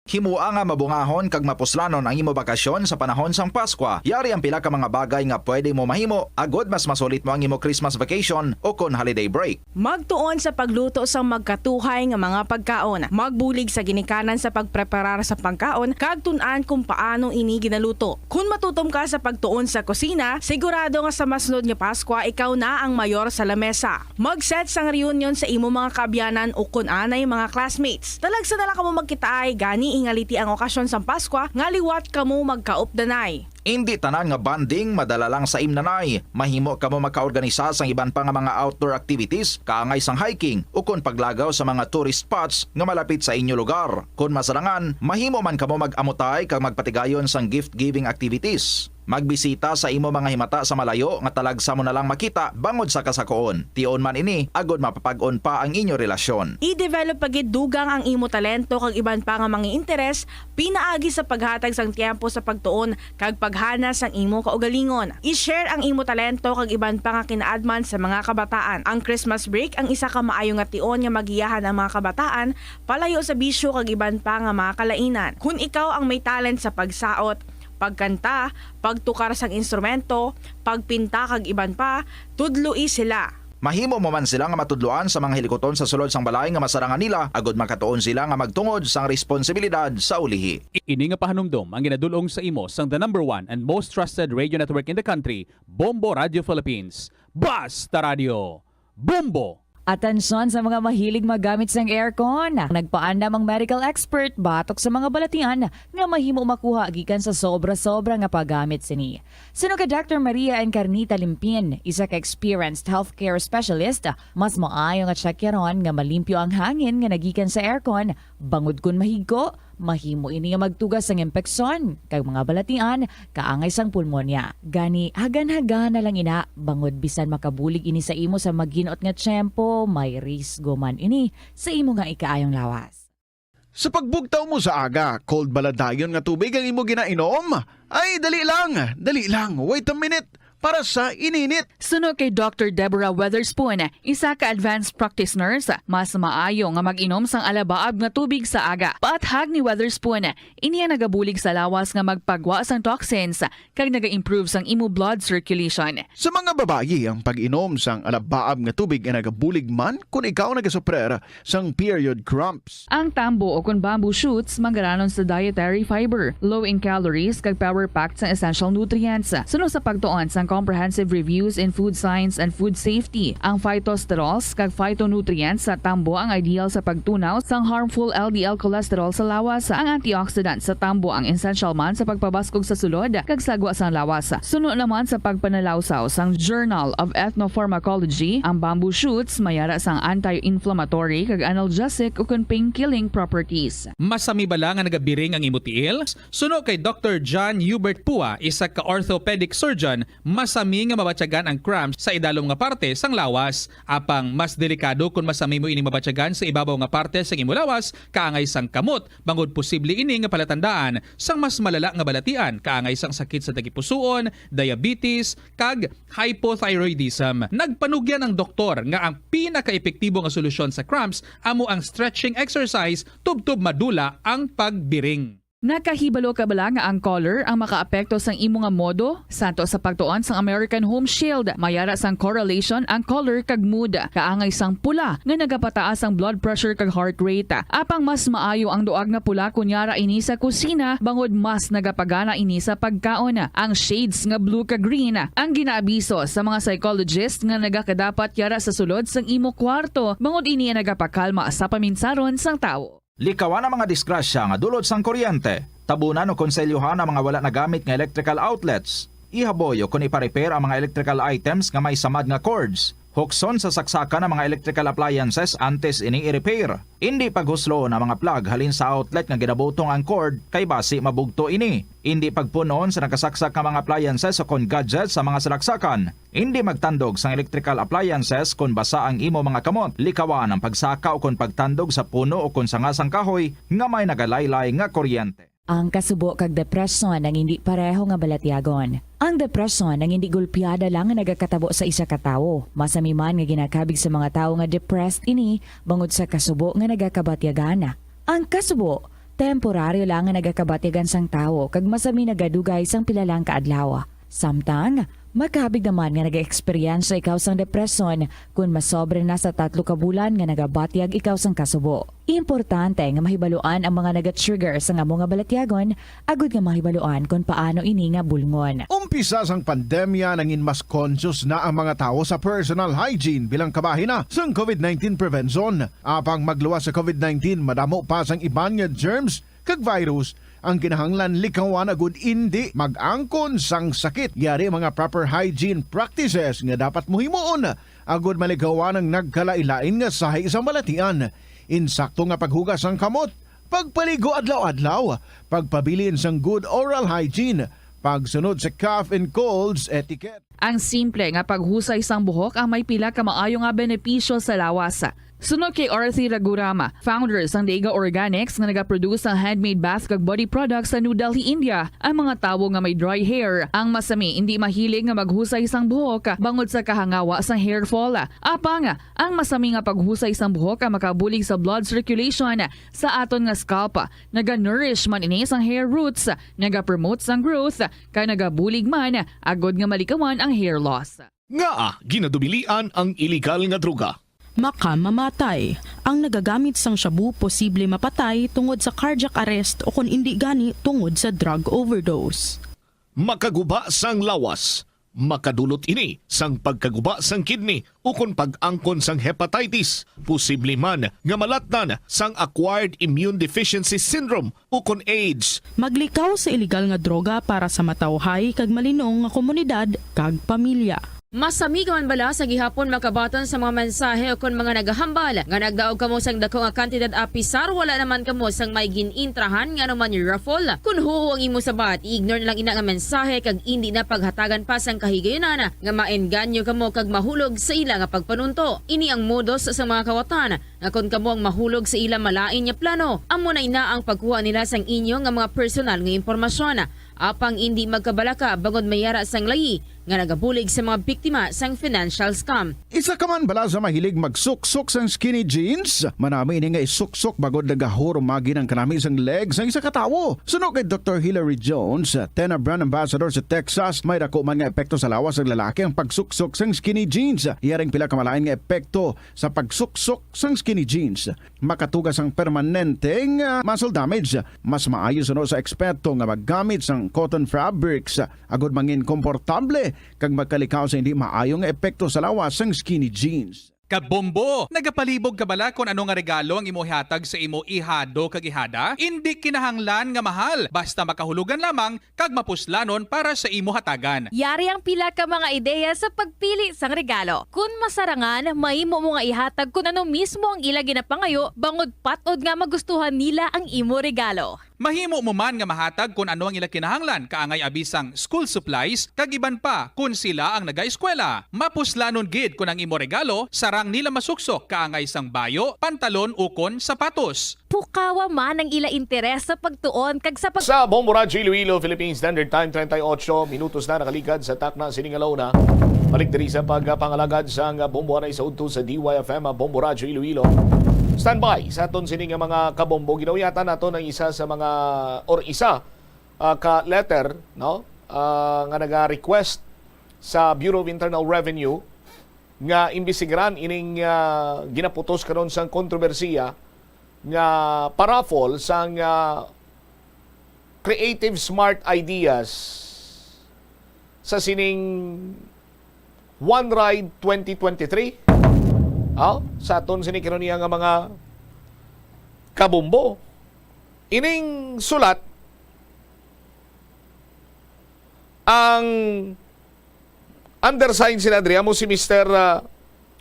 Himoa nga mabungahon kag mapuslanon ang imo bakasyon sa panahon sang Paskwa. Yari ang pila ka mga bagay nga pwede mo mahimo agod mas masulit mo ang imo Christmas vacation ukon holiday break. Magtuon sa pagluto sang magkatuhay nga mga pagkaon. Magbulig sa ginikanan sa pagpreparar sa pagkaon kag tun-an kon paano ini ginaluto. Kon matutom ka sa pagtuon sa kusina, sigurado nga sa masunod nga Paskwa ikaw na ang mayor sa lamesa. Mag-set sang reunion sa imo mga kaabyanan ukon anay mga classmates. Talagsa na lang kamo magkitaay, gani ingaliti ang okasyon sang Paskwa nga liwat kamo magkaupdanay. Indi tanan nga bonding madala lang sa imnanay. Mahimo kamo makaorganisa sang iban pa nga mga outdoor activities, kaangay sang hiking ukon paglagaw sa mga tourist spots nga malapit sa inyo lugar. Kon masarangan, mahimo man kamo mag-amutay kag magpatigayon sang gift-giving activities. Magbisita sa imo mga himata sa malayo nga talagsa mo na lang makita bangod sa kasakoon. Tion man ini agod mapapag-on pa ang inyo relasyon. I-develop pa gid dugang ang imo talento kag iban pa nga mga interes pinaagi sa paghatag sang tiyempo sa pagtuon kag paghana sang imo kaugalingon. I-share ang imo talento kag iban pa nga kinaadman sa mga kabataan. Ang Christmas break ang isa ka maayo nga tion nga magiyahan ang mga kabataan palayo sa bisyo kag iban pa nga mga kalainan. Kon ikaw ang may talent sa pagsaot, pagkanta, pagtukar sang instrumento, pagpinta kag iban pa, tudloi sila. Mahimo mo man sila nga matudloan sa mga hilikuton sa sulod sang balay nga masarangan nila, agod makatuon sila nga magtungod sang responsibilidad sa ulihi. Ini nga pahanumdom ang ginadul-ong sa imo sang the number one and most trusted radio network in the country, Bombo Radio Philippines. Basta Radio! Bombo! Atensyon sa mga mahilig maggamit sang aircon! Nagpaandam ang medical expert batok sa mga balatian nga mahimo makuha gikan sa sobra-sobra nga paggamit sini. Suno kay Doctor Maria Encarnita Limpin, isa ka experienced healthcare specialist, mas maayo nga tsakyaron nga malimpyo ang hangin nga nagikan sa aircon Bangod kon mahigko, mahimo ini nga magtuga sang impeksyon kag mga balatian kaangay sang pulmonya. Gani, hagan-hagan na lang ina, bangod bisan makabulig ini sa imo sa maghinot nga tiyempo, may risgo man ini sa imo nga ikaayong lawas. Sa pagbugtaw mo sa aga, cold bala dayon nga tubig ang imo ginainom? Ay, dali lang, dali lang, wait a minute, para sa ininit. Suno kay Doctor Deborah Weatherspoon, isa ka advanced practice nurse, mas maayo nga mag-inom sang alabaab nga tubig sa aga. Paathag ni Weatherspoon, ini ang nagabulig sa lawas nga magpagwa sang toxins kag naga-improve sang imo blood circulation. Sa mga babayi, ang pag-inom sang alabaab nga tubig ay nagabulig man kon ikaw nagasuprer sang period cramps. Ang tambo o kon bamboo shoots manggaranon sa dietary fiber, low in calories, kag power-packed sang essential nutrients. Suno sa pagtuon sang Comprehensive Reviews in Food Science and Food Safety, ang phytosterols kag phytonutrients sa tambo ang ideal sa pagtunaw sang harmful L D L cholesterol sa lawas. Ang antioxidant sa tambo ang essential man sa pagpabaskog sa sulod kag sagwa sang lawas. Suno naman sa pagpanalawsaw sang Journal of Ethnopharmacology, ang bamboo shoots may ara sang anti-inflammatory kag analgesic ukon pain-killing properties. Masami bala nga nagabiring ang imo tiil? Suno kay Doctor John Hubert Pua, isa ka orthopedic surgeon, masami nga mabatyagan ang cramps sa idalom nga parte sang lawas. Apang mas delikado kon masami mo ining mabatyagan sa ibabaw nga parte sang imo lawas, kaangay sang kamot, bangod posible ini nga palatandaan sang mas malala nga balatian, kaangay sang sakit sa tagipusoon, diabetes, kag hypothyroidism. Nagpanugyan ang doktor nga ang pinakaepektibo nga solusyon sa cramps amo ang stretching exercise tubtob madula ang pagbiring. Nakahibalo ka bala nga ang color ang makaapekto sang imo nga modo? Santo sa pagtuon sang American Home Shield, may ara sang correlation ang color kag mood. Kaangay sang pula nga nagapataas ang blood pressure kag heart rate. Apang mas maayo ang duag nga pula kon yara ini sa kusina, bangod mas nagapagana ini sa pagkaon. Ang shades nga blue kag green ang ginaabiso sa mga psychologist nga nagakadapat yara sa sulod sang imo kwarto, bangod ini ang nagapakalma sa paminsaron sang tawo. Likawan ang mga disgrasya nga dulot sang kuryente. Tabunan o konselyuhan ang mga wala nagamit nga electrical outlets. Ihaboy o kon ipa-repair ang mga electrical items nga may samad nga cords. Hukson sa saksakan ang mga electrical appliances antes ini i-repair. Indi paghusloon ang mga plug halin sa outlet nga ginabutong ang cord, kay basi mabugto ini. Indi pagpun-on sa nakasaksak nga mga appliances o kon gadgets sa mga salaksakan. Indi magtandog sang electrical appliances kon basa ang imo mga kamot. Likawan ang pagsaka o kon pagtandog sa puno o kon sanga sang kahoy nga may nagalaylay nga kuryente. Ang kasubo kag depresyon ang indi pareho nga balatyagon. Ang depresyon ang indi gulpiada lang nga nagakatabo sa isa ka tawo. Masami man nga ginakabig sa mga tawo nga depressed ini bangod sa kasubo nga nagakabatyagan. Ang kasubo, temporaryo lang nga nagakabatyagan sang tawo kag masami nagadugay sang pila lang ka adlaw. Samtang, makabig naman nga nag-eksperyensya ikaw sang depresyon kon masobra na sa tatlo ka bulan nga nagabatyag ikaw sang kasubo. Importante nga mahibaluan ang mga naga-trigger sang amo nga balatyagon agud nga mahibaluan kon paano ini nga bulngon. Umpisa sang pandemya, nangin mas conscious na ang mga tawo sa personal hygiene bilang kabahin na sang covid nineteen prevention. Apang magluwas sa covid nineteen, madamo pa sang iban nga germs kag virus ang kinahanglan likawan agud indi mag-angkon sang sakit. Yari mga proper hygiene practices nga dapat mo himuon agud malikawan ang nagkalain-lain nga sahi sang balatian. Insakto nga paghugas sang kamot, pagpaligo adlaw-adlaw, pagpabilin sang good oral hygiene, pagsunod sa cough and colds etiquette. Ang simple nga paghusay sang buhok ang may pila ka maayo nga benepisyo sa lawas. Suno kay Arthi Raghuram, founder sang Dega Organics nga nagaproduce sang handmade bath kag body products sa New Delhi, India, ang mga tawo nga may dry hair ang masami indi mahilig nga maghusay sang buhok bangod sa kahangawa sang hair fall. Apang, ang masami nga paghusay sang buhok ang makabulig sa blood circulation sa aton nga scalp. Naga-nourish man ini sang hair roots, nagapromote sang growth, kag nagabulig man agud nga malikawan ang hair loss. Ngaa ginadumilian ang iligal nga droga? Makamamatay. Ang nagagamit sang shabu posible mapatay tungod sa cardiac arrest o kon indi gani tungod sa drug overdose. Makaguba sang lawas. Makadulot ini sang pagkaguba sang kidney ukon pag-angkon sang hepatitis. Posible man nga malatnan sang acquired immune deficiency syndrome ukon AIDS. Maglikaw sa iligal nga droga para sa matawhay kag malinong nga komunidad kag pamilya. Masami ka man bala sa gihapon makabaton sa mga mensahe o kon mga nagahambal nga nagdaog kamo sang dako nga kantidad, apisar wala naman kamo sang may gin-intrahan nga anuman raffle? Kon huo ang imo sabat, i-ignore na lang ina nga mensahe kag indi na paghatagan pa sang kahigayunan nga maengganyo kamo kag mahulog sa ila nga pagpanunto. Ini ang modus sa mga kawatan nga kon kamo ang mahulog sa ila malain nga plano, amo na ina ang pagkuha nila sang inyo nga mga personal nga impormasyon. Apang indi magkabalaka bangod may ara sang layi nga nagabulig sa mga biktima sang financial scam. Isa ka man bala sa mahilig magsuksok sang skinny jeans? Manami ini nga isuksok bangod nagahurumagi ang kanami sang leg sang isa ka tawo. Suno kay Doktor Hilary Jones, Tena Brand Ambassador sa Texas, may dako man nga epekto sa lawas sang lalaki ang pagsuksok sang skinny jeans. Iya ring pila ka malain nga epekto sa pagsuksok sang skinny jeans. Makatuga sang permanente nga muscle damage. Mas maayo suno sa eksperto nga maggamit sang cotton fabrics agod mangin komportable kag magkalikaw sa hindi maayo nga epekto sa lawas sang skinny jeans. Kabombo, nagapalibog ka bala kon ano nga regalo ang imo ihatag sa imo ihado kag ihada? Indi kinahanglan nga mahal, basta makahulugan lamang kag mapuslanon para sa imo hatagan. Yari ang pila ka mga ideya sa pagpili sang regalo. Kon masarangan, mahimo mo nga ihatag kon ano mismo ang ila ginapangayo, bangod pat-od nga magustuhan nila ang imo regalo. Mahimo mo man nga mahatag kon ano ang ila kinahanglan, kaangay abi sang school supplies kag iban pa kon sila ang nagaeskwela. Mapuslanon gid kon ang imo regalo sarang nila masuksok, kaangay sang bayo, pantalon ukon sapatos. Pukawa man ang ila interes sa pagtuon kag sa pag- Sa Bombo Radyo Iloilo, Philippine Standard Time, treinta y ocho minutos na nakaligad sa takna sining alauna. Balik diri sa pagpangalagad sang Bombo Anay sa udto sa D Y F M, Bombo Radyo Iloilo. Standby sa aton sini nga mga kabombo. Ginauyatan nato ng isa sa mga, or isa, ah, ka letter, no? Ah, nga naga-request sa Bureau of Internal Revenue nga imbestigaran ining, ah, ginaputos karon sang kontrobersiya nga paraffle sang, ah, Creative Smart Ideas sa sining One Ride twenty twenty-three. Aw, sa aton sini kinuniya nga mga kabombo. Ining sulat ang undersigned sila diri, amo si Mister, ah,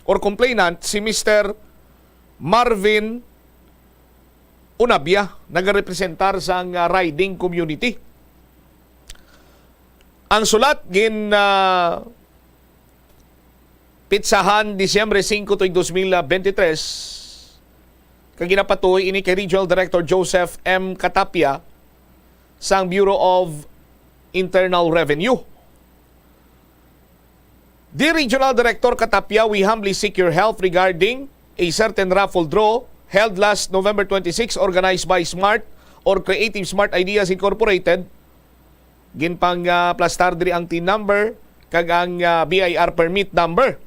or complainant, si Mister Marvin Unabia, nagarepresentar sang, ah, riding community. Ang sulat gin, ah, pitsahan Disyembre singko tuig dos mil bente tres, kag ginapatuoy ini kay Regional Director Joseph M. Catapia sang Bureau of Internal Revenue. Dear Regional Director Catapia, we humbly seek your help regarding a certain raffle draw held last November twenty-six, organized by Smart or Creative Smart Ideas Incorporated. Ginpang, ah, plastar diri ang tin number kag ang, ah, B I R permit number.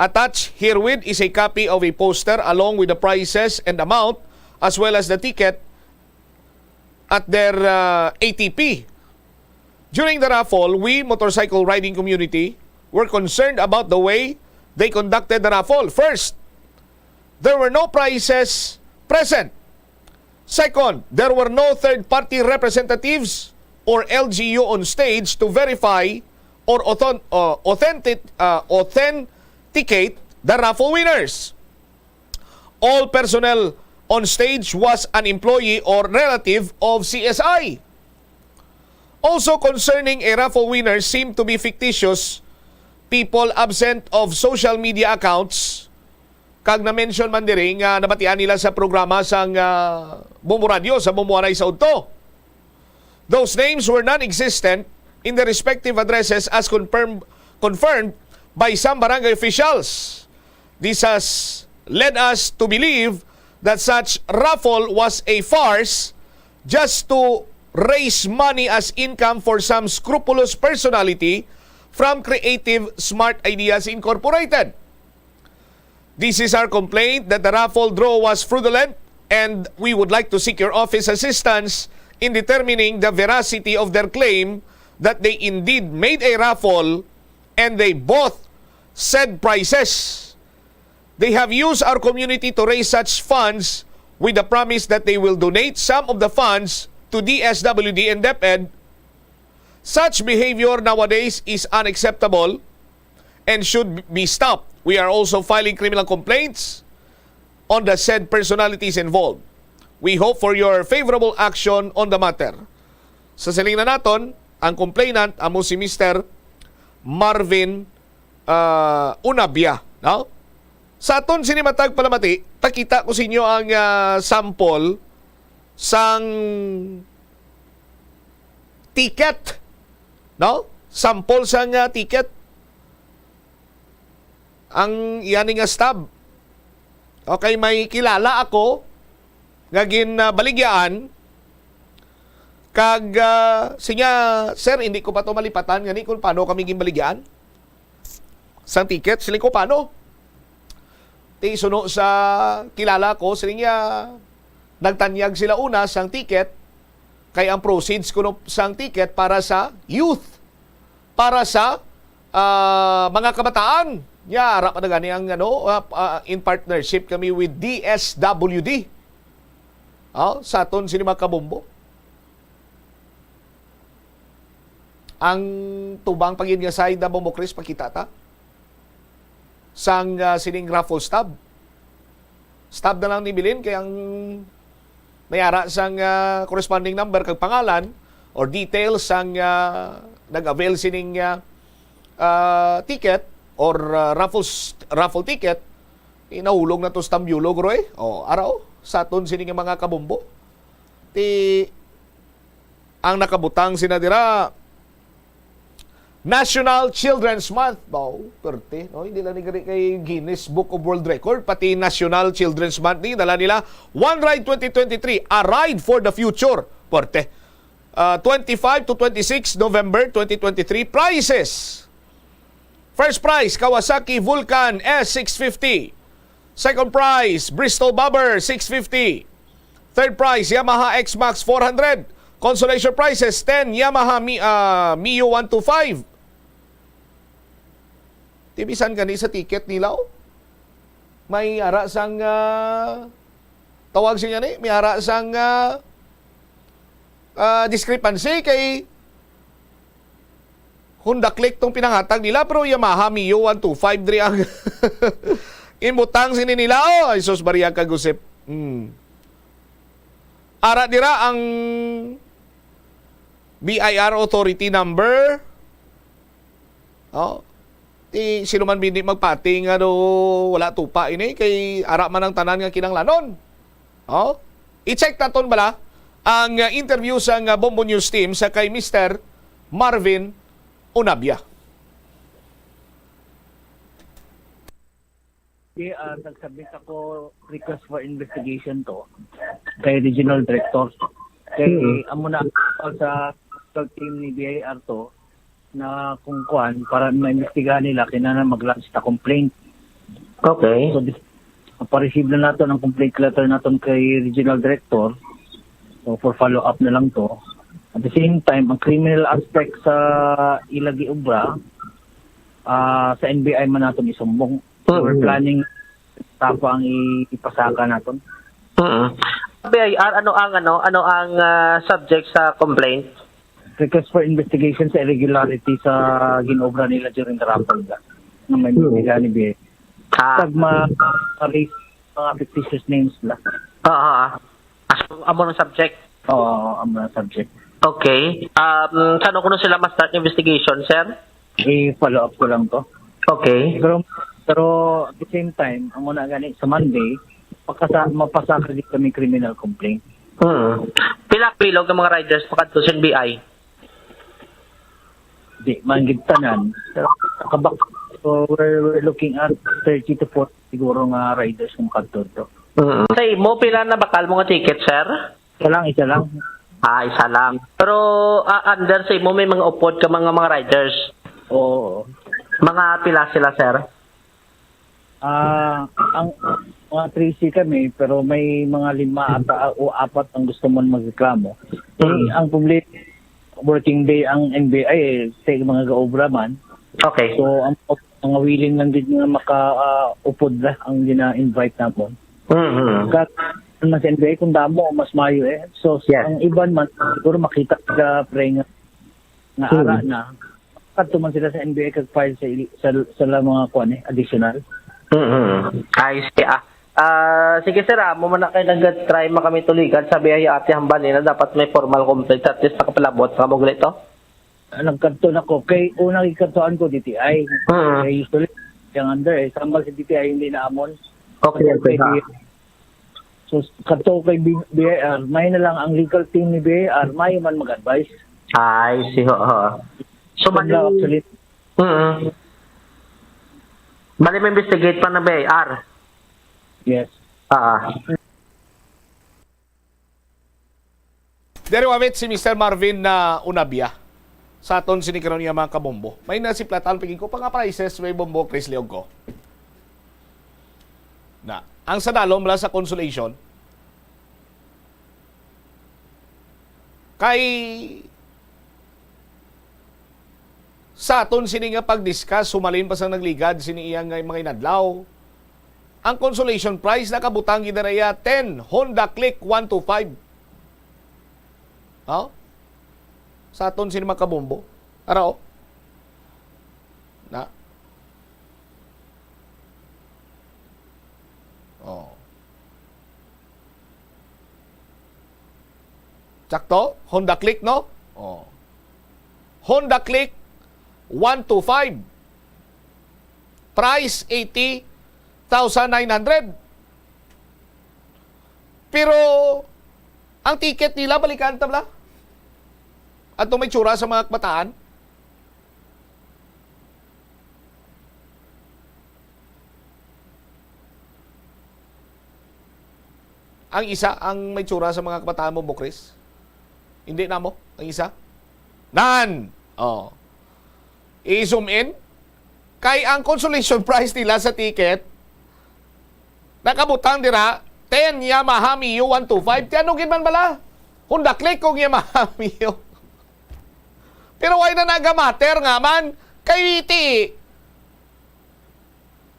Attached herewith is a copy of a poster along with the prices and amount, as well as the ticket at their, uh, A T P. During the raffle, we motorcycle riding community were concerned about the way they conducted the raffle. First, there were no prizes present. Second, there were no third-party representatives or L G U on stage to verify or authent-, uh, authentic-, uh, authenticate the raffle winners. All personnel on stage was an employee or relative of C S I. Also concerning a raffle winner seemed to be fictitious people absent of social media accounts, kag na-mention man diri nga nabatian nila sa programa sang, ah, Bombo Radyo sa Bombo Anay sa udto. Those names were non-existent in their respective addresses as confirmed, confirmed by some barangay officials. This has led us to believe that such raffle was a farce just to raise money as income for some scrupulous personality from Creative Smart Ideas Incorporated. This is our complaint that the raffle draw was fraudulent, and we would like to seek your office assistance in determining the veracity of their claim that they indeed made a raffle and they bought said prizes. They have used our community to raise such funds with the promise that they will donate some of the funds to D S W D and DepEd. Such behavior nowadays is unacceptable. and should be stopped. We are also filing criminal complaints on the said personalities involved. We hope for your favorable action on the matter. Sa siling na naton, ang complainant amo si Mister Marvin, ah, Unabia, no? Sa aton sini matag palamati, pakita ko sa inyo ang, ah, sample sang ticket, no? Sample sang, ah, ticket. Ang iya ni nga stub. Okay, may kilala ako nga gin, ah, baligyaan kag, ah, siya, "Sir, hindi ko pa to malipatan ngani kung paano kami ginbaligyaan sang ticket." Siling ko, "Paano?" Ti suno sa kilala ko, siling niya, nagtanyag sila una sang ticket, kay ang proceeds kuno sang ticket para sa youth, para sa, ah, mga kabataan. Nya, ara pa na gani ang, ano, ah, ah, in partnership kami with D S W D. Oh, sa aton sini mga kabombo. Ang tubang pa gid nga side na, Bombo Chris, pakita ta sang, ah, sining raffle stub. Stub na lang ni bilin kay ang may ara sang, ah, corresponding number kag pangalan or details sang, ah, nag-avail sining, ah, ah, ticket or, ah, raffles, raffle ticket, eh, nahulog na to sa tambyulo, guro, eh. Oh, ara, oh, sa aton sini nga mga kabombo. Ti, ang nakabutang sina dira, National Children's Month. Baw, perte, no? Hindi lang ni gani kay Guinness Book of World Record, pati National Children's Month ni dala nila, One Ride twenty twenty-three, a ride for the future. Perte. Ah, twenty-five to twenty-six November twenty twenty-three. Prizes. First prize, Kawasaki Vulcan S six fifty. Second prize, Bristol Bobber six fifty. Third prize, Yamaha X-Max four hundred. Consolation prizes, ten Yamaha Mi-, ah, Mio one two five. Ti bisan gani sa ticket nila, oh. May ara sang, ah, tawag siya ni, may ara sang, ah, ah, discrepancy kay Honda Click tong pinanghatag nila, pero Yamaha Mio one two five diri ang inbutang sini nila. Oh, ay sus, Maria kag Josep. Hmm. Ara dira ang B I R authority number. Oh. Ti sino man bini magpati nga do wala tupa ini kay ara man ang tanan nga kinahanglanon. Oh. I-check naton bala ang, uh, interview sa, uh, Bombo News team sa kay Mister Marvin Unabia. Okay, ah, nag-submit ako request for investigation to kay regional director. Kay Mm. amo na sa team ni B I R to na kung kuan para maimbestigahan nila, kinahanglan mag-lodge ta complaint. Okay. So, dis-, pa-receive na nato ang complaint letter naton kay regional director. So, for follow-up na lang to. At the same time, ang criminal aspect sa ila giobra, ah, sa N B I man naton isumbong. So, we're Mm. planning tapang i-, ipasaka naton. Mm. B I R, ano ang, ano, ano ang, ah, subject sa complaint? Request for investigation sa irregularity sa ginobra nila during the raffle, nga may Hmm. investigahan ni B I R. Ah. Kag ma-, ma-raise mga fictitious names la. Ah, ah, ah. Ah, so, amo ang subject? Oo, amo ang subject. Okay. Um, kano kuno sila ma-start investigation, sir? I-follow up ko lang to. Okay. Pero, pero at the same time, amo na gani, sa Monday, pakasa-, mapasaka gid kami criminal complaint. Hmm. Pila bilog ang mga riders pakadto sa N B I? Di man gid tanan. Pero kabak-, so we're, we're looking at thirty to forty siguro nga riders kung kadto to. Mm. Sa imo, pila na bakal mo nga ticket, sir? Isa lang, isa lang. Ah, isa lang. Pero, ah, under sa imo, may mga upod ka mga, mga riders? Oo. Mga pila sila, sir? Ah, ang mga trese kami, pero may mga lima ata o apat ang gusto man magreklamo. Eh, Mm. ang problema, working day ang N B I, eh, sa mga gaobra man. Okay. So, ang mga willing lang gid nga maka, ah, upod ra ang gina-invite namon. Mhm. Kag mas N B I kung damo, mas mayo eh. So, Yes. ang iban man, siguro makita ka, pre, nga, nga Hmm. ara na, Kadto man sila sa N B I kag file sa ili-, sa, sa la mga kuan, eh, additional. Mm-hmm. I see. Ah, ah, sige, sir, ah, mo man na kay nag-try man kami tuligan sa biyahe ate hambal nila, dapat may formal complaint, at least nakapalabot sa kamog ito. Ah, nagkadto na ko. Kay una, gikadtuan ko D T I. Mm-hmm. Kay usually, yung under, eh, sambal sa D T I, hindi na amon. Okay, okay, ha. So, kadto kay B-, B I R, may na lang ang legal team ni B I R, may man mag-advise. Ay, si ho, ho. So, bali, actually, mm. Bali, may investigate pa na B I R? Yes. Ah. Diri wamit si Mister Marvin na Unabia. Sa aton sini karon nga mga kabombo. May nasiplatan piging ko pa nga prices, may bombo, Chris Leog ko. Na, ang sa dalom la sa consolation, kay sa aton sini nga pag-discuss, humalin pa sa nagligad sini iyang nga mga inadlaw, ang consolation prize nakabutang gid na iya ten Honda Click one two five. Oh? Sa aton sini mga kabombo. Ara, oh. Na. Oh. Sakto? Honda Click, no? Oh. Honda Click one two five. Price eighty thousand nine hundred. Pero ang ticket nila, balikan ta bala. Ato may tsura sa mga kabataan. Ang isa ang may tsura sa mga kabataan mo, Bukris? Hindi na mo? Ang isa? Nan! Oh. I-zoom in. Kay ang consolation prize nila sa ticket, nakabutang dira, ten Yamaha Mio one two five. Ti ano gid man bala? Honda Click kung Yamaha Mio. Pero why na nagamatter nga man? Kay ti,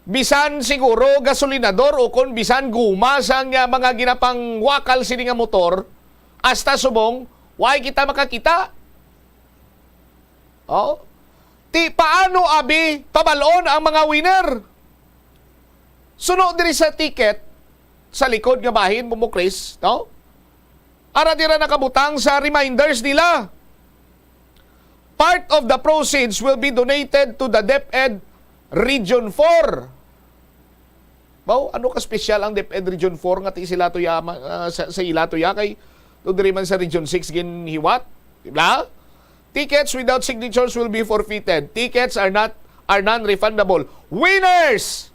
bisan siguro gasolinador o kon bisan guma sang, ah, mga ginapangwakal sini nga motor, hasta subong, why kita makakita? Oh? Ti paano, abi, pabalon ang mga winner? Suno diri sa ticket, sa likod nga bahin, Bombo Chris, no? Ara dira nakabutang sa reminders nila. Part of the proceeds will be donated to the DepEd Region four. Baw, ano ka special ang DepEd Region four nga ti sila to ya, ma-, ah, sa, sa ila to ya kay to diri man sa Region six ginhiwat, di ba? Tickets without signatures will be forfeited. Tickets are not, are non-refundable. Winners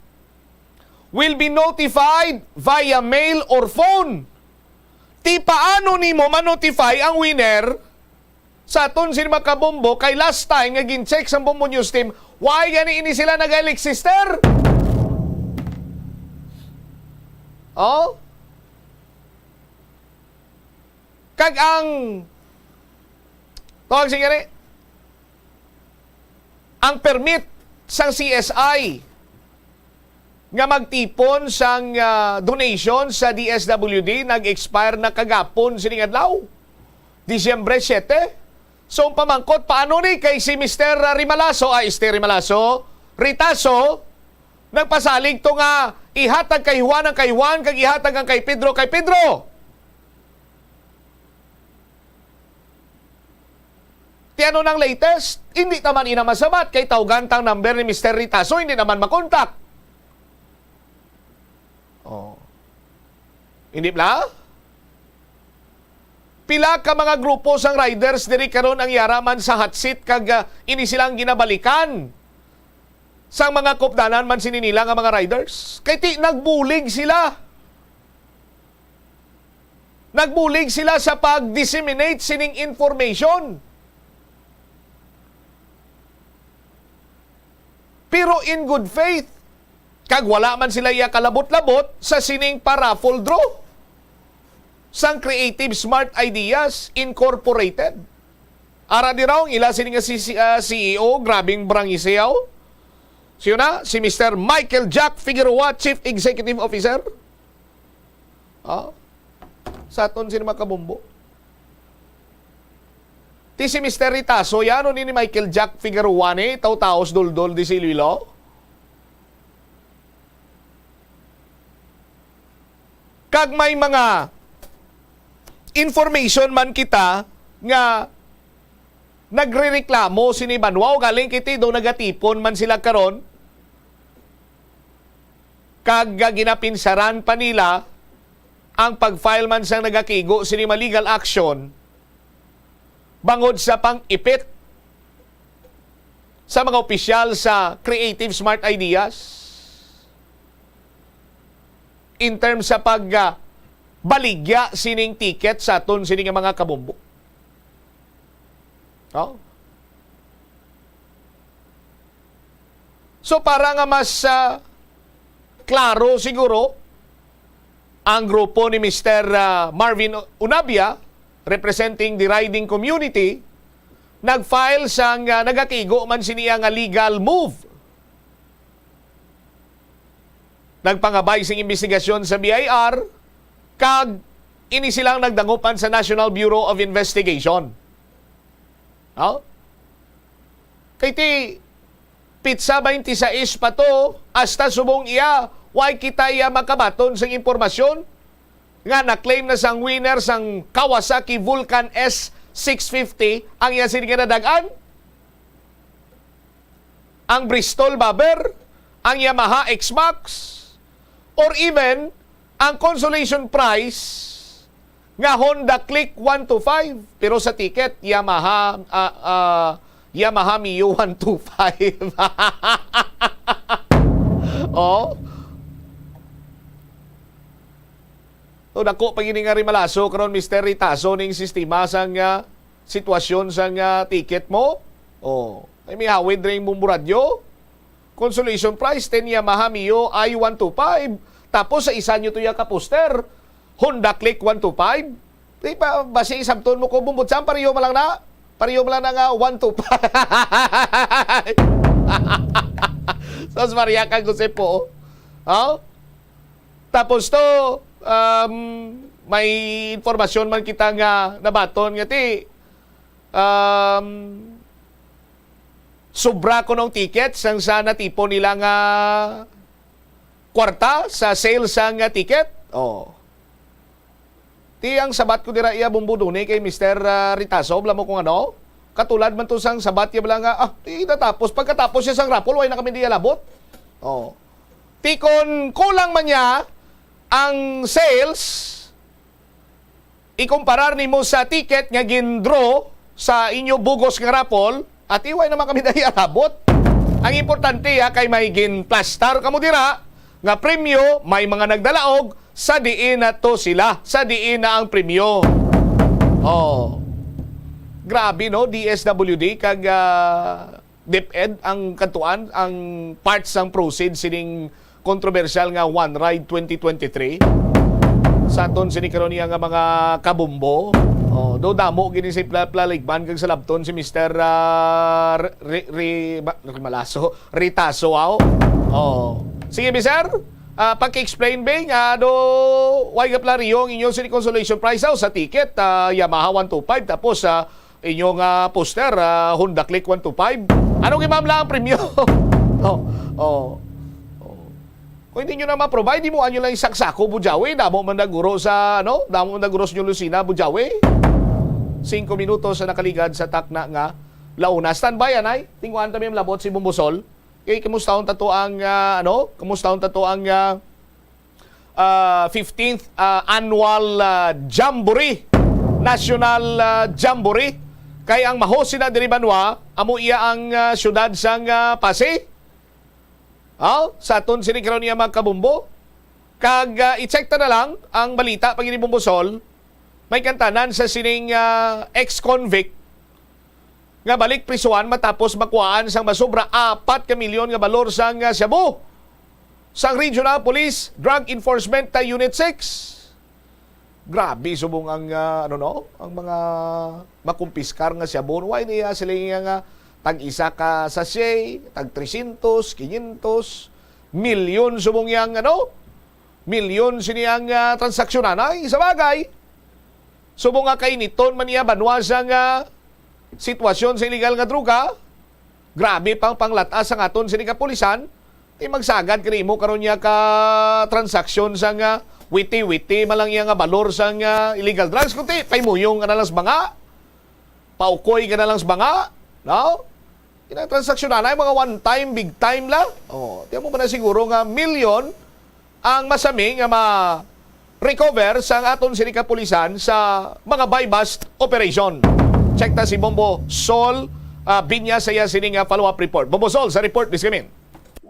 will be notified via mail or phone. Ti paano nimo ma-notify ang winner sa aton sini mga kabombo? Kay last time nga gin-check sang Bombo News Team, why gani ini sila nag-elect, sister? Oh? Kag ang, tawag siya gani, ang permit sang C S I nga magtipon sang, ah, donation sa D S W D nag-expire na kagapon sining adlaw, Disyembre siete. So, ang pamangkot, paano ni kay si Mister Rimalaso, ah, este Rimalaso, Ritaso, nagpasalig to nga ihatag kay Juan ang kay Juan, kag ihatag ang kay Pedro kay Pedro? Ti ano nang latest? Hindi ta man ina masabat kay tawgan tang number ni Mister Ritaso, hindi naman makontak. Oh. Hindi bala? Pila ka mga grupo sang riders diri karon ang yara man sa hot seat kag, ah, ini silang ginabalikan sang mga kupdanan man sini nila nga mga riders? Kay ti nagbulig sila. Nagbulig sila sa pag-disseminate sining information. Pero in good faith, kag wala man sila iya kalabot-labot sa sining pa-raffle draw sang Creative Smart Ideas Incorporated. Ara dira ang ila sini nga si, si, ah, C E O, grabing brangisaw. Siya na, si Mister Michael Jack Figueroa, Chief Executive Officer. Ah, sa aton sini mga kabombo. Ti si Mister Ritaso, ya, ano ni, ni Michael Jack Figueroa ni, taw-taos duldol di si Iloilo? Kag may mga information man kita nga nagrereklamo sini banwa, o galing kiti do nagatipon man sila karon, kag, ah, ginapinsaran pa nila ang pag-file man sang nagakigo sini mga legal action bangod sa pang-ipit sa mga opisyal sa Creative Smart Ideas in terms sa pag, ah, baligya sining ticket sa aton sini nga mga kabombo. Oh? So, para nga mas, ah, klaro siguro, ang grupo ni Mister, ah, Marvin Unabia, representing the riding community, nag-file sang, ah, nagakigo man sini nga legal move. Nagpangabay sing imbestigasyon sa B I R, kag ini silang nagdangupan sa National Bureau of Investigation. No? Kay ti, pitsa twenty-six pa to, hasta subong iya, way kita iya makabaton sang impormasyon nga na-claim na sang winner sang Kawasaki Vulcan S six fifty ang iya sini nga nadag-an, ang Bristol Bobber, ang Yamaha X-Max, or even ang consolation prize nga Honda Click one two five, pero sa ticket, Yamaha, ah, ah, Yamaha Mio one two five. Oh. So, dako pa gini nga rimalaso karon, Mister Ritaso, ning sistema sang, ah, sitwasyon sang, ah, ticket mo. Oh, ay may hawid ring bumburadyo. Consolation prize, ten Yamaha Mio I one two five. Tapos sa isa nyo to ya ka poster, Honda Click one two five. Di ba, basi isabton mo ko, bumbot sa, pareho man lang na. Pareho man lang na nga one two five. Sus Maria, kag Jose po. Oh? Tapos to, um, may informasyon man kita nga nabaton nga ti, um, sobra kunong ticket sang sa natipon nila nga kwarta sa sales sang ticket. Oh. Ti ang sabat ko dira iya, Bumbo, duni kay Mister, ah, Ritaso, bala mo kung ano. Katulad man to sang sabat iya bala nga, ah, ti natapos. Pagkatapos siya sang raffle, way na kami diya labot. Oh. Ti kon kulang man niya ang sales, ikumparar nimo sa ticket nga gin-draw sa inyo bugos nga raffle, at iway naman kami dahil abot. Ang importante, ha, kay may ginplastar kamo dira nga premyo, may mga nagdalaog, sa diin na to sila, sa diin na ang premyo. Oh. Grabe, no? D S W D kag, ah, DepEd ang katuan, ang part sang proceed sining kontrobersyal nga One Ride twenty twenty-three. Sa aton sini karon niya nga mga kabumbo, oh, do damo gini si Pla-, Plaligban kag sa labton si Mister, ah, Re-, Re-, Re-, Ba-, Remalaso, Ritaso, aw. Oh. Sige, bi, sir. Ah, paki-explain, be, nga do, why nga pala riyo ang inyo sini consolation prize, aw, sa ticket, ah, Yamaha one two five, tapos, ah, inyo nga poster, ah, Honda Click one two five. Anong imam lang ang premyo? Oh, oh, oh. Kung hindi nyo na ma-provide, di mo anyo lang isang sako, Bujawi. Damo man naguro sa, ano? Damo man naguro sa inyo, Lucina, Bujawi. Singko minutos sa nakaligad sa takna nga launa. Standby, anay. Tinguan ta mi ang labot si Bumbusol. Okay, kumusta ang tato ang, ah, ano? Kumusta ang tato ang, ah, ah, fifteenth, ah, annual, ah, Jamboree, National, ah, Jamboree. Kay ang maho sina diri banwa, amo iya ang, ah, siyudad sang, ah, Passi. Oh, sa aton sini karon niya, mga kabumbo. Kag, ah, i-check ta na lang ang balita pag ini, Bumbusol. May kantanan sa sining, ah, ex-convict nga balik prisuhan matapos makuhaan sang masobra apat ka milyon nga balor sang, ah, shabu sang Regional Police Drug Enforcement, ah, Unit six. Grabe subong ang, ah, ano, no, ang mga makumpiskar nga shabu. Why niya sila nga, nga tag isa ka sachet, tag trescientos, quinientos, milyon subong yang, ano, milyon sini ang, ah, transaksyonan. Ay, sa bagay, subong nga kainiton man niya banwa sa nga sitwasyon sa iligal nga droga, grabe pang panglat-as sang aton sini kapulisan, ti magsagad kini mo karon niya ka transaksyon sang, ah, witi-witi man lang iya nga balor sang, ah, illegal drugs, kundi paimuyong ka na lang sa banga, paukoy ka na lang sa banga, no? Kinatransaksyonan na mga one time, big time lang. Oh, tiyan mo ba na siguro nga milyon ang masami nga ma-recover sang aton sini kapulisan sa mga buy-bust operation. Check ta si Bombo Sol, ah, Binya sa iya sini nga follow-up report. Bombo Sol, sa report, please, kamin.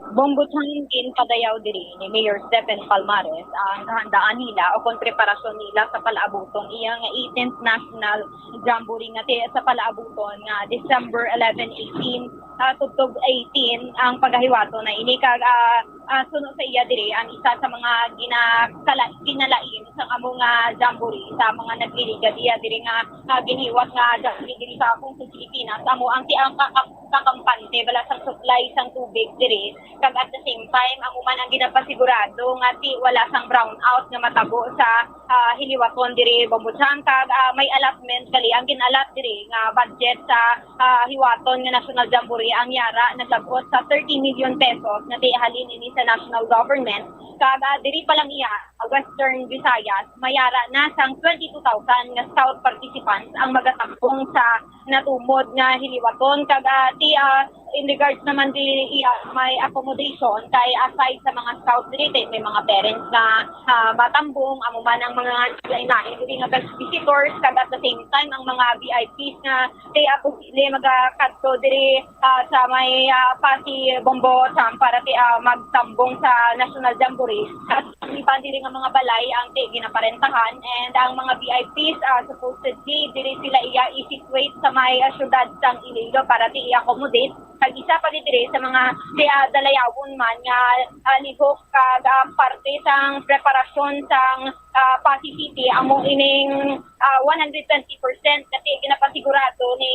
Bombo Chang, ginpadayaw diri ni Mayor Stephen Palmares ang kahandaan nila o kon preparasyon nila sa palaabuton iya nga eighteenth National Jamboree nga ti-, sa palaabuton nga December eleven, eighteen, ah, tubtob eighteen ang pagahiwaton na ini. Kag, ah, ah, suno sa iya diri, ang isa sa mga ginakala-, ginalain sa amo nga jamboree sa mga nagliligad iya diri nga, ah, ginhiwat nga jamboree diri sa Pilipinas, amo ang ti-, ang kaka-, kakampante bala sang supply sang tubig diri, kag at the same time, amo man ang ginapasigurado nga ti-, wala sang brownout nga matabo sa, ah, hiliwaton diri, Bombo Chang, kag, ah, may allotment gali ang gin-allot diri nga budget sa, ah, hiwaton nga National Jamboree ang yara naglab-ot sa thirty million pesos nga ti-, halin ini sa national government, kag, ah, diri pa lang iya, Western Visayas, mayara na sang twenty-two thousand nga scout participants ang magatambong sa natumod nga hiliwaton. Kag, ah, ti, ah, in regards naman di, iya, may accommodation kay aside sa mga scout diri, may mga parents nga, ah, matambong, amo man ang mga lain-lain diri nga best visitors, kag at the same time ang mga V I Ps nga ti, ah, posible magakadto diri, ah, sa may, ah, Passi Bombo Chang para ti, ah, magtambong sa National Jamboree. At ang iban diri nga mga balay ang ti ginaparentahan, and ang mga V I Ps, ah, supposedly diri sila iya i-situate sa may, ah, syudad sang Iloilo para ti i-accommodate. Kag isa pa gid diri sa mga ti, ah, dalayawon man nga, ah, lihok kag, ah, parte sang preparasyon sang, ah, Passi City amo ining, ah, one hundred twenty percent nga ti ginapasigurado ni,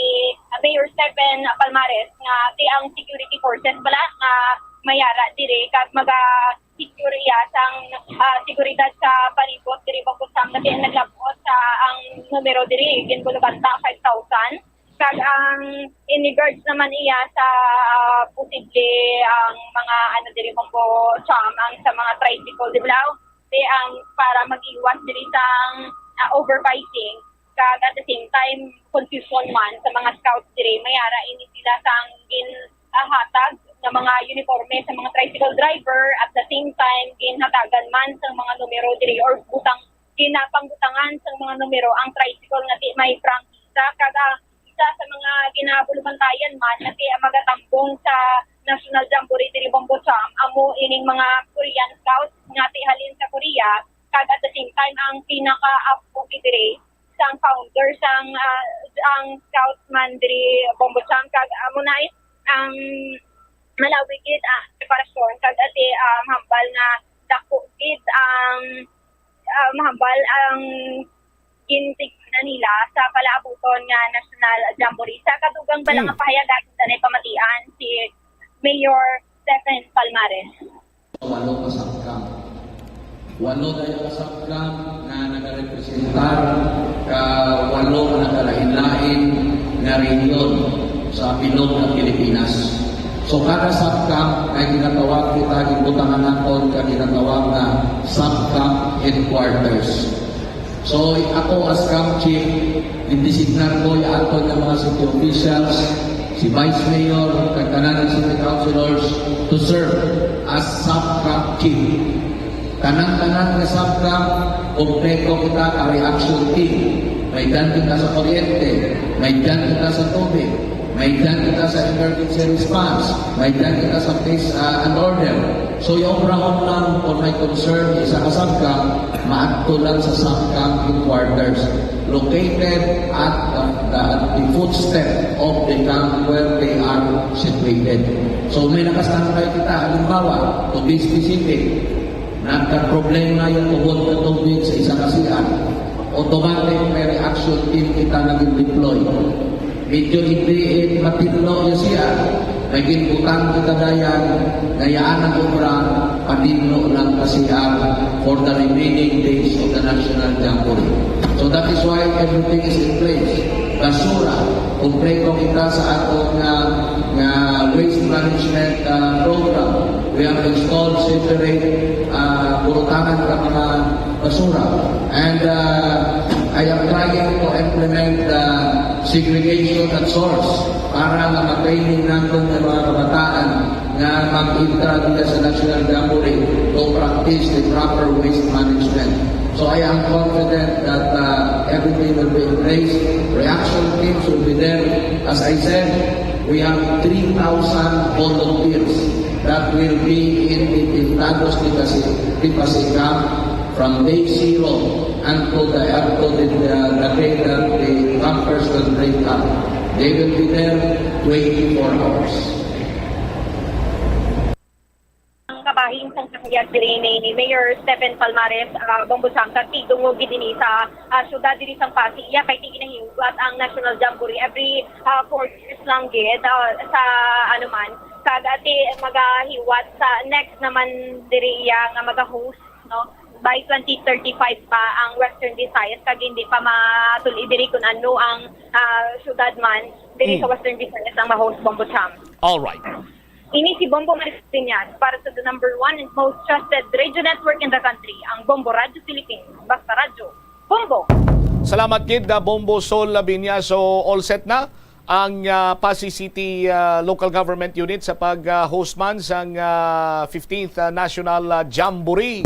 ah, Mayor Stephen Palmares nga ti ang security forces bala nga mayara diri kag maga secure iya sang, ah, seguridad sa palibot diri, Bombo Chang, nga ti ang naglab-ot sa ang numero diri, ginbulubanta five thousand. Kag ang in regards naman iya sa, ah, posible ang mga ano diri, Bombo Chang, ang sa mga tricycle, di ba? Ti ang para mag-iwas diri sang, ah, overpricing. Kag at the same time, confusion man sa mga scouts diri. Mayara ini sila sang gin, ah, hatag nga mga uniforme sa mga tricycle driver, at the same time, ginhatagan man sa mga numero diri or butang, ginapangbutangan sa mga numero ang tricycle nga di may prangkisa. Kag, ah, isa sa mga ginabulubantayan man nga ti ang magatambong sa National Jamboree diri, Bombo Chang, amo ining mga Korean scouts nga ti halin sa Korea, kag at the same time ang pinaka-apo diri sang founder sang, ah, ang scout man diri, Bombo Chang, kag amo na is ang malawig gid ang preparasyon, kag ati, ah, mahambal nga dako gid ang, ah, mahambal ang gintignan nila sa palaabuton nga National Jamboree. Sa kadugang bala nga pahayag, aton na pamatian si Mayor Stephen Palmares. Walo ka sub-camp. Walo dayon ka sub-camp nga nagarepresentar ka walo ka nagkalain-lain nga rehiyon sa bilog nga Pilipinas. So, kada sub-camp may ginatawag kita, ginbutangan naton ka ginatawag nga sub-camp headquarters. So, ako as camp chief, gindesignar ko ya aton nga mga city officials, si Vice Mayor, kag tanan nga city councilors to serve as sub-camp chief. Tanan-tanan nga sub-camp, kompleto kita ka reaction team. May dan kita sa kuryente, may dan kita sa tubig, may dan kita sa emergency response, may dan kita sa peace, ah, and order. So, yung obrahon lang kung may concern, isa ka sub-camp, maadto lang sa sub-camp headquarters, located at the, the, the footstep of the camp where they are situated. So, may naka-standby kita. Halimbawa, to be specific, nagka-problema yung tubod na tubig sa isa ka C R. Automatic, may reaction team kita naging deploy. Medyo hindi, eh, matinlo yung C R. May ginbutang kita dayan, ngayaan ang obra, paninlo lang ka C R for the remaining days of the National Jamboree. So that is why everything is in place. Basura, Kompleto kita sa aton nga, nga waste management, ah, program. We have installed separate, ah, burutangan ka mga basura. And, ah, I am trying to implement, ah, segregation at source para nga ma-training naton nga mga kabataan nga mag-intra dito sa National Jamboree to practice the proper waste management. So I am confident that, uh, everything will be in place. Reaction teams will be there. As I said, we have three thousand volunteers that will be in the Pintados de Pasi-, de Pasica from day zero until the, until the, the, the day that the bumpers will break up. They will be there twenty-four hours. Ang kabahin sang kahayag diri ni, ni Mayor Stephen Palmares, ah, Bombo Sam, kag tigdungog gid ini sa, ah, syudad diri sang Passi. Iya kay ti ginahiwat ang National Jamboree every, ah, four years lang gid, ah, sa, ano man, kag ati magahiwat sa next naman diri iya nga maga-host, no? By twenty thirty-five pa ang Western Visayas, kag hindi pa matul-i diri kun ano ang, ah, syudad man diri sa Mm. Western Visayas ang ma-host, Bombo Sam. All right. Ini si Bombo Maris Piñas para sa the number one and most trusted radio network in the country, ang Bombo Radyo Philippines. Basta radyo, Bombo! Salamat gid, ah, Bombo Sol Labinia. So, all set na ang, ah, Passi City, ah, Local Government Unit sa pag, ah, host man sang, ah, fifteenth, ah, National, ah, Jamboree.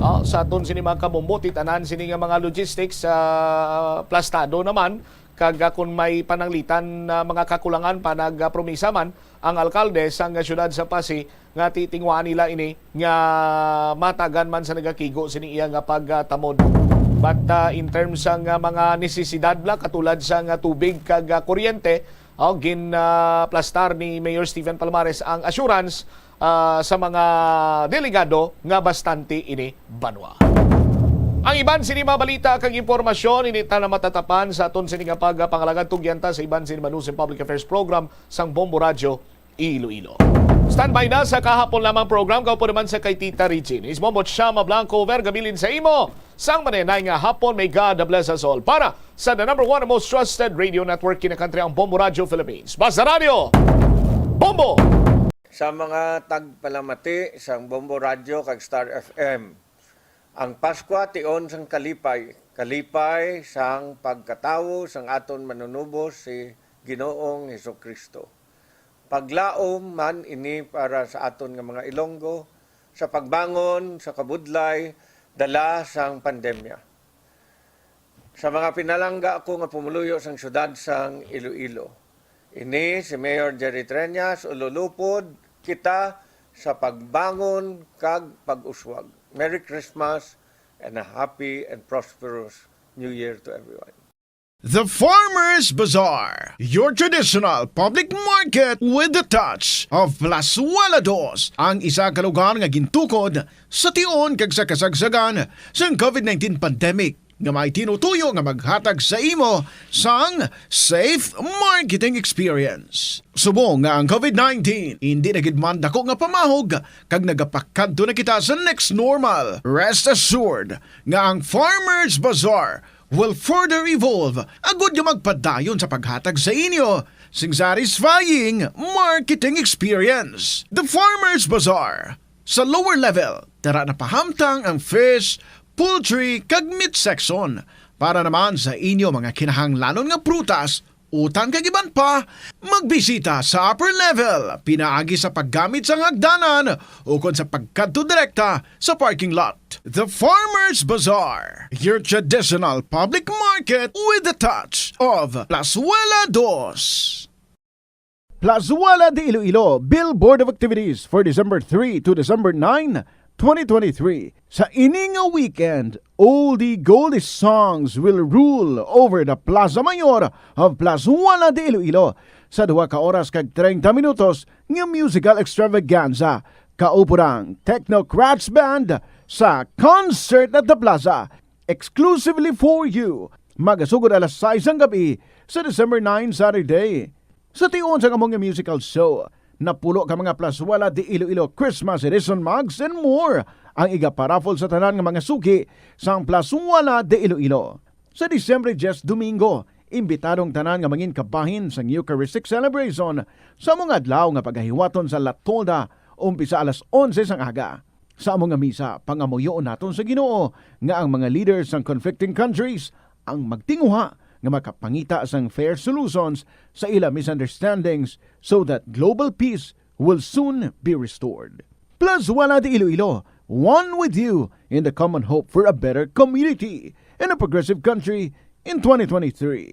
Ah, sa aton sini, mga kabombo, ti tanan sini nga mga logistics, ah, plastado naman. Kag, ah, kung may pananglitan na mga kakulangan pa, nagpromisa man ang alkalde sang siyudad sa Passi nga ti-, tinguhaan nila ini nga matagan man sa nagakigo sini iya nga pagtamod. But, ah, in terms sang, ah, mga nesesidad bala, katulad sang tubig kag, ah, kuryente, oh, gin, ah, plastar ni Mayor Stephen Palmares ang assurance, ah, sa mga delegado nga bastante ini banwa. Ang iban sini mga balita kag impormasyon, ini ta na matatapan sa aton sini nga pagpangalagad. Tugyan ta sa iban sini Manusim Public Affairs Program sang Bombo Radyo Iloilo. Standby na sa kahapon lamang program, kaupo naman sa kay Tita Regine. Is Bombo Chama Blanco, Vergabilin sa imo. Sang manenay nga hapon, may God bless us all. Para sa the number one and most trusted radio network in the country, ang Bombo Radyo Philippines. Basta Radyo, Bombo! Sa mga tagpalamati sang Bombo Radyo kag Star F M, ang Paskwa tion sang kalipay, kalipay sang pagkatawo sang aton Manunubos si Ginoong Jesu-Cristo. Paglaom man ini para sa aton nga mga Ilonggo sa pagbangon sa kabudlay dala sang pandemya. Sa mga pinalangga ko nga pumuluyo sang siyudad sang Iloilo, ini si Mayor Jerry Treñas, ululupod kita sa pagbangon kag pag-uswag. Merry Christmas and a happy and prosperous New Year to everyone. The Farmers Bazaar, your traditional public market with the touch of Plazuela Dos, ang isa ka lugar nga gintukod sa tion kag sa kasagsagan sang COVID nineteen pandemic, nga may tinutuyo nga maghatag sa imo sang safe marketing experience. Subong nga ang COVID nineteen indi na gid man dako nga pamahog kag nagapakadto na kita sa next normal, rest assured nga ang Farmers Bazaar will further evolve agud nga magpadayon sa paghatag sa inyo sing satisfying marketing experience. The Farmers Bazaar. Sa lower level, tara na pahamtang ang fish, poultry, kag meat section. Para naman sa inyo mga kinahanglanon nga prutas, utan kag iban pa, magbisita sa upper level pinaagi sa paggamit sang hagdanan ukon sa pagkadto direkta sa parking lot. The Farmers Bazaar, your traditional public market with the touch of Plazuela Dos. Plazuela de Iloilo, Billboard of Activities for December three to December nine, twenty twenty-three. Sa ini nga weekend, oldie goldie songs will rule over the Plaza Mayor of Plazuela de Iloilo sa duha ka oras kag treinta minutos nga musical extravaganza. Kaupo ang Technocrats Band sa Concert at the Plaza, exclusively for you. Magasugod alas sais sang gabi sa December nine, Saturday. Sa tion sang among musical show, napulo ka mga Plazuela de Iloilo Christmas Edition mugs and more ang igaparaffle sa tanan nga mga suki sang Plazuela de Iloilo. Sa Disyembre diyes, Domingo, Imbitado ang tanan nga mangin kabahin sang Eucharistic celebration sa mga adlaw nga pagahiwaton sa La Tolda, umpisa alas onse sang aga. Sa amo nga misa, pangamuyoon naton sa Ginoo nga ang mga leaders sang conflicting countries ang magtinguha nga makapangita sang fair solutions sa ila misunderstandings, so that global peace will soon be restored. Plus, wala di Iloilo, one with you in the common hope for a better community and a progressive country in twenty twenty-three.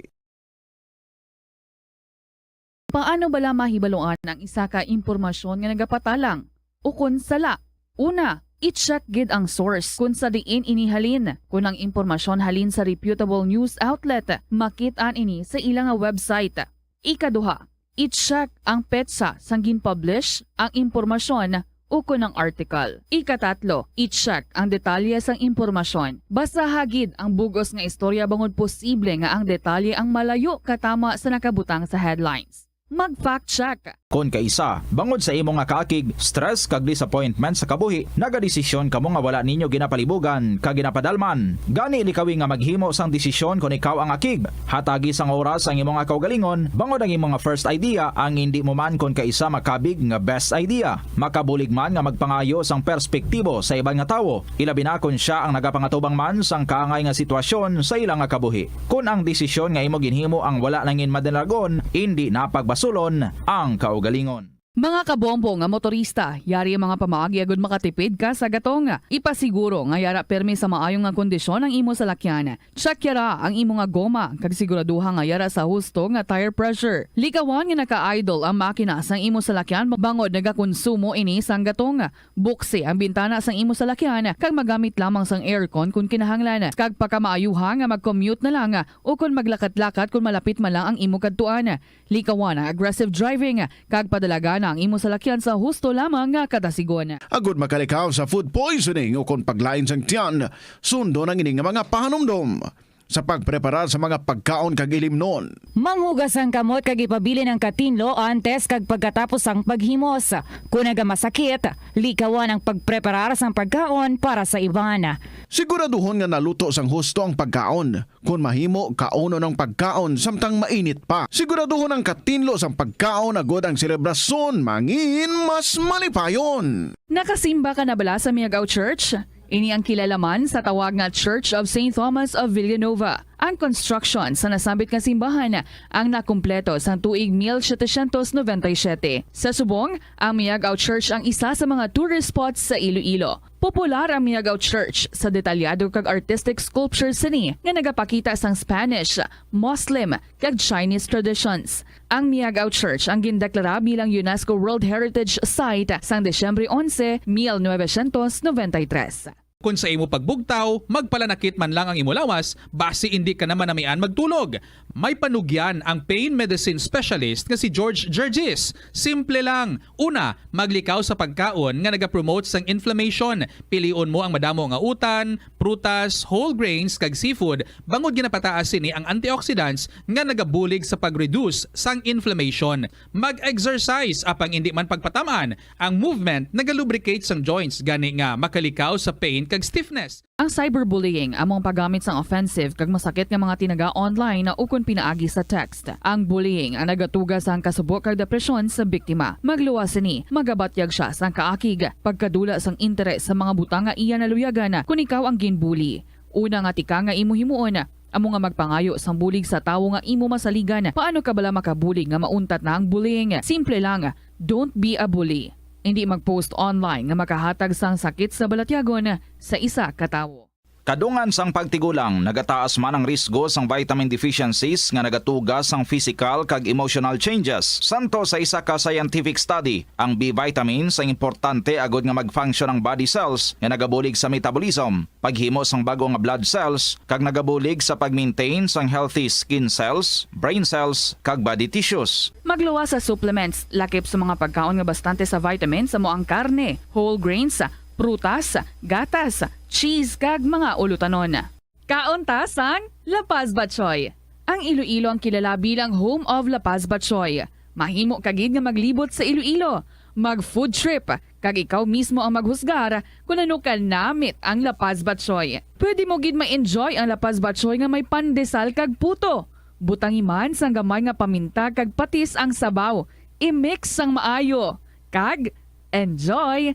Paano bala mahibaluan ang isa ka impormasyon nga nagapatalang ukon sala? Una, i-check gid ang source kon sa diin ini halin. Kon ang impormasyon halin sa reputable news outlet, makit-an ini sa ila nga website. Ikaduha, i-check ang petsa sang gin-publish ang impormasyon ukon ang article. Ikatatlo, i-check ang detalye sang impormasyon. Basaha gid ang bug-os nga istorya bangod posible nga ang detalye ang malayo katama sa nakabutang sa headlines. Mag-fact check. Kon kaisa, bangod sa imo nga kaakig, stress kag disappointment sa kabuhi, nagadesisyon kamo nga wala ninyo ginapalibugan kag ginapadalman. Gani, likawi nga maghimo sang desisyon kon ikaw ang akig. Hatagi sang oras ang imo nga kaugalingon, bangod ang imo nga first idea ang indi mo man kon kaisa makabig nga best idea. Makabulig man nga magpangayo sang perspektibo sa iban nga tawo, ilabi na kon sia ang nagapangatubang man sang kaangay nga sitwasyon sa ila nga kabuhi. Kon ang desisyon nga imo ginhimo ang wala nangin madalagon, indi na pagbasulon ang kaugalingon. Mga kabombo nga motorista, yari ang mga pamaagi agud makatipid ka sa gatong. Ipasiguro nga yara permi sa maayo nga kondisyon ang imo salakyan. Check yara ang imo nga goma kag siguraduha nga yara sa husto nga tire pressure. Likawan nga naka-idle ang makina sang imo salakyan bangod nagakonsumo ini sang gatong. Buksi ang bintana sang imo salakyan kag magamit lamang sang aircon kon kinahanglan, kag pakamaayuha nga mag-commute na lang o kon maglakat-lakat kon malapit man lang ang imo kadtuan. Likawan ang aggressive driving kag padalagan ang imo salakyan sa husto lamang nga katasigon. Agud makalikaw sa food poisoning o kon paglain sang tiyan, sundon ang ini nga mga pahanumdom sa pagpreparar sa mga pagkaon kag ilimnon. Manghugas ang kamot kag ipabilin ang katinlo antes kag pagkatapos sang paghimos. Kon nagamasakit, likawan ang pagpreparar sang pagkaon para sa iban. Siguraduhon nga naluto sang husto ang pagkaon. Kon mahimo, kaunon ang pagkaon samtang mainit pa. Siguraduhon ang katinlo sang pagkaon agod ang selebrasyon mangin mas malipayon. Nakasimba ka na bala sa Miagao Church? Ini ang kilala man sa tawag nga Church of Saint Thomas of Villanova. Ang construction sa nasambit nga simbahan ang nakumpleto sang tuig mil setecientos noventa y siete. Sa subong, ang Miagao Church ang isa sa mga tourist spots sa Iloilo. Popular ang Miagao Church sa detalyado kag artistic sculpture sini nga nagapakita sang Spanish, Muslim, kag Chinese traditions. Ang Miagao Church ang gindeklara bilang UNESCO World Heritage Site sang Disyembre onse, mil novecientos noventa y tres. Kon sa imo pagbugtaw, magpalanakit man lang ang imo lawas, basi indi ka na manamian magtulog. May panugyan ang pain medicine specialist nga si George Gergis. Simple lang. Una, maglikaw sa pagkaon nga nagapromote sang inflammation. Pilion mo ang madamo nga utan, prutas, whole grains, kag seafood, bangod ginapataas sini ang antioxidants nga nagabulig sa pag-reduce sang inflammation. Mag-exercise, apang indi man pagpatam-an. Ang movement nagalubricate sang joints, gani nga makalikaw sa pain kag stiffness. Ang cyberbullying amo ang paggamit sang offensive kag masakit nga mga tinaga online ukon pinaagi sa text. Ang bullying ang nagatuga sang kasubo kag depresyon sa biktima. Magluwas sini, magabatyag sia sang kaakig, pagkadula sang interes sa mga butang nga iya naluyagan kon ikaw ang ginbully. Una nga tikang nga imo himuon, amo nga magpangayo sang bulig sa tawo nga imo masaligan. Paano ka bala makabulig nga mauntat na ang bullying? Simple lang, don't be a bully. Indi mag-post online nga makahatag sang sakit sa balatyagon sa isa ka tawo. Kadungan sang pagtigulang, nagataas man ang risgo sang vitamin deficiencies nga nagatuga sang physical kag emotional changes. Santo sa isa ka scientific study, ang B vitamins ang importante agud nga mag-function ang body cells nga nagabulig sa metabolism, paghimo sang bag-o nga blood cells, kag nagabulig sa pag-maintain sang healthy skin cells, brain cells, kag body tissues. Magluwas sa supplements, lakip sa mga pagkaon nga bastante sa vitamins amo ang karne, whole grains, prutas, gatas, cheese, kag mga ulutanon. Kaon ta sang La Paz Batchoy. Ang Iloilo ang kilala bilang home of La Paz Batchoy. Mahimo ka gid nga maglibot sa Iloilo, mag-food trip, kag ikaw mismo ang maghusgar kon ano kanamit ang La Paz Batchoy. Pwede mo gid ma-enjoy ang La Paz Batchoy nga may pandesal kag puto. Butangi man sang gamay nga paminta kag patis ang sabaw. I-mix sang maayo. Kag enjoy!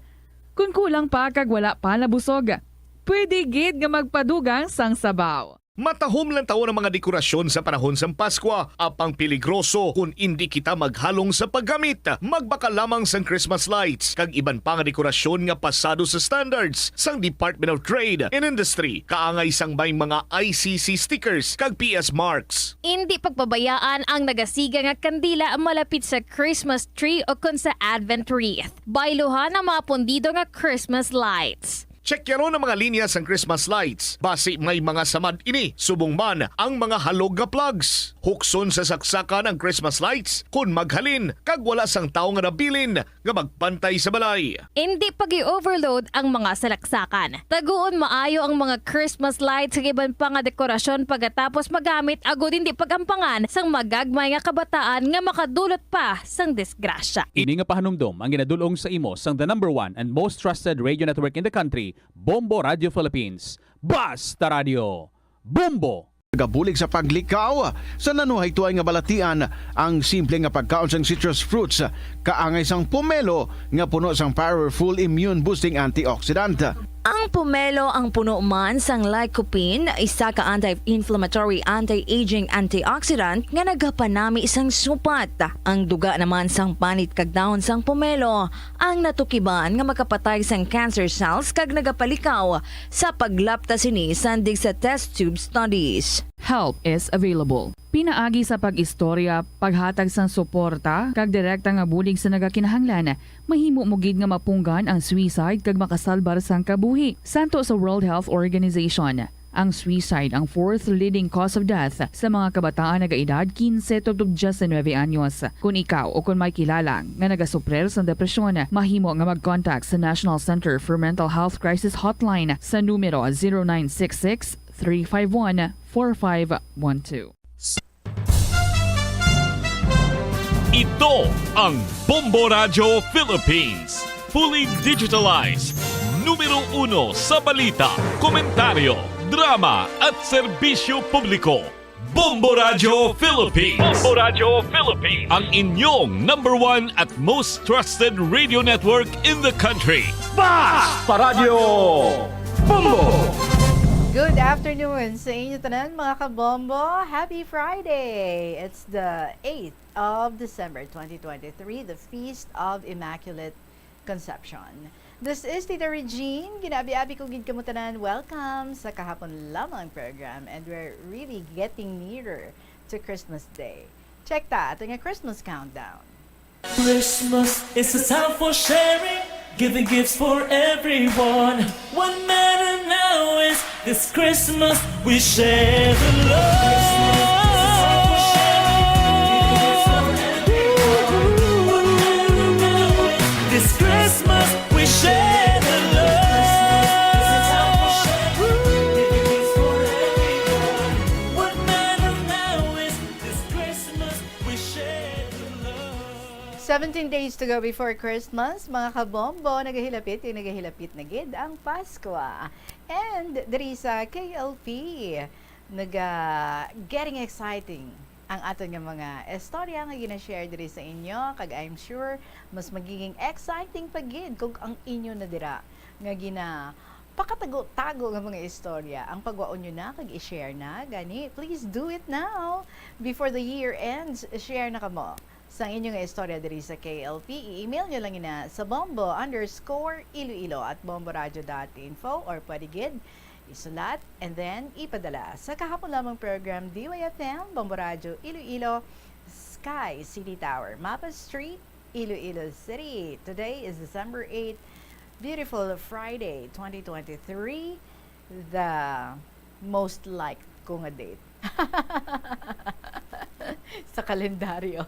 Kon kulang pa kag wala pa nabusog, pwede gid nga magpadugang sang sabaw. Matahom lang tawon ang mga dekorasyon sa panahon sang Paskwa, apang peligroso kon indi kita maghalong sa paggamit. Magbakal lamang sang Christmas lights kag iban pa nga dekorasyon nga pasado sa standards sang Department of Trade and Industry, kaangay sang may mga I C C stickers kag P S marks. Indi pagpabayaan ang nagasiga nga kandila malapit sa Christmas tree o kon sa Advent wreath. Bayluhan ang mga pundido nga Christmas lights. Chekyaron ang mga linya sang Christmas lights, basi may mga samad ini, subong man ang mga halog nga plugs. Hukson sa saksakan ang Christmas lights kon maghalin kag wala sang tawo nga nabilin nga magbantay sa balay. Indi pag-i-overload ang mga salaksakan. Taguon maayo ang mga Christmas lights kag iban pa nga dekorasyon pagkatapos magamit, agod indi pag-ampangan sang magagmay nga kabataan nga makadulot pa sang disgrasya. Ini nga pahanumdom ang ginadul-ong sa imo sang the number one and most trusted radio network in the country, Bombo Radio Philippines. Basta Radio, Bombo! Nagabulig sa paglikaw sa nanuhay tuay nga balatian ang simple nga pagkaon sang citrus fruits, kaangay sang pomelo nga puno sang powerful immune boosting antioxidant. Ang pomelo ang puno man sang lycopene, isa ka anti-inflammatory, anti-aging antioxidant nga nagapanami sang supat. Ang duga naman sang panit kag dahon sang pomelo ang natukiban nga makapatay sang cancer cells kag nagapalikaw sa paglapta sini sandig sa test tube studies. Help is available. Pinaagi sa pag-istorya, paghatag sang suporta, kag direkta nga bulig sa nagakinahanglan, mahimo mo gid nga mapunggan ang suicide kag makasalbar sang kabuhi. Santo sa World Health Organization, ang suicide ang fourth leading cause of death sa mga kabataan nagaedad kinse tubtob diyes nuebe anyos. Kon ikaw o kon may kilala nga nagasuprir sang depresyon, mahimo nga mag-contact sa National Center for Mental Health Crisis Hotline sa numero zero nine six six, three five one, four five one two. Ito ang Bombo Radyo Philippines. Fully digitalized. Numero uno sa balita, komentaryo, drama, at serbisyo publiko. Bombo Radyo Philippines. Bombo Radyo Philippines. Ang inyong number one at most trusted radio network in the country. Basta Radyo Bombo! Good afternoon sa inyo tanan, mga kabombo. Happy Friday! It's the eighth of December twenty twenty-three, the Feast of Immaculate Conception. This is Tita Regine. Ginaabi-abi ko gid kamo tanan. Welcome sa kahapon lamang program, and we're really getting nearer to Christmas Day. Check ta ato nga Christmas countdown. Christmas is a time for sharing, giving gifts for everyone. What matter now is this Christmas we share the love. This Christmas we share the love. What matter now is this Christmas we share the love. Seventeen days to go before Christmas, mga kabombo, nagahilapit kag nagahilapit na gid ang Paskwa. And diri sa K L P, naga getting exciting ang aton nga mga istorya nga gina-share diri sa inyo, kag I'm sure mas magiging exciting pa gid kung ang inyo na dira nga ginapakatago-tago nga mga istorya ang pagwaon nyo na kag i-share na. Gani, please do it now before the year ends. Share na kamo sang inyo nga istorya diri sa K L P. I-email nyo lang ina sa bombo underscore iloilo at bomboradio dot info, or pwede gid isulat and then ipadala sa kahapon lamang program, D Y F M, Bombo Radyo Iloilo, Sky City Tower, Mapa Street, Iloilo City. Today is December eighth, beautiful Friday, twenty twenty-three, the most liked ko nga date sa kalendaryo.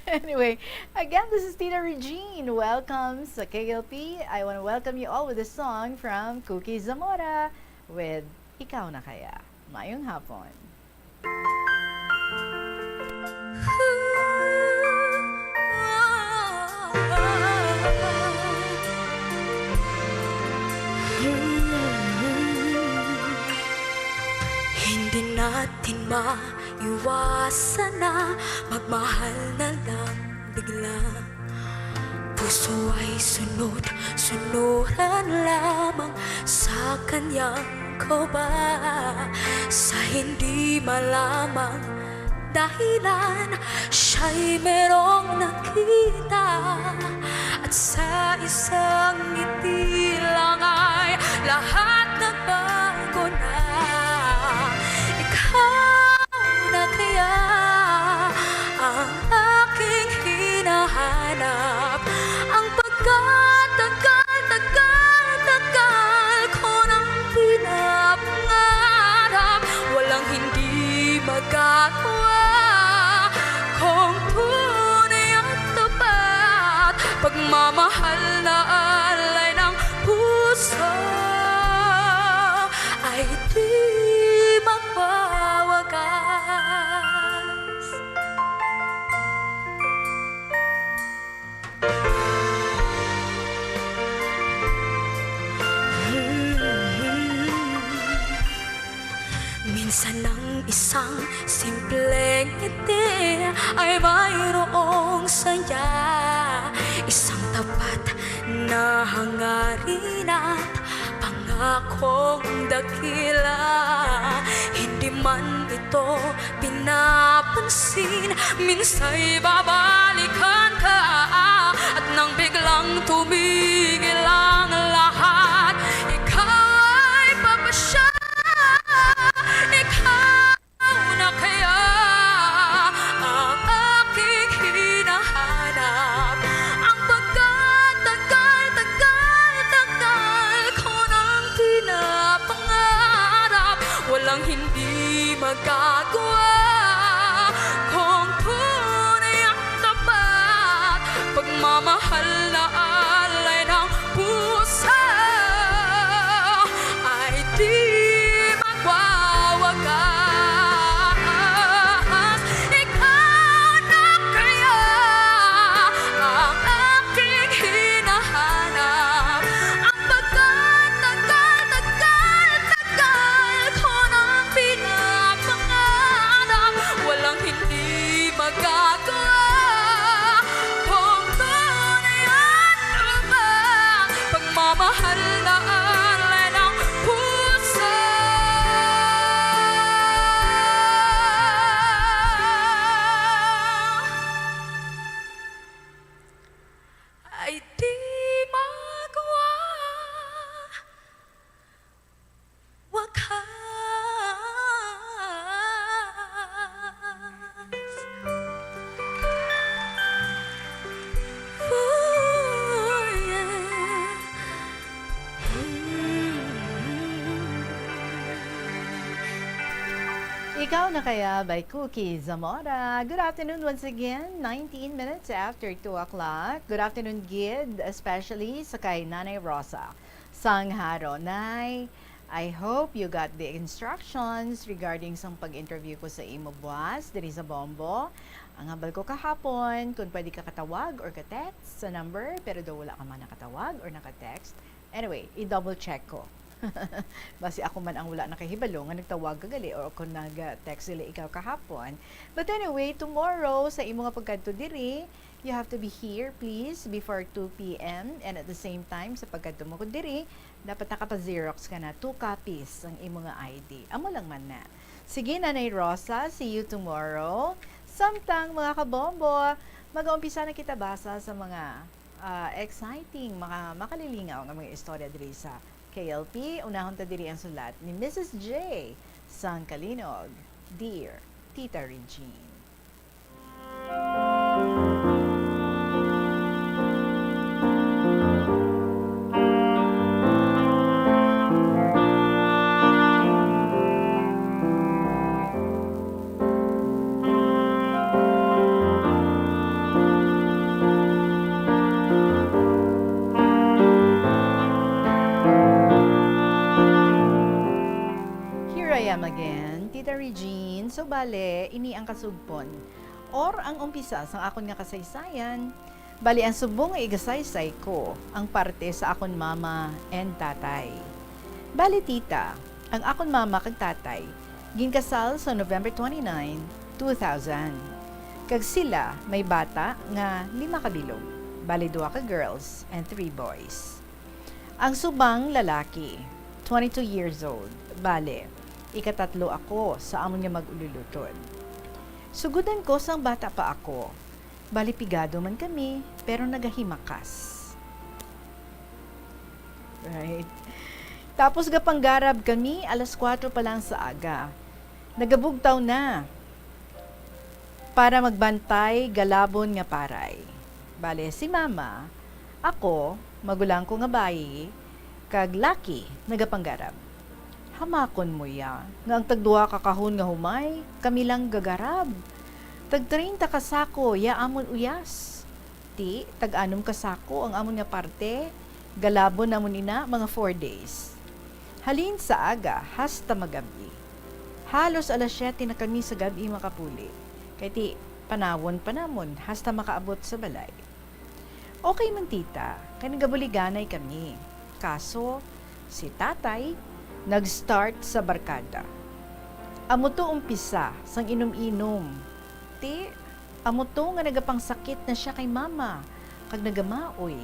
Anyway, again, this is Tita Regine. Welcome sa K L P. I wanna welcome you all with a song from Cookie Zamora with Ikaw Na Kaya. Maayong hapon. Hindi natin ma- Iwasan na magmahal na lang bigla. Puso ay sunod-sunuran lamang sa kanyang kaba. Sa hindi malamang dahilan, siya'y merong nakita. At sa isang ngiti lang ay lahat nagbago na. Ikaw na kaya ang aking hinahanap, ang pagkatagal, tagal, tagal ko nang pinapangarap. Walang hindi magagawa kung tunay at tapat. Pagmamahal na alay ng puso ay di magwawakas. Minsan ang isang simpleng ngiti ay mayroong saya. Isang tapat na hangarin at pangakong dakila. Hindi man ito pinapansin, minsa'y babalikan ka. At nang biglang tumigil ang lahat, ika'y papasya. Ikaw na kaya ang aking hinahanap, ang pagkatagal, tagal, tagal ko nang pinapangarap. Walang hindi magagawa kung tunay ang tapat. Pagmamahal na alay ng puso ay di magwawakas. Ikaw na kaya ang aking hinahanap, ang pagkatagal, tagal, tagal ko nang pinapangarap. Walang hindi magagawa kung tunay at tapat. Pagmamahal na alay ng puso ay di magwa wakas. Ooh, yeah. Ikaw na kaya by Cookie Zamora. Good afternoon once again, nineteen minutes after two o'clock. Good afternoon gid, especially sa kay Nanay Rosa. Sang haro, Nay, I hope you got the instructions regarding sang pag-interview ko sa imo buwas diri sa Bombo. Ang hambal ko kahapon, kung pwede ka katawag or ka-text sa number, pero daw wala ka man nakatawag or naka-text. Anyway, i-double check ko. Basi ako man ang wala nakahibalo nga nagtawag ka gali or kung nag-text gali ikaw kahapon. But anyway, tomorrow sa imo nga pagkadto diri, you have to be here, please, before two p m. And at the same time, sa pagkadto mo ko diri, dapat nakapa-xerox ka na, two copies ang imo nga I D. Amo lang man na. Sige, Nanay Rosa, see you tomorrow. Samtang, mga kabombo, mag-uumpisa na kita basa sa mga, ah, exciting, mga makalilingaw nga mga istorya diri sa K L P. Unahon ta diri ang sulat ni Missus J sang Kalinog, Dear Tita Regine. Here I am again, Tita Regine. So, bale, ini ang kasugpon or ang umpisa sang akon nga kasaysayan. Bali, ang subong nga igasaysay ko ang parte sa akon mama and tatay. Bali, tita, ang akon mama kag tatay Ginkasal sa November twenty-nine, two thousand. Kag sila may bata nga lima ka bilog, bali duha ka girls and three boys. Ang subang lalaki, twenty-two years old, bali, ikatatlo ako sa amon nga mag-ululutod. Sugudan ko sang bata pa ako, bali pigado man kami, pero nagahimakas. Right. Tapos gapanggarab kami alas kuwatro pa lang sa aga. Nagabugtaw na para magbantay galabon nga paray. Bale, si mama, ako, magulang ko nga bayi, kag laki, nagapanggarab. Hamakon mo ya, nga ang tagduha ka kahon nga humay, kami lang gagarab. Tag treinta ka sako, ya amon uyas. Ti, tag-anom ka sako ang amon nga parte, galabon namon ina mga four days. Halin sa aga hasta magabi. Halos alas siyete na kami sa gabi makapuli. Kay ti, panawon pa namon hasta makaabot sa balay. Okay man, tita, kay nagabuliganay kami. Kaso, si tatay nag-start sa barkada. Amo to umpisa sang inom-inom. Ti, amo to nga nagapangsakit na sia kay mama, kag nagamaoy,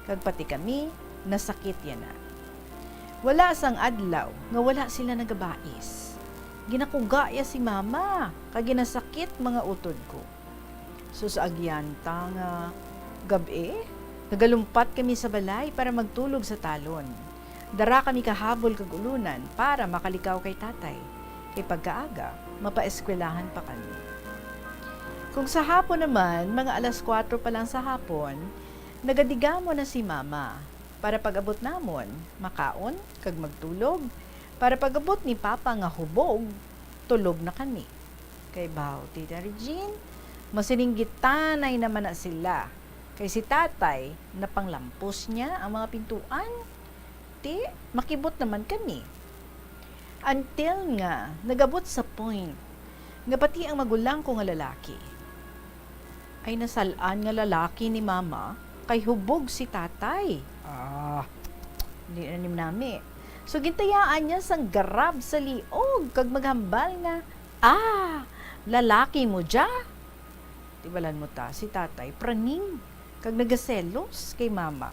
kag pati kami nasakit yana. Wala sang adlaw nga wala sila nagabais. Ginakuga ya si mama, kag ginasakit mga utod ko. Sus, agyanta nga gab-i, nagalumpat kami sa balay para magtulog sa talon. Dara kami kahabol kag ulunan para makalikaw kay tatay, kay pagkaaga, mapaeskwelahan pa kami. Kung sa hapon naman, mga alas kuwatro pa lang sa hapon, nagadigamon na si mama para pag-abot namon, makaon kag magtulog, para pag-abot ni papa nga hubog, tulog na kami. Kay baw, Tita Regine, masininggitanay naman na sila. Kay si tatay, napanglampos niya ang mga pintuan. Ti, makibot naman kami. Until nga, nagabot sa point nga pati ang magulang ko nga lalaki ay nasal-an nga lalaki ni mama kay hubog si tatay. Ah, di na nim nami. So, gintayaan niya sang garab sa liog kag maghambal nga, "Ah, lalaki mo dya?" Tibalan mo ta, si tatay, praning, kag nagaselos kay mama.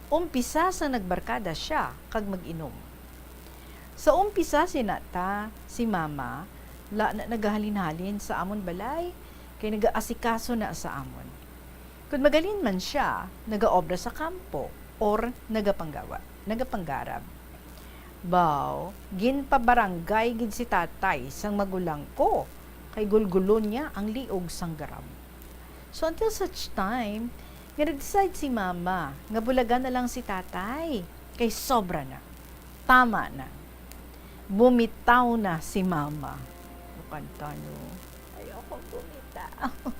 Umpisa sa nagbarkada siya kag mag-inom. Sa umpisa sina ta, si mama, la na nagahalin-halin sa amon balay, kay nagaasikaso na sa amon. Kun magalin man siya, nagaobra sa kampo or nagapanggawa, nagapanggarab. Baw, ginpabarangay gid si tatay sang magulang ko, kay gulgulon niya ang liog sang garab. So, until such time, nga nag-decide si mama nga bulagan na lang si tatay, kay sobra na. Tama na. Bumitaw na si mama. Kanta, no? Ayoko bumitaw.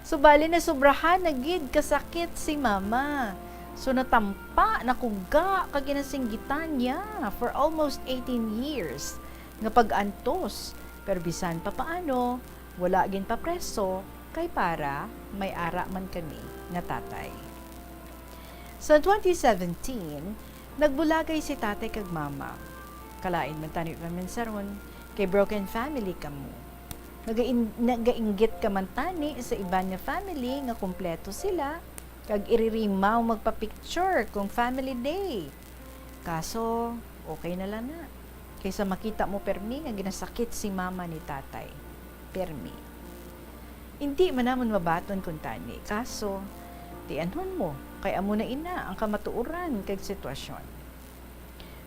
So, bali, nasobrahan na gid kasakit si mama. So, natampa, nakuga, kag ginasinggitan niya for almost eighteen years nga pag-antos. Pero bisan pa paano, wala ginpapreso, kay para may ara man kami nga tatay. Sa twenty seventeen, nagbulagay si tatay kag mama. Kalain man tani pamensaron, kay broken family kamo. Nagain-, nagainggit ka man tani sa iban nga family nga kompleto sila, kag iririmaw magpa-picture kung family day. Kaso, okay na lang na. Kaysa makita mo permi nga ginasakit si mama ni tatay. Permi. Indi man namon mabaton kuntani, kaso, tianhon mo, kay amo na ina ang kamatuoran kag sitwasyon.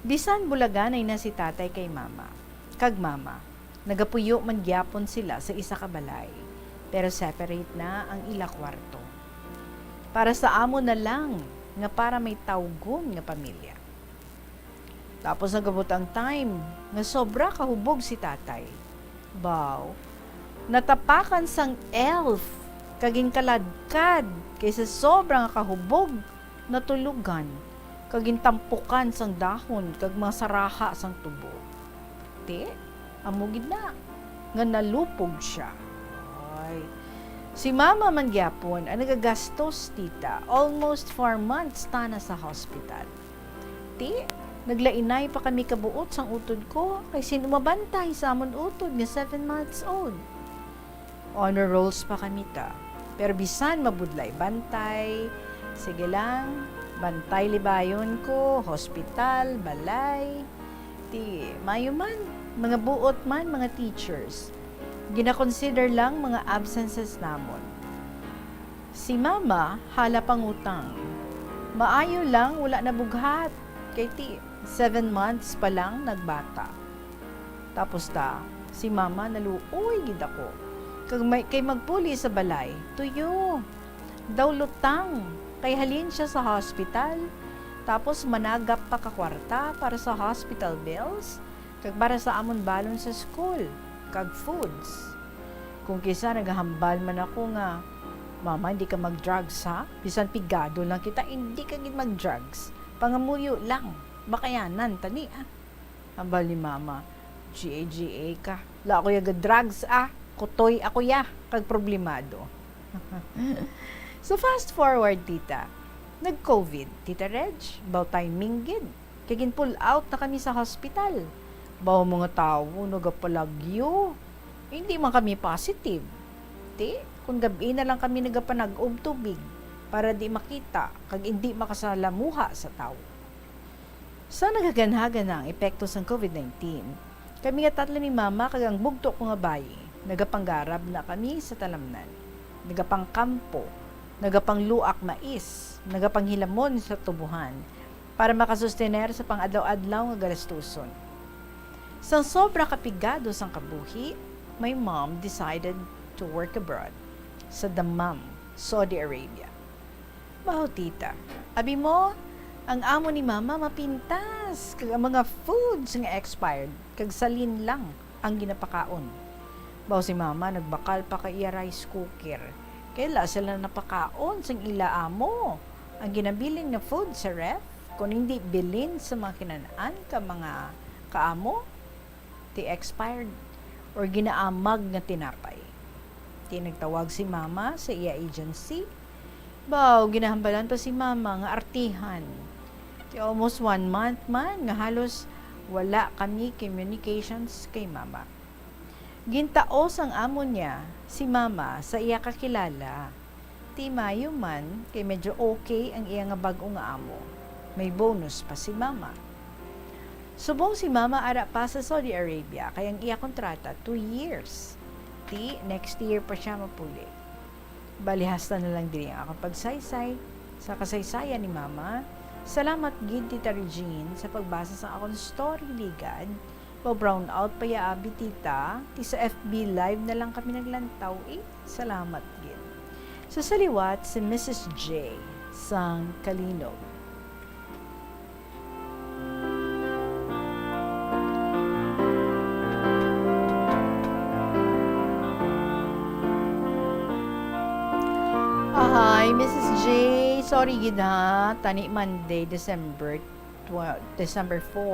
Bisan bulaganay na si tatay kay mama, kag mama, nagapuyo man gyapon sila sa isa ka balay, pero separate na ang ila kwarto. Para sa amo na lang nga para may tawgon nga pamilya. Tapos nagabot ang time nga sobra kahubog si tatay. Baw, natapakan sang elf kag ginkaladkad kay sa sobra nga kahubog, natulugan kag gintampukan sang dahon kag mga saraha sang tubo. Ti, amo gid na nga nalupog sia. Ay. Si mama man gyapon ang nagagastos, tita. Almost four months ta na sa hospital. Ti, Naglainay pa kami kabuot sang utod ko, kay sin-o mabantay sa amon utod nga seven months old? Honor rolls pa kami ta. Pero bisan mabudlay bantay, sige lang, bantay libayon ko, hospital, balay. Ti, maayo man, mga buot man, mga teachers. Gina-consider lang mga absences namon. Si Mama, hala pangutang. Maayo lang, wala na bughat. Kay ti, seven months pa lang nagbata. Tapos ta, si Mama naluoy gid ako. Kag may, kay magpuli sa balay, tuyo. Daw lutang, kay halin siya sa hospital. Tapos managap pa ka kwarta para sa hospital bills, kag para sa amon balon sa school, kag foods. Kung kisa nagahambal man ako nga, "Mama, hindi ka mag-drugs, ha? Bisan pigado lang kita, hindi ka gid mag-drugs. Pangamuyo lang, makayanan tani, ah." Hambal ni Mama, "G A, G A ka. La ako ya ga-drugs, ah. Kutoy ako ya, kag problemado." So, fast forward, tita. Nag-covid, Tita Reg, baw timing gid. Kay gin-pull out na kami sa hospital. Baw mga tawo nagapalagyo. Hindi man kami positive. Ti, kung gab-i na lang kami nagapanag-ob tubig para di makita kag indi makasalamuha sa tawo. Sa naghaganhagan na ang epekto sang covid nineteen, kami nga tatlo ni Mama kag ang bugto ko nga bayi, nagapanggarab na kami sa talamnan. Nagapangkampo, nagapangluak mais, nagapanghilamon sa tubohan, para makasustener sa pang-adlaw-adlaw nga galastuson. Sang sobra ka pigado sang kabuhi, my mom decided to work abroad sa Dammam, Saudi Arabia. Baho, tita, abi mo, ang amo ni Mama mapintas, kag ang mga foods nga expired, kag salin lang ang ginapakaon. Baho si Mama nagbakal pa ka iya rice cooker, kay la sila napakaon sang ila amo. Ang ginabilin nga food sa ref, kon indi bilin sa mga kinan-an ka mga kaamo, ti expired or ginaamag nga tinapay. Ti nagtawag si Mama sa iya agency. Baw, ginahambalan pa si Mama nga artihan. Ti almost one month man nga halos wala kami communications kay Mama. Gintao sang amo niya si Mama sa iya kakilala. Ti maayo man, kay medyo okay ang iya nga bag-o nga amo. May bonus pa si Mama. Subong si Mama ara pa sa Saudi Arabia, kay ang iya kontrata, two years. Ti, next year pa siya mapuli. Bali, hasta na lang diri ang akong pagsaysay sa kasaysayan ni Mama. Salamat gid, Tita Regine, sa pagbasa sa akong story, ligad. Pa-brown out pa ya, abi, tita. Ti sa F B Live na lang kami naglantaw, eh. Salamat gid. So, sa liwat, si Missus J sang Kalinog. Ahay, Missus J, sorry gid ha. Tani Monday, December tw-, December four.